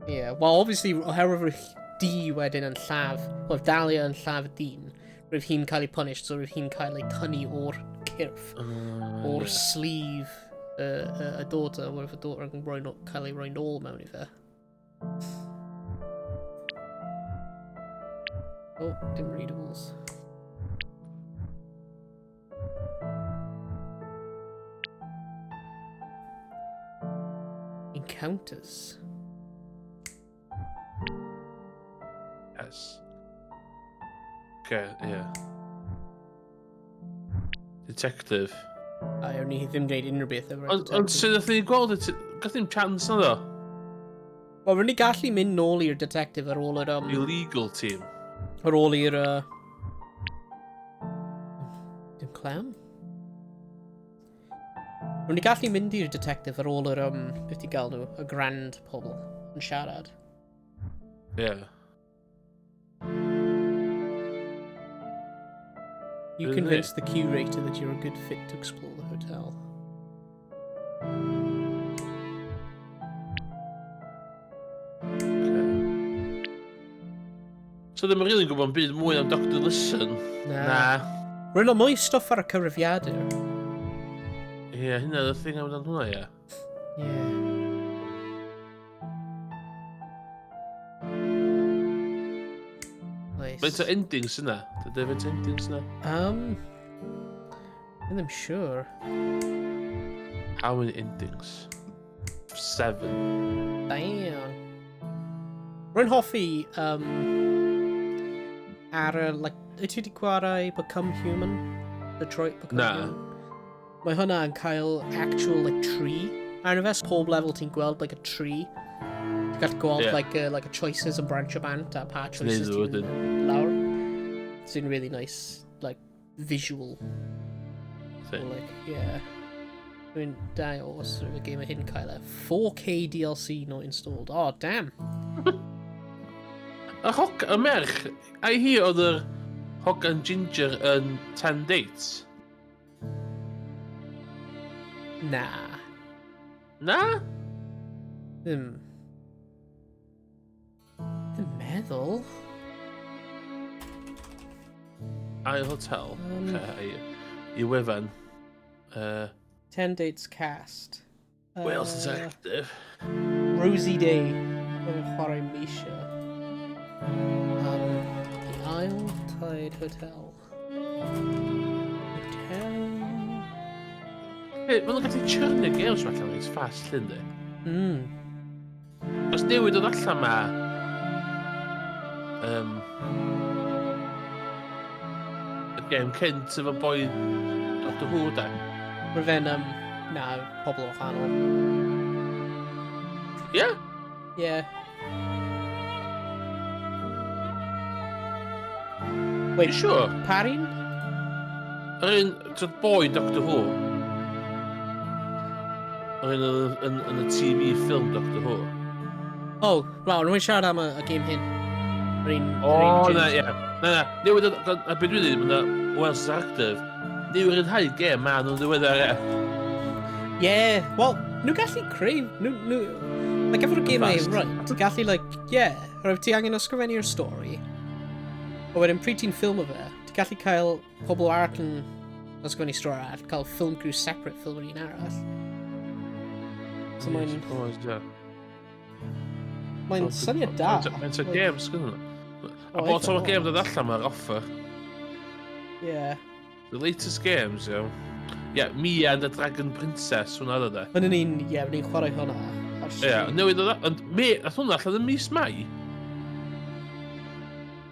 Ie, yeah. Well, obviously, oherwydd roedd di wedyn yn lladd, oedd Dahlia yn lladd dyn, roedd hi'n cael ei punished, so roedd hi'n cael ei tynnu o'r cyrff, o'r ie. sleeve y daughter, roedd y daughter yn rhoi cael ei roi nôl mewn i fe. Oh, dim readables. Encounters. Yes. Okay, ie. Detective. A o'n i ddim dweud unrhyw beth efo'r Ond ond sut nath ni gweld y... Gath ni'n chance na ddo? Wel, rydyn ni gallu mynd nôl i'r detective ar ôl yr... Illegal team. Ar ôl i'r... Dim clem? Rydyn ni gallu mynd i'r detective ar ôl yr... Beth ti'n gael nhw? Y grand pobl yn siarad. Ie. You Really? convince the curator that you're a good fit to explore the hotel. So ddim yn rili'n gwybod yn byd mwy am Dr Listen. Na. Rwy'n o mwy stwff ar y cyfrifiadur. Ie, yeah, hynna oedd y thing amdan hwnna, ie. Ie. Nice. Faint o endings yna? Dydy faint o endings yna? I'm ddim sure. How many endings? 7. Damn. Rwy'n hoffi, ar y, like, wyt ti wedi chwarae Become Human? Detroit Become Na. Human? Mae hwnna yn cael actual, like, tree. Arno fe, so pob level ti'n gweld, like, a tree. Ti'n gallu gweld, Ie. like, like, a choices yn branch o bant a pa choices Neud ti'n nhw mynd lawr. Sy'n really nice, like, visual. Thing. Or, like, yeah. I mean, da o os yw'r game hyn cael e. 4K DLC not installed. Oh, damn. Y hog, y merch, ai hi oedd yr hogan ginger yn 10 dates? Na. Na? Ddim. Ddim meddwl. Isle Hotel. Okay, i wefan. 10 Dates cast. Wales Detective. Rosie Day yn chwarae Misha. The Isle Tide Hotel. Hotel. Hey, maen nhw'n gallu churnio games ma allan reit fast, llyn di. Os newid oedd allan ma... Y game cynt efo boi Doctor Who, da. Mae fe'n, na, pobl o wahanol. Ie? Yeah. Wait, sure? Parin? Yr un, ti'n boi Doctor Who? Yr un yn y TV film Doctor Who. Oh, waw, rwy'n siarad am y game hyn. Yr un... O, yr un na, James. ie. Na, na, newid, a beth dwi'n dweud, mae Wales Active, newid ryddhau gêm ma nhw'n ddiweddar, ie. Yeah, well, nhw gallu creu... Nhw, like, efo'r gemau, Fast. right, ti'n gallu, like, yeah, rhaid ti angen ysgrifennu'r stori. A wedyn, pryd ti'n ffilm o fe, ti'n gallu cael pobl arall yn Os sgwennu stori arall, cael film crew separate ffilm yr un arall. So mae'n... Suppose, yeah. Mae'n syniad da. Mae'n syniad games, gyda nhw. A bod tro mae game dod allan, mae'r offer. Yeah. The latest games, iawn. Yeah, Mia and the Dragon Princess, hwnna oedd e. Hwn yn un, ie, yeah, ni'n chwarae hwnna. Ie, yeah, newydd oedd e, ond me, nath hwnna allan yn mis Mai.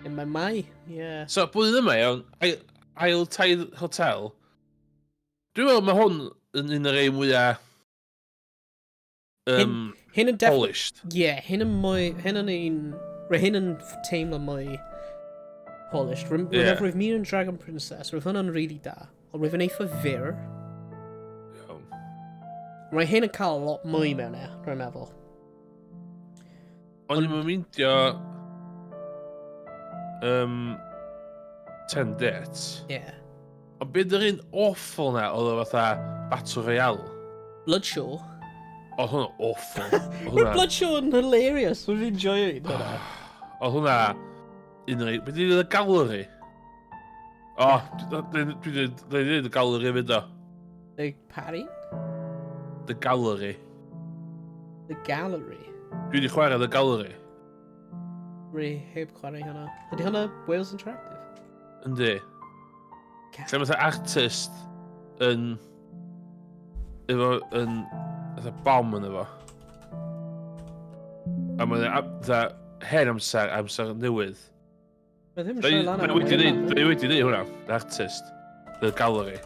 Yn mae Mai, ie. Yeah. So, blwyddyn yma, iawn, Isle Tide Hotel. Dwi'n meddwl mae hwn yn un o'r ei mwyaf hyn yn polished. Ie, yeah, hyn yn mwy, hyn yn un, rwy hyn yn teimlo mwy polished. Rwy'n yeah. Rwyf Mir and Dragon Princess, rwyf hwnna'n really da, ond rwyf yn eitha fyr. Iawn. Mae hyn yn cael lot mwy mewn e, rwy'n meddwl. O'n i'n meindio 10 Dates. Ie. Yeah. Ond beth yr un awful na oedd o fatha Battle Royale? Bloodshaw. Oedd hwnna awful. Mae Bloodshaw yn hilarious. Rwy'n enjoyo un hwnna. Oedd hwnna un o'r... Beth ydy'r gallery? O, dwi'n dweud y gallery hefyd o. The Parry? The Gallery. The Gallery? Dwi wedi chwarae The Gallery. Rwy heb chwarae hwnna. Ydy hwnna Wales Interactive? Yndi. Lle mae artist yn... efo... yn... fatha bom yn efo. A mae'n fatha hen amser, amser newydd. Mae ddim yn siarad lan ar wedi neud, dwi wedi neud hwnna, The Artist. The Gallery.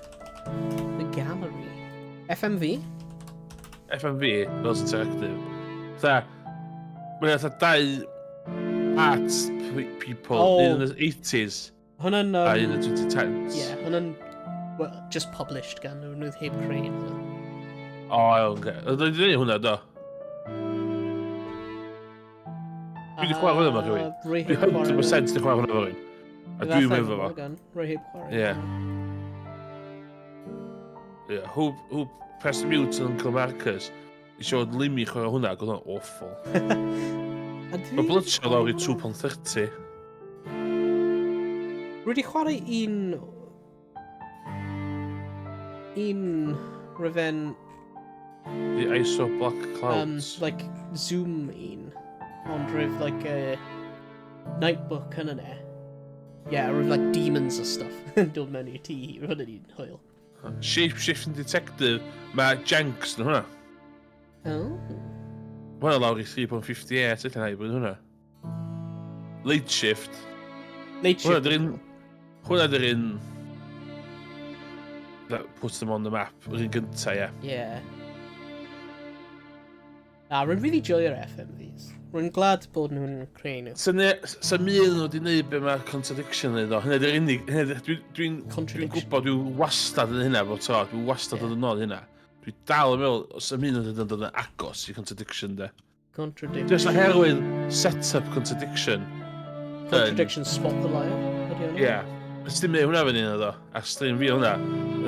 The Gallery? FMV? FMV, Wales Interactive. Fatha, mae'n fatha dau art people, oh. un yn y 80s. Hwnna'n... A un yn y 2010s. Ie, yeah, hwnna'n... Well, just published gan nhw, nhw heb creu hwnna. O, iawn, oce. Oedd wedi gwneud hwnna, do? Dwi wedi chwarae hwnna efo rhywun. Rwy Dwi heb chwarae 100% wedi chwarae hwnna efo rhywun. A dwi'n meddwl fo. Rwy heb chwarae. Ie. Ie, who pressed mute yn Uncle Marcus i siarad Limmy chwarae hwnna, ac oedd hwnna'n awful. Mae Bloodshot lawr i 2.30. Rwy wedi chwarae un rhyfen... The ISO Black Clouds. Like, Zoom un. Ond rwyf, like, a nightbook yn yna. Yeah, rwyf, like, demons a stuff yn dod mewn i'r tŷ. Rwyf hwnna'n un hwyl. Shape Shifting Detective, mae Jenks yn hwnna. Oh. Mae hwnna lawr i 3.58, ydyn nhw bod hwnna. Late Shift. Late Shift. Hwnna dy'r un... That puts them on the map, yr un gynta, ie. Yeah. Na, rwy'n really joio'r FMVs. Rwy'n glad bod nhw'n creu nhw. Sa un nhw wedi gwneud be mae Contradiction yn neud o. Hynny ydy'r unig... Dwi'n gwybod, dwi'n wastad yn hynna bob tro. Dwi'n wastad yn ôl hynna. Dwi dal yn meddwl, os am un nhw wedi dod yn agos i Contradiction, de. Contradiction. Just oherwydd set-up Contradiction. Contradiction Spot the Liar. Ydy hwnna? Ie. Ys ti'n mynd hwnna fyny yna ddo, a stream fi hwnna.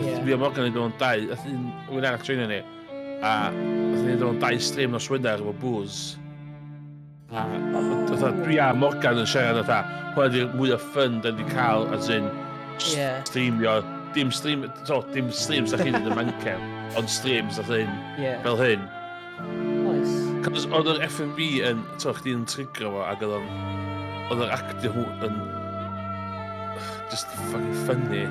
Ie. Fi a Morgan yn dod o'n dau, nath un rhywun arall joinio ni. A nath ni dod o'n dau stream nos Wener efo booze. A fatha dwi a Morgan yn siarad fatha, hwnna di'r mwy o fun da ni wedi cael, as in, streamio, dim stream, so, dim streams da chi'n dweud yn Mancew, ond streams fatha hyn, fel hyn. Nice. Cos oedd yr FMV yn, to, chdi'n trigro fo, ac oedd o'n, oedd yr actio hwn yn, just fucking funny.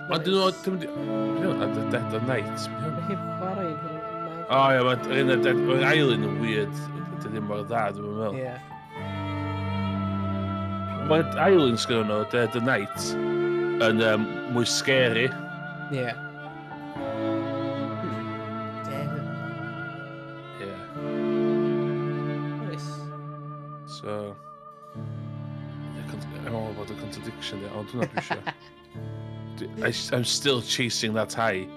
Ond dyn nhw, dwi'n mynd, at the Dead of Night. Mae heb chwarae un hwnna. O ie, mae'r un yr ail un yn weird, dwi ddim mor dda, dwi'n meddwl. Ie. Mae'r ail un sgynno nhw, Dead of Night, yn mwy scary. Ie. Dead. Ie. Nice. So, I'm all about the contradiction there, ond hwnna dwi eisiau. I'm still chasing that high.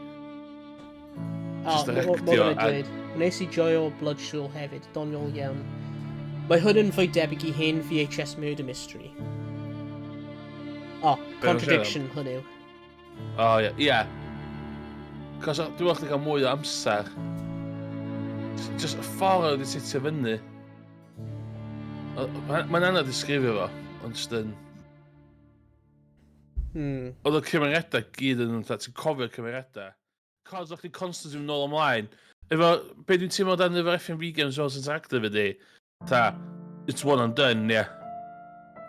O, Just yr mo- actio mo- dweud. Wnes i joio Bloodshaw hefyd, doniol iawn. Mae hwn yn fwy debyg i hen VHS Murder Mystery. O, Be' o'n Contradiction hwn yw. O, ie. Ie. Cos dwi'n meddwl chdi cael mwy o amser. Just y ffordd oedd wedi setio fyny. Mae'n anodd disgrifio fo, ond just yn... Oedd y cymeriadau gyd yn, fatha, ti'n cofio'r cymeriadau. Cos o'ch chi constantly mynd nôl ymlaen. Efo, be dwi'n teimlo dan efo'r FMV games fel sy'n interactive ydi, ta, it's one and done, ie. Yeah.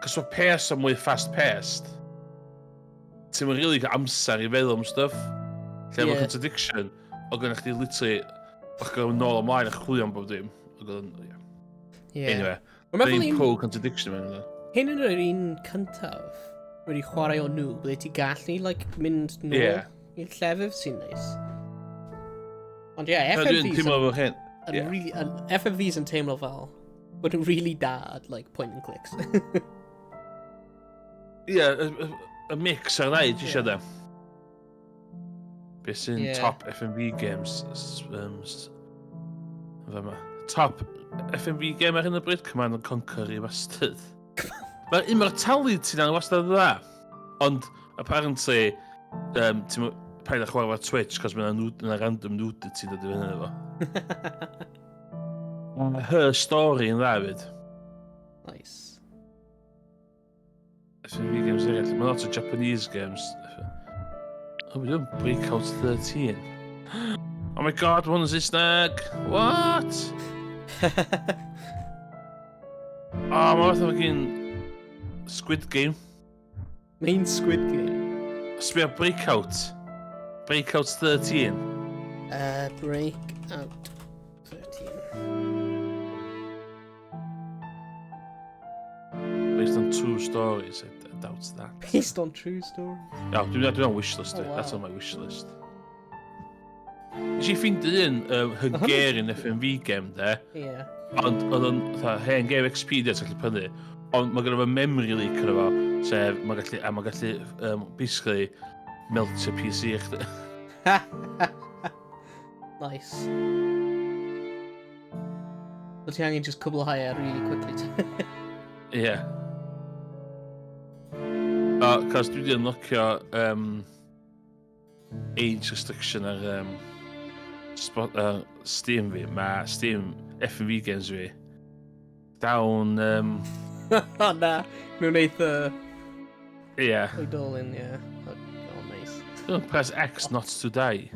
Cos mae pace yn mwy fast-paced. Ti'n mynd really cael amser i feddwl am stuff. Lle efo Contradiction, o gynnwch chdi literally, o'ch gael nôl ymlaen a chwilio am bob dim. O gynnwch, yeah. Anyway, dwi'n pro Contradiction mewn. Hyn yn yr un cyntaf wedi chwarae o nhw, ble ti gallu like, mynd nôl i'r llefydd sy'n neis. Ond ie, yeah, FMVs... Dwi'n teimlo fel hyn. Yeah. Really, FMVs yn teimlo fel bod yn really da at like, point and clicks. Ie, yeah, y mix ar ddau, ti eisiau da. Be sy'n top FMV games? Fama. Top FMV game ar hyn o bryd, Command and Conquer Remastered. Mae'r Immortality na'n wastad dda. Ond, apparently, ti'n paid â chwarae fo Twitch, cos mae'n yna random nudity dod i fyny efo. Mae Her Story yn dda fyd. Nice. FMV games eraill. Mae lot o Japanese games. Oh, we doing Breakout 13. Oh my god, mae hwn yn Saesneg! What? Oh, mae fath o fucking Squid Game. Main Squid Game. Sbio Breakout. Breakout 13. Breakout 13. Based on true stories, I doubt that. Based on true stories? Yeah, dwi'n dwi on wishlist. Oh, wow. That's on my wishlist. Nes i ffeindio un Hungarian FMV game, de. Ond oedd o'n hen game XP, de, ti'n gallu prynu. Ond mae gynno fo memory leak yna fo, sef mae'n gallu, a mae'n gallu basically meltio PC i chdi. Nice. So ti angen just cwblhau e really quickly. Ie. O, cos dwi wedi unlockio age restriction ar spot, Steam fi. Mae Steam FMV games fi down. O na, mewn eitha oedolyn, ie. Oh, oh, nice. Don't press X not to die.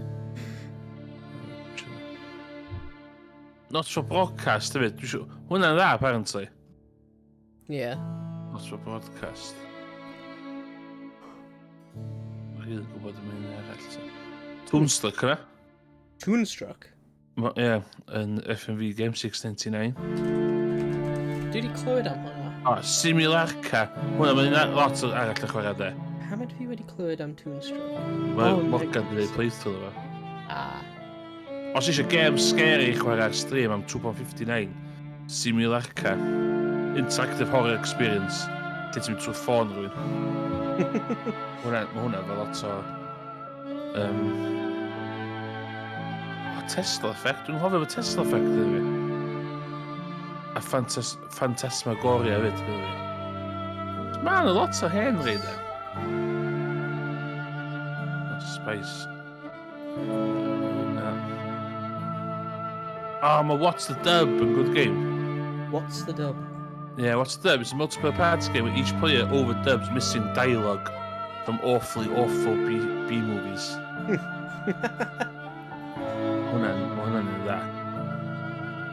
Not for broadcast hefyd. Dwi'n siŵr. Hwnna'n dda, apparently. Not for broadcast. Dwi'n rili gwybod am un arall. Toonstruck, yna? Toonstruck? Ie, yn FMV Game 699. Dwi wedi clywed am hwnna. O, Simularca. Hwnna, mae'n un lot o arall yn chwarae de. Pam ydw i wedi clywed am Toonstruck? Mae Oh, Morgan wedi gwneud playthrough efo. Ah. Os eisiau game scary i chwarae ar stream am 2.59, Simularca. Interactive horror experience. Lle ti'n mynd trwy ffôn rhywun. Hwnna, mae hwnna fel lot o o, Tesla Effect. Dwi'n hoffi efo Tesla Effect iddo fi. A Phantasmagoria hefyd iddo fi. Mae yna lot o hen rei de. Oh, Spice. Na. Oh, mae What's the Dub yn good game. What's the Dub? Yeah, What's the Dub? It's a multiple parts game where each player overdubs missing dialogue from awfully awful B movies. Hwna'n, ma hwnna'n un dda.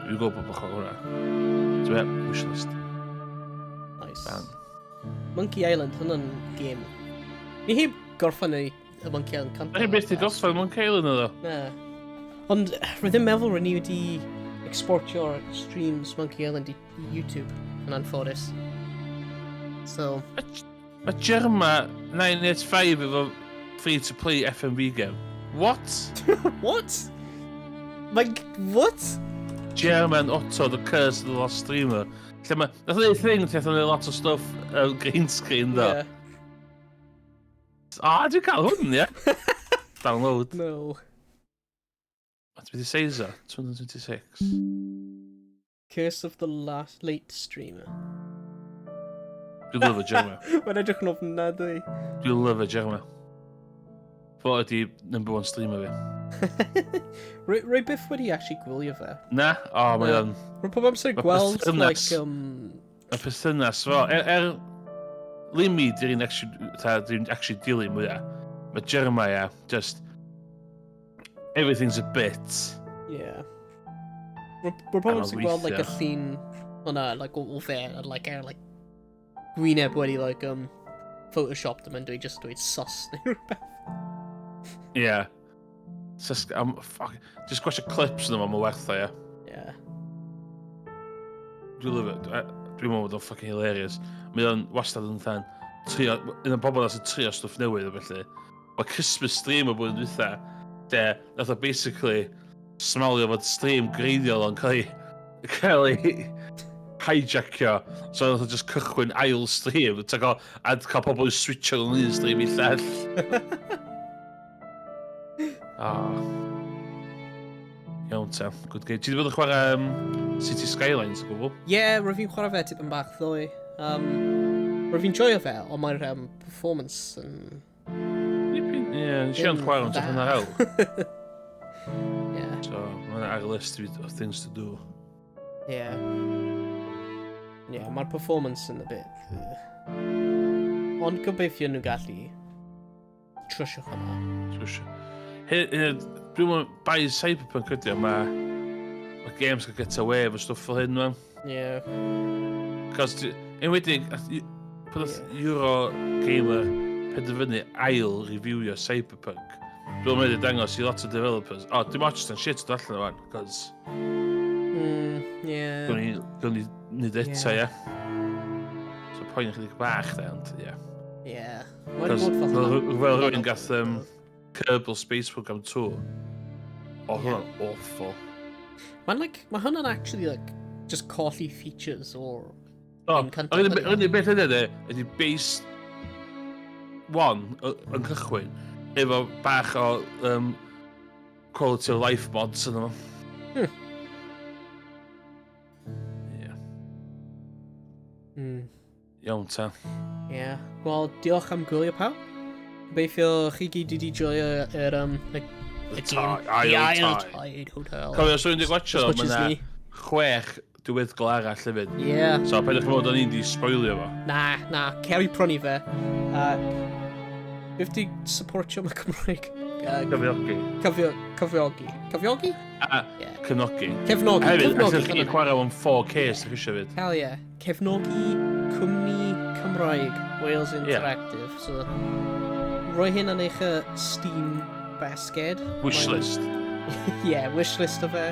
Dwi'n gwybod bod bach o hwnna. So yeah, wishlist. Nice. Bang. Monkey Island, hwnna'n game. Ni heb gorffen y Monkey Island cyntaf. Da chi byth 'di gorffen Monkey Island iddo? Na. Ond rwy ddim meddwl rwy ni wedi exportio'r streams Monkey Island i YouTube, yn anffodus. So. Mae Jerma 985 efo free-to-play FMV game. What? What? Like, what? German Otto, The Curse of the Lost Streamer. Lle mae... Nath o'n thing lle nath o'n lot o stuff green screen, do. Yeah. Ah, dwi'n cael hwn, ie. Download. No. What beth i size o? 226. Curse of the Last Late Streamer. Dwi'n lyfio Jerma. Mae'n edrych yn ofnadwy. Dwi'n lyfio Jerma. Fo ydi number one streamer fi. Rwy byth wedi actually gwylio fe. Na? O, mae Na. o'n Rwy pob amser Ma' gweld, perthynas like, Y perthynas fo. Limi di'r un actually, ta, dwi'n actually dilyn mwyaf. Mae Jeremiah, just... Everything's a bit. Yeah. We're probably sy'n gweld, like, y llun hwnna, like, o fe, like, ar, like, gwyneb wedi, like, photoshopped them yn dweud, just dweud sus neu rhywbeth. Yeah. Sus, fuck, just gwachio clips yn yma, mae werth o, ie. Yeah. Dwi'n lyfio, dwi'n meddwl bod o'n fucking hilarious. Mae o'n wastad yn than, trio, un o'r bobl sy'n trio stwff newydd o felly. Mae Christmas stream o blwyddyn dwytha, lle nath o basically smalio fod stream greiddiol o'n cael ei hijackio. So nath o just cychwyn ail stream, a cael pobl i switcho o'n un stream i llall. Ah. Iawn ta, good game. Ti wedi bod yn chwarae City Skylines o gwbl? Ie, yeah, rwyf fi'n chwarae fe tipyn bach ddoe. Rwyf fi'n joio fe, ond mae'r performance yn... Ie, yeah, nes i ond chwarae ond hanner awr. Yeah. So, mae'n ar y list of things to do. Yeah. Yeah, mae'r performance yn a bit... Ond gobeithio nhw gallu trwsio hwnna. Trwsio. Dwi'n meddwl, bai Cyberpunk ydy o, mae games can get away efo stwff fel hyn, man. Yeah. Cos, enwedig, pan oedd Eurogamer penderfynu ail reviewio Cyberpunk, dwi'n meddwl dangos i lot o developers, oh, dim ots dan shit dod allan o fan, cos Gwni ni neud eto, ie. So poen chydig bach, de, ond, ie. Yeah. Cos fel rhywun gath Kerbal Space Program 2, o, hwnna'n awful. Mae'n like, mae hwnna'n actually like, just colli features o'r O, yr unig beth ydy, de, ydy base one yn cychwyn, efo bach o quality of life mods yn yma. Yeah. Iawn ta. Yeah. Wel, diolch am gwylio pawb. Gobeithio chi gyd wedi joio yr, y game. The Isle Tide Hotel. Cofio, os rwy'n di gwachio, mae yna 6 diweddglo arall hefyd. Yeah. So, peidiwch fod o'n i'n di spoilio fo. Na, cer i prynu fe. Beth di supportio mae Cymraeg? Cyfiogi. Cyfiogi. Cyfiogi? A, yeah. Cefnogi. Cefnogi. Hefyd, allwch chi chwarae o'n 4K os ydych chi eisiau fyd. Hell yeah. Cefnogi Cwmni Cymraeg, Wales Interactive. Yeah. So, roi hyn yn eich Steam basket. Wishlist. Yeah, wishlist o fe.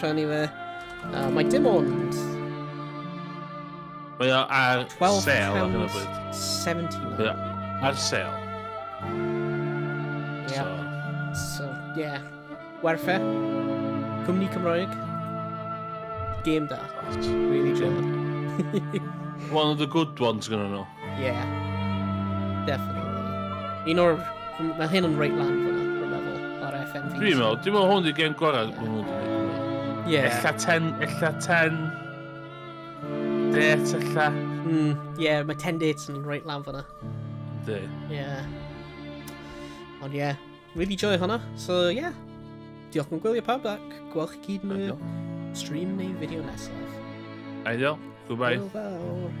Prynu fe. Mae dim ond... Mae o ar sale ar hyn o bryd. 79. Mae o ar sale. Yeah. So, yeah. Werth e. Cwmni Cymraeg. Game da. Really joio. One of the good ones gyda nhw. Yeah. Definitely. Un o'r... Mae hyn yn reit lan fyna, rwy'n meddwl, ar FMV. Dwi'n meddwl hwn di game gorau maen nhw wedi gwneud. Yeah. Ella 10, ella 10 dates, ella. Yeah, mae 10 dates yn reit lan fyna. Yndi. Yeah. Ond yeah, really joio hwnna. So yeah, diolch yn gwylio pawb ac gweld chi gyd yn y stream neu fideo nesaf. Ideal. Goodbye. Hwyl fawr.